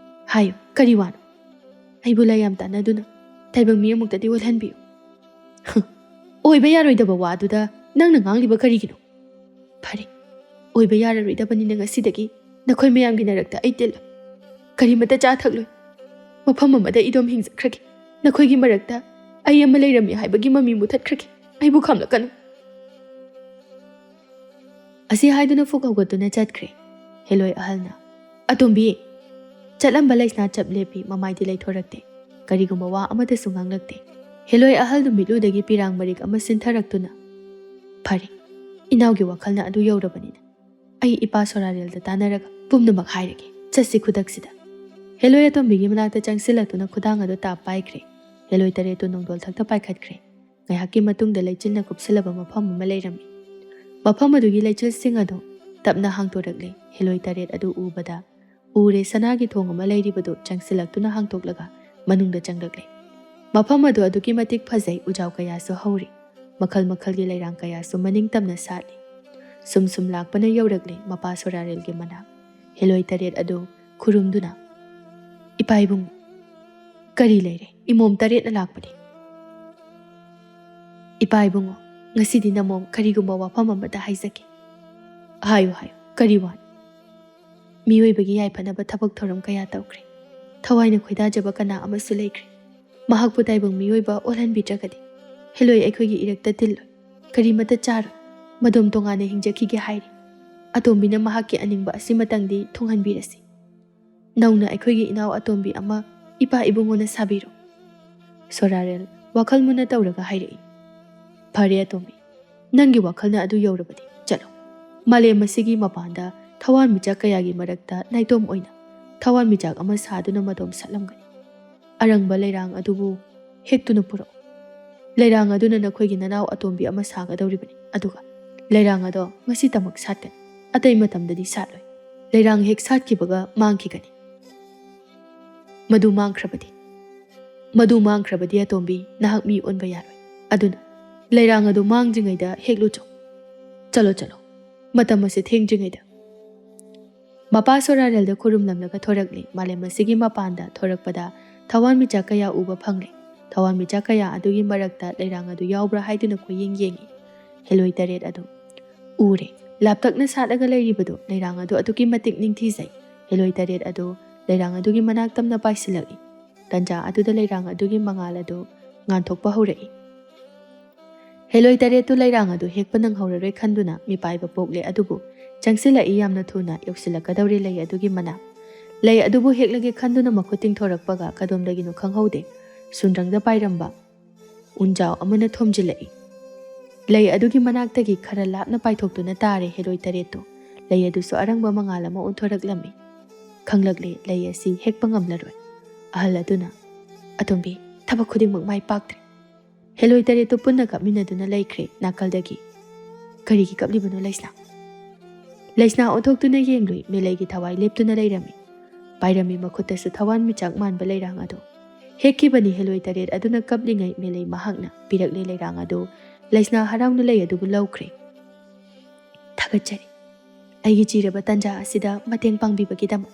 ꯍꯥꯏꯌꯨ, ꯀꯔꯤ ꯋꯥꯅꯣ? ꯑꯩꯕꯨ ꯂꯥꯏ ꯌꯥꯝ ꯇꯥꯟꯅꯗꯨꯅ ꯇꯥꯏꯕꯪ ꯃꯤ ꯑꯃꯨꯛꯇꯗꯤ ꯑꯣꯜꯍꯟꯕꯤꯌꯨ꯫" "ꯍ, ꯑꯣꯏꯕ ꯌꯥꯔꯣꯏꯗꯕ ꯋꯥ ꯑꯗꯨꯗ ꯅꯪꯅ ꯉꯥꯡꯂꯤꯕ ꯀꯔꯤꯒꯤꯅꯣ?" "ꯐꯔꯦ, ꯑꯣꯏꯕ ꯌꯥꯔꯔꯣꯏꯗꯕꯅꯤꯅ ꯉꯁꯤꯗꯒꯤ ꯅꯈꯣꯏ ꯃꯌꯥꯝꯒꯤ ꯅꯔꯛꯇ ꯑꯩ ꯇꯤꯜꯂꯣꯏ, ꯀꯔꯤꯃꯠꯇ ꯆꯥ ꯊꯛꯂꯣꯏ, ꯃꯐꯝ ꯑꯃꯗ ꯏꯗꯣꯝ ꯍꯤꯡꯖꯈ꯭ꯔꯒꯦ꯫ ꯅꯈꯣꯏꯒꯤ ꯃꯔꯛꯇ ꯑꯩ ꯑꯃ ꯂꯩꯔꯝꯃꯤ ꯍꯥꯏꯕꯒꯤ ꯃꯃꯤ ꯃꯨꯊꯠꯈ꯭ꯔꯒꯦ꯫ ꯑꯩꯕꯨ ꯈꯥꯝꯂꯛꯀꯅꯨ꯫" ꯑꯁꯤ ꯍꯥꯏꯗꯨꯅ ꯐꯨꯛ ꯍꯧꯒꯠꯇꯨꯅ ꯆꯠꯈ꯭ꯔꯦ ꯍꯦꯂꯣꯏ ꯑꯍꯜꯅ꯫ "ꯑꯇꯣꯝꯕꯤ!" ꯆꯠꯂꯝꯕ ꯂꯩꯁꯅꯥ ꯆꯞ ꯂꯦꯞꯄꯤ, ꯃꯃꯥꯏꯗꯤ ꯂꯩꯊꯣꯔꯛꯇꯦ꯫ ꯀꯔꯤꯒꯨꯝꯕ ꯋꯥ ꯑꯃꯠꯇꯁꯨ ꯉꯥꯡꯂꯛꯇꯦ꯫ ꯍꯦꯂꯣꯏ ꯑꯍꯜꯗꯨ ꯃꯤꯠꯂꯨꯗꯒꯤ ꯄꯤꯔꯥꯡ ꯃꯔꯤꯛ ꯑꯃ ꯁꯤꯟꯊꯔꯛꯇꯨꯅ, "ꯐꯔꯦ, ꯏꯅꯥꯎꯒꯤ ꯋꯥꯈꯜꯅ ꯑꯗꯨ ꯌꯧꯔꯕꯅꯤꯅ ꯑꯩ ꯏꯄꯥ ꯁꯣꯔꯥꯔꯦꯜꯗ ꯇꯥꯟꯅꯔꯒ ꯄꯨꯝꯅꯃꯛ ꯍꯥꯏꯔꯒꯦ꯫ ꯆꯠꯁꯤ ꯈꯨꯗꯛꯁꯤꯗ꯫" ꯍꯦꯂꯣꯏ ꯑꯇꯣꯝꯕꯤꯒꯤ ꯃꯅꯥꯛꯇ ꯆꯪꯁꯤꯜꯂꯛꯇꯨꯅ ꯈꯨꯗꯥꯡ ꯑꯗꯨ ꯇꯥꯞ ꯄꯥꯏꯈ꯭ꯔꯦ꯫ ꯍꯦꯂꯣꯏ ꯇꯔꯦꯠꯇꯨ ꯅꯣꯡꯗꯣꯜ ꯊꯛꯇ ꯄꯥꯏꯈꯠꯈ꯭ꯔꯦ꯫ ꯉꯥꯏꯍꯥꯛꯀꯤ ꯃꯇꯨꯡꯗ ꯂꯩꯆꯤꯜꯅ ꯀꯨꯞꯁꯤꯜꯂꯕ ꯃꯐꯝ ꯑꯃ ꯂꯩꯔꯝꯃꯤ꯫ ꯃꯐꯝ ꯑꯗꯨꯒꯤ ꯂꯩꯆꯤꯜꯁꯤꯡ ꯑꯗꯨ ꯇꯞꯅ ꯍꯥꯡꯗꯣꯔꯛꯂꯦ꯫ ꯍꯦꯂꯣꯏ ꯇꯔꯦꯠ ꯑꯗꯨ ꯎꯕꯗ ꯎꯔꯦ, ꯁꯅꯥꯒꯤ ꯊꯣꯡ ꯑꯃ ꯂꯩꯔꯤꯕꯗꯨ ꯆꯪꯁꯤꯜꯂꯛꯇꯨꯅ ꯍꯥꯡꯗꯣꯛꯂꯒ ꯃꯅꯨꯡꯗ ꯆꯪꯂꯛꯂꯦ꯫ ꯃꯐꯝ ꯑꯗꯨ ꯑꯗꯨꯛꯀꯤ ꯃꯇꯤꯛ ꯐꯖꯩ, ꯎꯖꯥꯎ ꯀꯌꯥꯁꯨ ꯍꯧꯔꯤ꯫ ꯃꯈꯜ ꯃꯈꯜꯒꯤ ꯂꯩꯔꯥꯡ ꯀꯌꯥꯁꯨ ꯃꯅꯤꯡ ꯇꯝꯅ ꯁꯥꯠꯂꯤ꯫ ꯁꯨꯝ ꯁꯨꯝ ꯂꯥꯛꯄꯅ ꯌꯧꯔꯛꯂꯦ ꯃꯄꯥ ꯁꯣꯔꯥꯔꯦꯜꯒꯤ ꯃꯅꯥꯛ꯫ ꯍꯦꯂꯣꯏ ꯇꯔꯦꯠ ꯑꯗꯨ ꯈꯨꯔꯨꯝꯗꯨꯅ, "ꯏꯄꯥ ꯏꯕꯨꯡ, ꯀꯔꯤ ꯂꯩꯔꯦ? ꯏꯃꯣꯝ ꯇꯔꯦꯠꯅ ꯂꯥꯛꯄꯅꯤ꯫" "ꯏꯄꯥ ꯏꯕꯨꯡꯉꯣ, ꯉꯁꯤꯗꯤ ꯅꯃꯣꯝ ꯀꯔꯤꯒꯨꯝꯕ ꯋꯥꯐꯝ ꯑꯃꯇ ꯍꯥꯏꯖꯒꯦ꯫" "ꯍꯥꯏꯌꯨ, ꯍꯥꯏꯌꯨ, ꯀꯔꯤ ꯋꯥꯅꯣ?" "ꯃꯤꯑꯣꯏꯕꯒꯤ ꯌꯥꯏꯐꯅꯕ ꯊꯕꯛ ꯊꯧꯔꯝ ꯀꯌꯥ ꯇꯧꯈ꯭ꯔꯦ꯫ ꯊꯋꯥꯏꯅ ꯈꯣꯏꯗꯥꯖꯕ ꯀꯅꯥ ꯑꯃꯁꯨ ꯂꯩꯈ꯭ꯔꯦ꯫ ꯃꯍꯥꯛꯄꯨ ꯇꯥꯏꯕꯪ ꯃꯤꯑꯣꯏꯕ ꯑꯣꯜꯍꯟꯕꯤꯗ꯭ꯔꯒꯗꯤ ꯍꯦꯂꯣꯏ ꯑꯩꯈꯣꯏꯒꯤ ꯏꯔꯛꯇ ꯇꯤꯜꯂꯣꯏ, ꯀꯔꯤꯃꯠꯇ ꯆꯥꯔꯣꯏ, ꯃꯗꯣꯝ ꯇꯣꯉꯥꯟꯅ ꯍꯤꯡꯖꯈꯤꯒꯦ ꯍꯥꯏꯔꯤ꯫ ꯑꯇꯣꯝꯕꯤꯅ ꯃꯍꯥꯛꯀꯤ ꯑꯅꯤꯡꯕ ꯑꯁꯤꯃꯇꯪꯗꯤ ꯊꯨꯡꯍꯟꯕꯤꯔꯁꯤ꯫ ꯅꯧꯅ ꯑꯩꯈꯣꯏꯒꯤ ꯏꯅꯥꯎ ꯑꯇꯣꯝꯕꯤ ꯑꯃ ꯏꯄꯥ ꯏꯕꯨꯡꯉꯣꯅ ꯁꯥꯕꯤꯔꯣ꯫" ꯁꯣꯔꯥꯔꯦꯜ ꯋꯥꯈꯜ ꯃꯨꯟꯅ ꯇꯧꯔꯒ ꯍꯥꯏꯔꯛꯏ꯫ "ꯐꯔꯦ ꯑꯇꯣꯝꯕꯤ, ꯅꯪꯒꯤ ꯋꯥꯈꯜꯅ ꯑꯗꯨ ꯌꯧꯔꯕꯗꯤ ꯆꯠꯂꯣ꯫ ꯃꯥꯂꯦꯝ ꯑꯁꯤꯒꯤ ꯃꯄꯥꯟꯗ ꯊꯋꯥꯟꯃꯤꯆꯥꯛ ꯀꯌꯥꯒꯤ ꯃꯔꯛꯇ ꯅꯥꯏꯇꯣꯝ ꯑꯣꯏꯅ ꯊꯋꯥꯟꯃꯤꯆꯥꯛ ꯑꯃ ꯁꯥꯗꯨꯅ ꯃꯇꯣꯝ ꯁꯥꯠꯂꯝꯒꯅꯤ꯫ ꯑꯔꯪꯕ ꯂꯩꯔꯥꯡ ꯑꯗꯨꯕꯨ ꯍꯦꯛꯇꯨꯅ ꯄꯨꯔꯛꯎ꯫ ꯂꯩꯔꯥꯡ ꯑꯗꯨꯅ ꯅꯈꯣꯏꯒꯤ ꯅꯅꯥꯎ ꯑꯇꯣꯝꯕꯤ ꯑꯃ ꯁꯥꯒꯗꯧꯔꯤꯕꯅꯤ꯫ ꯑꯗꯨꯒ ꯂꯩꯔꯥꯡ ꯑꯗꯣ ꯉꯁꯤꯇꯃꯛ ꯁꯥꯠꯀꯅꯤ, ꯑꯇꯩ ꯃꯇꯝꯗꯗꯤ ꯁꯥꯠꯂꯣꯏ꯫ ꯂꯩꯔꯥꯡ ꯍꯦꯛ ꯁꯥꯠꯈꯤꯕꯒ ꯃꯥꯡꯈꯤꯒꯅꯤ꯫ ꯃꯗꯨ ꯃꯥꯡꯈ꯭ꯔꯕꯗꯤ, ꯃꯗꯨ ꯃꯥꯡꯈ꯭ꯔꯕꯗꯤ ꯑꯇꯣꯝꯕꯤ, ꯅꯍꯥꯛ ꯃꯤ ꯑꯣꯟꯕ ꯌꯥꯔꯣꯏ꯫ ꯑꯗꯨꯅ ꯂꯩꯔꯥꯡ ꯑꯗꯨ ꯃꯥꯡꯗ꯭ꯔꯤꯉꯩꯗ ꯍꯦꯛꯂꯨ ꯆꯣ꯫ ꯆꯠꯂꯣ, ꯆꯠꯂꯣ, ꯃꯇꯝ ꯑꯁꯤ ꯊꯦꯡꯗ꯭ꯔꯤꯉꯩꯗ꯫" ꯃꯄꯥ ꯁꯣꯔꯥꯔꯦꯜꯗ ꯈꯨꯔꯨꯝꯂꯝꯂꯒ ꯊꯣꯔꯛꯂꯦ꯫ ꯃꯥꯂꯦꯝ ꯑꯁꯤꯒꯤ ꯃꯄꯥꯟꯗ ꯊꯣꯔꯛꯄꯗ ꯊꯋꯥꯟꯃꯤꯆꯥꯛ ꯀꯌꯥ ꯎꯕ ꯐꯪꯂꯦ꯫ ꯊꯋꯥꯟꯃꯤꯆꯥꯛ ꯀꯌꯥ ꯑꯗꯨꯒꯤ ꯃꯔꯛꯇ ꯂꯩꯔꯥꯡ ꯑꯗꯨ ꯌꯥꯎꯕ꯭ꯔꯥ ꯍꯥꯏꯗꯨꯅ ꯀꯣꯏꯌꯦꯡ ꯌꯦꯡꯉꯤ ꯍꯦꯂꯣꯏ ꯇꯔꯦꯠ ꯑꯗꯨ꯫ ꯎꯔꯦ, ꯂꯥꯞꯇꯛꯅ ꯁꯥꯠꯂꯒ ꯂꯩꯔꯤꯕꯗꯨ꯫ ꯂꯩꯔꯥꯡ ꯑꯗꯨ ꯑꯗꯨꯛꯀꯤ ꯃꯇꯤꯛ ꯅꯤꯡꯊꯤꯖꯩ꯫ ꯍꯦꯂꯣꯏ ꯇꯔꯦꯠ ꯑꯗꯨ ꯂꯩꯔꯥꯡ ꯑꯗꯨꯒꯤ ꯃꯅꯥꯛ ꯇꯝꯅ ꯄꯥꯏꯁꯤꯜꯂꯛꯏ꯫ ꯇꯟꯖꯥ ꯑꯗꯨꯗ ꯂꯩꯔꯥꯡ ꯑꯗꯨꯒꯤ ꯃꯉꯥꯜ ꯑꯗꯨ ꯉꯥꯟꯊꯣꯛꯄ ꯍꯧꯔꯛꯏ꯫ ꯍꯦꯂꯣꯏ ꯇꯔꯦꯠꯇꯨ ꯂꯩꯔꯥꯡ ꯑꯗꯨ ꯍꯦꯛꯄ ꯅꯪꯍꯧꯔꯔꯣꯏ ꯈꯟꯗꯨꯅ ꯃꯤꯄꯥꯏꯕ ꯄꯣꯛꯂꯦ, ꯑꯗꯨꯕꯨ ꯆꯪꯁꯤꯜꯂꯛꯏ꯫ ꯌꯥꯝꯅ ꯊꯨꯅ ꯌꯧꯁꯤꯜꯂꯛꯀꯗꯧꯔꯦ ꯂꯩ ꯑꯗꯨꯒꯤ ꯃꯅꯥꯛ꯫ ꯂꯩ ꯑꯗꯨꯕꯨ ꯍꯦꯛꯂꯒꯦ ꯈꯟꯗꯨꯅ ꯃꯈꯨꯠ ꯇꯤꯡꯊꯣꯔꯛꯄꯒ ꯀꯗꯣꯝꯗꯒꯤꯅꯣ ꯈꯪꯍꯧꯗꯦ, ꯁꯨꯟꯗ꯭ꯔꯪꯗ ꯄꯥꯏꯔꯝꯕ ꯎꯟꯖꯥꯎ ꯑꯃꯅ ꯊꯣꯝꯖꯤꯜꯂꯛꯏ꯫ ꯂꯩ ꯑꯗꯨꯒꯤ ꯃꯅꯥꯛꯇꯒꯤ ꯈꯔ ꯂꯥꯞꯅ ꯄꯥꯏꯊꯣꯛꯇꯨꯅ ꯇꯥꯔꯦ ꯍꯦꯂꯣꯏ ꯇꯔꯦꯠꯇꯨ꯫ ꯂꯩ ꯑꯗꯨꯁꯨ ꯑꯔꯪꯕ ꯃꯉꯥꯜ ꯑꯃ ꯑꯣꯟꯊꯣꯔꯛꯂꯝꯃꯤ꯫ ꯈꯪꯂꯛꯂꯦ, ꯂꯩ ꯑꯁꯤ ꯍꯦꯛꯄ ꯉꯝꯂꯔꯣꯏ꯫ ꯑꯍꯜ ꯑꯗꯨꯅ, "ꯑꯇꯣꯝꯕꯤ, ꯊꯕꯛ ꯈꯨꯗꯤꯡꯃꯛ ꯃꯥꯏ ꯄꯥꯛꯇ꯭ꯔꯦ꯫" ꯍꯦꯂꯣꯏ ꯇꯔꯦꯠꯇꯨ ꯄꯨꯟꯅ ꯀꯞꯃꯤꯟꯅꯗꯨꯅ ꯂꯩꯈ꯭ꯔꯦ ꯅꯥꯀꯜꯗꯒꯤ꯫ "ꯀꯔꯤꯒꯤ ꯀꯞꯂꯤꯕꯅꯣ ꯂꯩꯁꯅꯥ?" ꯂꯩꯁꯅꯥ ꯑꯣꯟꯊꯣꯛꯇꯨꯅ ꯌꯦꯡꯂꯨꯏ, ꯃꯦꯂꯩꯒꯤ ꯊꯋꯥꯏ ꯂꯦꯞꯇꯨꯅ ꯂꯩꯔꯝꯃꯤ꯫ ꯄꯥꯏꯔꯝꯃꯤ ꯃꯈꯨꯠꯇꯁꯨ ꯊꯋꯥꯟꯃꯤꯆꯥꯛ ꯃꯥꯟꯕ ꯂꯩꯔꯥꯡ ꯑꯗꯨ꯫ ꯍꯦꯛꯈꯤꯕꯅꯤ ꯍꯦꯂꯣꯏ ꯇꯔꯦꯠ ꯑꯗꯨꯅ ꯀꯞꯂꯤꯉꯩ ꯃꯦꯂꯩ ꯃꯍꯥꯛꯅ ꯄꯤꯔꯛꯂꯦ ꯂꯩꯔꯥꯡ ꯑꯗꯨ꯫ ꯂꯩꯁꯅꯥ ꯍꯔꯥꯎꯅ ꯂꯩ ꯑꯗꯨꯕꯨ ꯂꯧꯈ꯭ꯔꯦ꯫ "ꯊꯥꯒꯠꯆꯔꯤ, ꯑꯩꯒꯤ ꯆꯤꯔꯕ ꯇꯟꯖꯥ ꯑꯁꯤꯗ ꯃꯇꯦꯡ ꯄꯥꯡꯕꯤꯕꯒꯤꯗꯃꯛ꯫"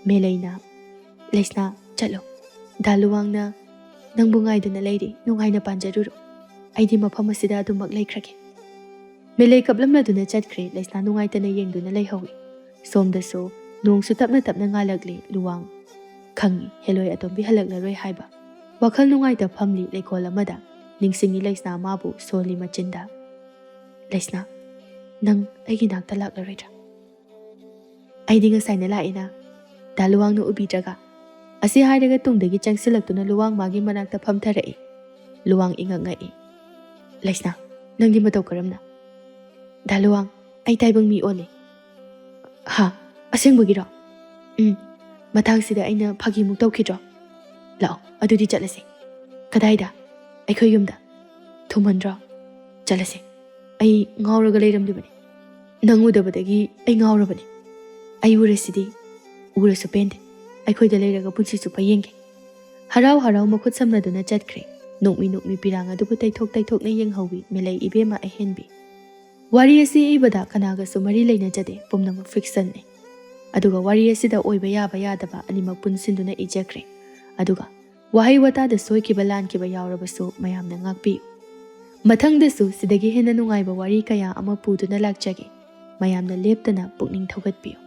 ꯃꯦꯂꯩꯅ, "ꯂꯩꯁꯅꯥ, ꯆꯠꯂꯣ꯫ ꯗꯥ ꯂꯨꯋꯥꯡꯅ ꯅꯪꯕꯨ ꯉꯥꯏꯗꯨꯅ ꯂꯩꯔꯤ, ꯅꯨꯡꯉꯥꯏꯅ ꯄꯥꯟꯖꯔꯨꯔꯣ꯫ ꯑꯩꯗꯤ ꯃꯐꯝ ꯑꯁꯤꯗ ꯑꯗꯨꯃꯛ ꯂꯩꯈ꯭ꯔꯒꯦ꯫" ꯃꯦꯂꯩ ꯀꯞꯂꯝꯂꯗꯨꯅ ꯆꯠꯈ꯭ꯔꯦ꯫ ꯂꯩꯁꯅꯥ ꯅꯨꯡꯉꯥꯏꯇꯅ ꯌꯦꯡꯗꯨꯅ ꯂꯩꯍꯧꯏ꯫ ꯁꯣꯝꯗꯁꯨ ꯅꯣꯡꯁꯨ ꯇꯞꯅ ꯇꯞꯅ ꯉꯥꯜꯂꯛꯂꯤ꯫ ꯂꯨꯋꯥꯡ ꯈꯪꯏ, ꯍꯦꯂꯣꯏ ꯑꯇꯣꯝꯕꯤ ꯍꯜꯂꯛꯂꯔꯣꯏ ꯍꯥꯏꯕ꯫ ꯋꯥꯈꯜ ꯅꯨꯡꯉꯥꯏꯇ ꯐꯝꯂꯤ ꯂꯩꯀꯣꯜ ꯑꯃꯗ꯫ ꯅꯤꯡꯁꯤꯡꯏ ꯂꯩꯁꯅꯥ ꯃꯥꯕꯨ ꯁꯣꯜꯂꯤ ꯃꯆꯤꯟꯗ꯫ "ꯂꯩꯁꯅꯥ, ꯅꯪ ꯑꯩꯒꯤ ꯅꯥꯛꯇ ꯂꯥꯛꯂꯔꯣꯏꯗ꯭ꯔꯥ?" "ꯑꯩꯗꯤ ꯉꯁꯥꯏꯅ ꯂꯥꯛꯏꯅ, ꯗꯥ ꯂꯨꯋꯥꯡꯅ ꯎꯕꯤꯗ꯭ꯔꯒ?" ꯑꯁꯤ ꯍꯥꯏꯔꯒ ꯇꯨꯡꯗꯒꯤ ꯆꯪꯁꯤꯜꯂꯛꯇꯨꯅ ꯂꯨꯋꯥꯡ ꯃꯥꯒꯤ ꯃꯅꯥꯛꯇ ꯐꯝꯊꯔꯛꯏ꯫ ꯂꯨꯋꯥꯡ ꯏꯉꯛ ꯉꯛꯏ꯫ "ꯂꯩꯁꯅꯥ, ꯅꯪꯗꯤ ꯃꯇꯧ ꯀꯔꯝꯅ?" "ꯗꯥ ꯂꯨꯋꯥꯡ, ꯑꯩ ꯇꯥꯏꯕꯪ ꯃꯤ ꯑꯣꯜꯂꯦ꯫" "ꯍꯥ? ꯑꯁꯦꯡꯕꯒꯤꯔꯣ?" "ꯎꯝ, ꯃꯇꯥꯡꯁꯤꯗ ꯑꯩꯅ ꯐꯥꯒꯤꯃꯨꯛ ꯇꯧꯈꯤꯗ꯭ꯔꯣ? ꯂꯥꯛꯑꯣ, ꯑꯗꯨꯗꯤ ꯆꯠꯂꯁꯦ꯫" "ꯀꯗꯥꯏꯗ?" "ꯑꯩꯈꯣꯏ ꯌꯨꯝꯗ꯫" "ꯊꯨꯃꯟꯗ꯭ꯔꯣ? ꯆꯠꯂꯁꯦ꯫" "ꯑꯩ ꯉꯥꯎꯔꯒ ꯂꯩꯔꯝꯂꯤꯕꯅꯤ꯫ ꯅꯪ ꯎꯗꯕꯗꯒꯤ ꯑꯩ ꯉꯥꯎꯔꯕꯅꯤ꯫ ꯑꯩ ꯎꯔꯁꯤꯗꯤ, ꯎꯔꯁꯨ ꯄꯦꯟꯗꯦ꯫ ꯑꯩꯈꯣꯏꯗ ꯂꯩꯔꯒ ꯄꯨꯟꯁꯤ ꯆꯨꯞꯄ ꯌꯦꯡꯒꯦ꯫" ꯍꯔꯥꯎ ꯍꯔꯥꯎ ꯃꯈꯨꯠ ꯁꯝꯅꯗꯨꯅ ꯆꯠꯈ꯭ꯔꯦ꯫ ꯅꯣꯛꯃꯤ ꯅꯣꯛꯃꯤ ꯄꯤꯔꯥꯡ ꯑꯗꯨꯕꯨ ꯇꯩꯊꯣꯛ ꯇꯩꯊꯣꯛꯅ ꯌꯦꯡꯍꯧꯋꯤ ꯃꯦꯂꯩ ꯏꯕꯦꯝꯃ ꯑꯍꯦꯟꯕꯤ꯫ ꯋꯥꯔꯤ ꯑꯁꯤ ꯏꯕꯗ ꯀꯅꯥꯒꯁꯨ ꯃꯔꯤ ꯂꯩꯅꯖꯗꯦ, ꯄꯨꯝꯅꯃꯛ ꯐꯤꯛꯁꯟꯅꯤ꯫ ꯑꯗꯨꯒ ꯋꯥꯔꯤ ꯑꯁꯤꯗ ꯑꯣꯏꯕ ꯌꯥꯕ ꯌꯥꯗꯕ ꯑꯅꯤꯃꯛ ꯄꯨꯟꯁꯤꯟꯗꯨꯅ ꯏꯖꯈ꯭ꯔꯦ꯫ ꯑꯗꯨꯒ ꯋꯥꯍꯩ ꯋꯥꯇꯥꯗ ꯁꯣꯏꯈꯤꯕ ꯂꯥꯟꯈꯤꯕ ꯌꯥꯎꯔꯕꯁꯨ ꯃꯌꯥꯝꯅ ꯉꯥꯛꯄꯤꯌꯨ꯫ ꯃꯊꯪꯗꯁꯨ ꯁꯤꯗꯒꯤ ꯍꯦꯟꯅ ꯅꯨꯡꯉꯥꯏꯕ ꯋꯥꯔꯤ ꯀꯌꯥ ꯑꯃ ꯄꯨꯗꯨꯅ ꯂꯥꯛꯆꯒꯦ꯫ ꯃꯌꯥꯝꯅ ꯂꯦꯞꯇꯅ ꯄꯨꯛꯅꯤꯡ ꯊꯧꯒꯠꯄꯤꯌꯨ꯫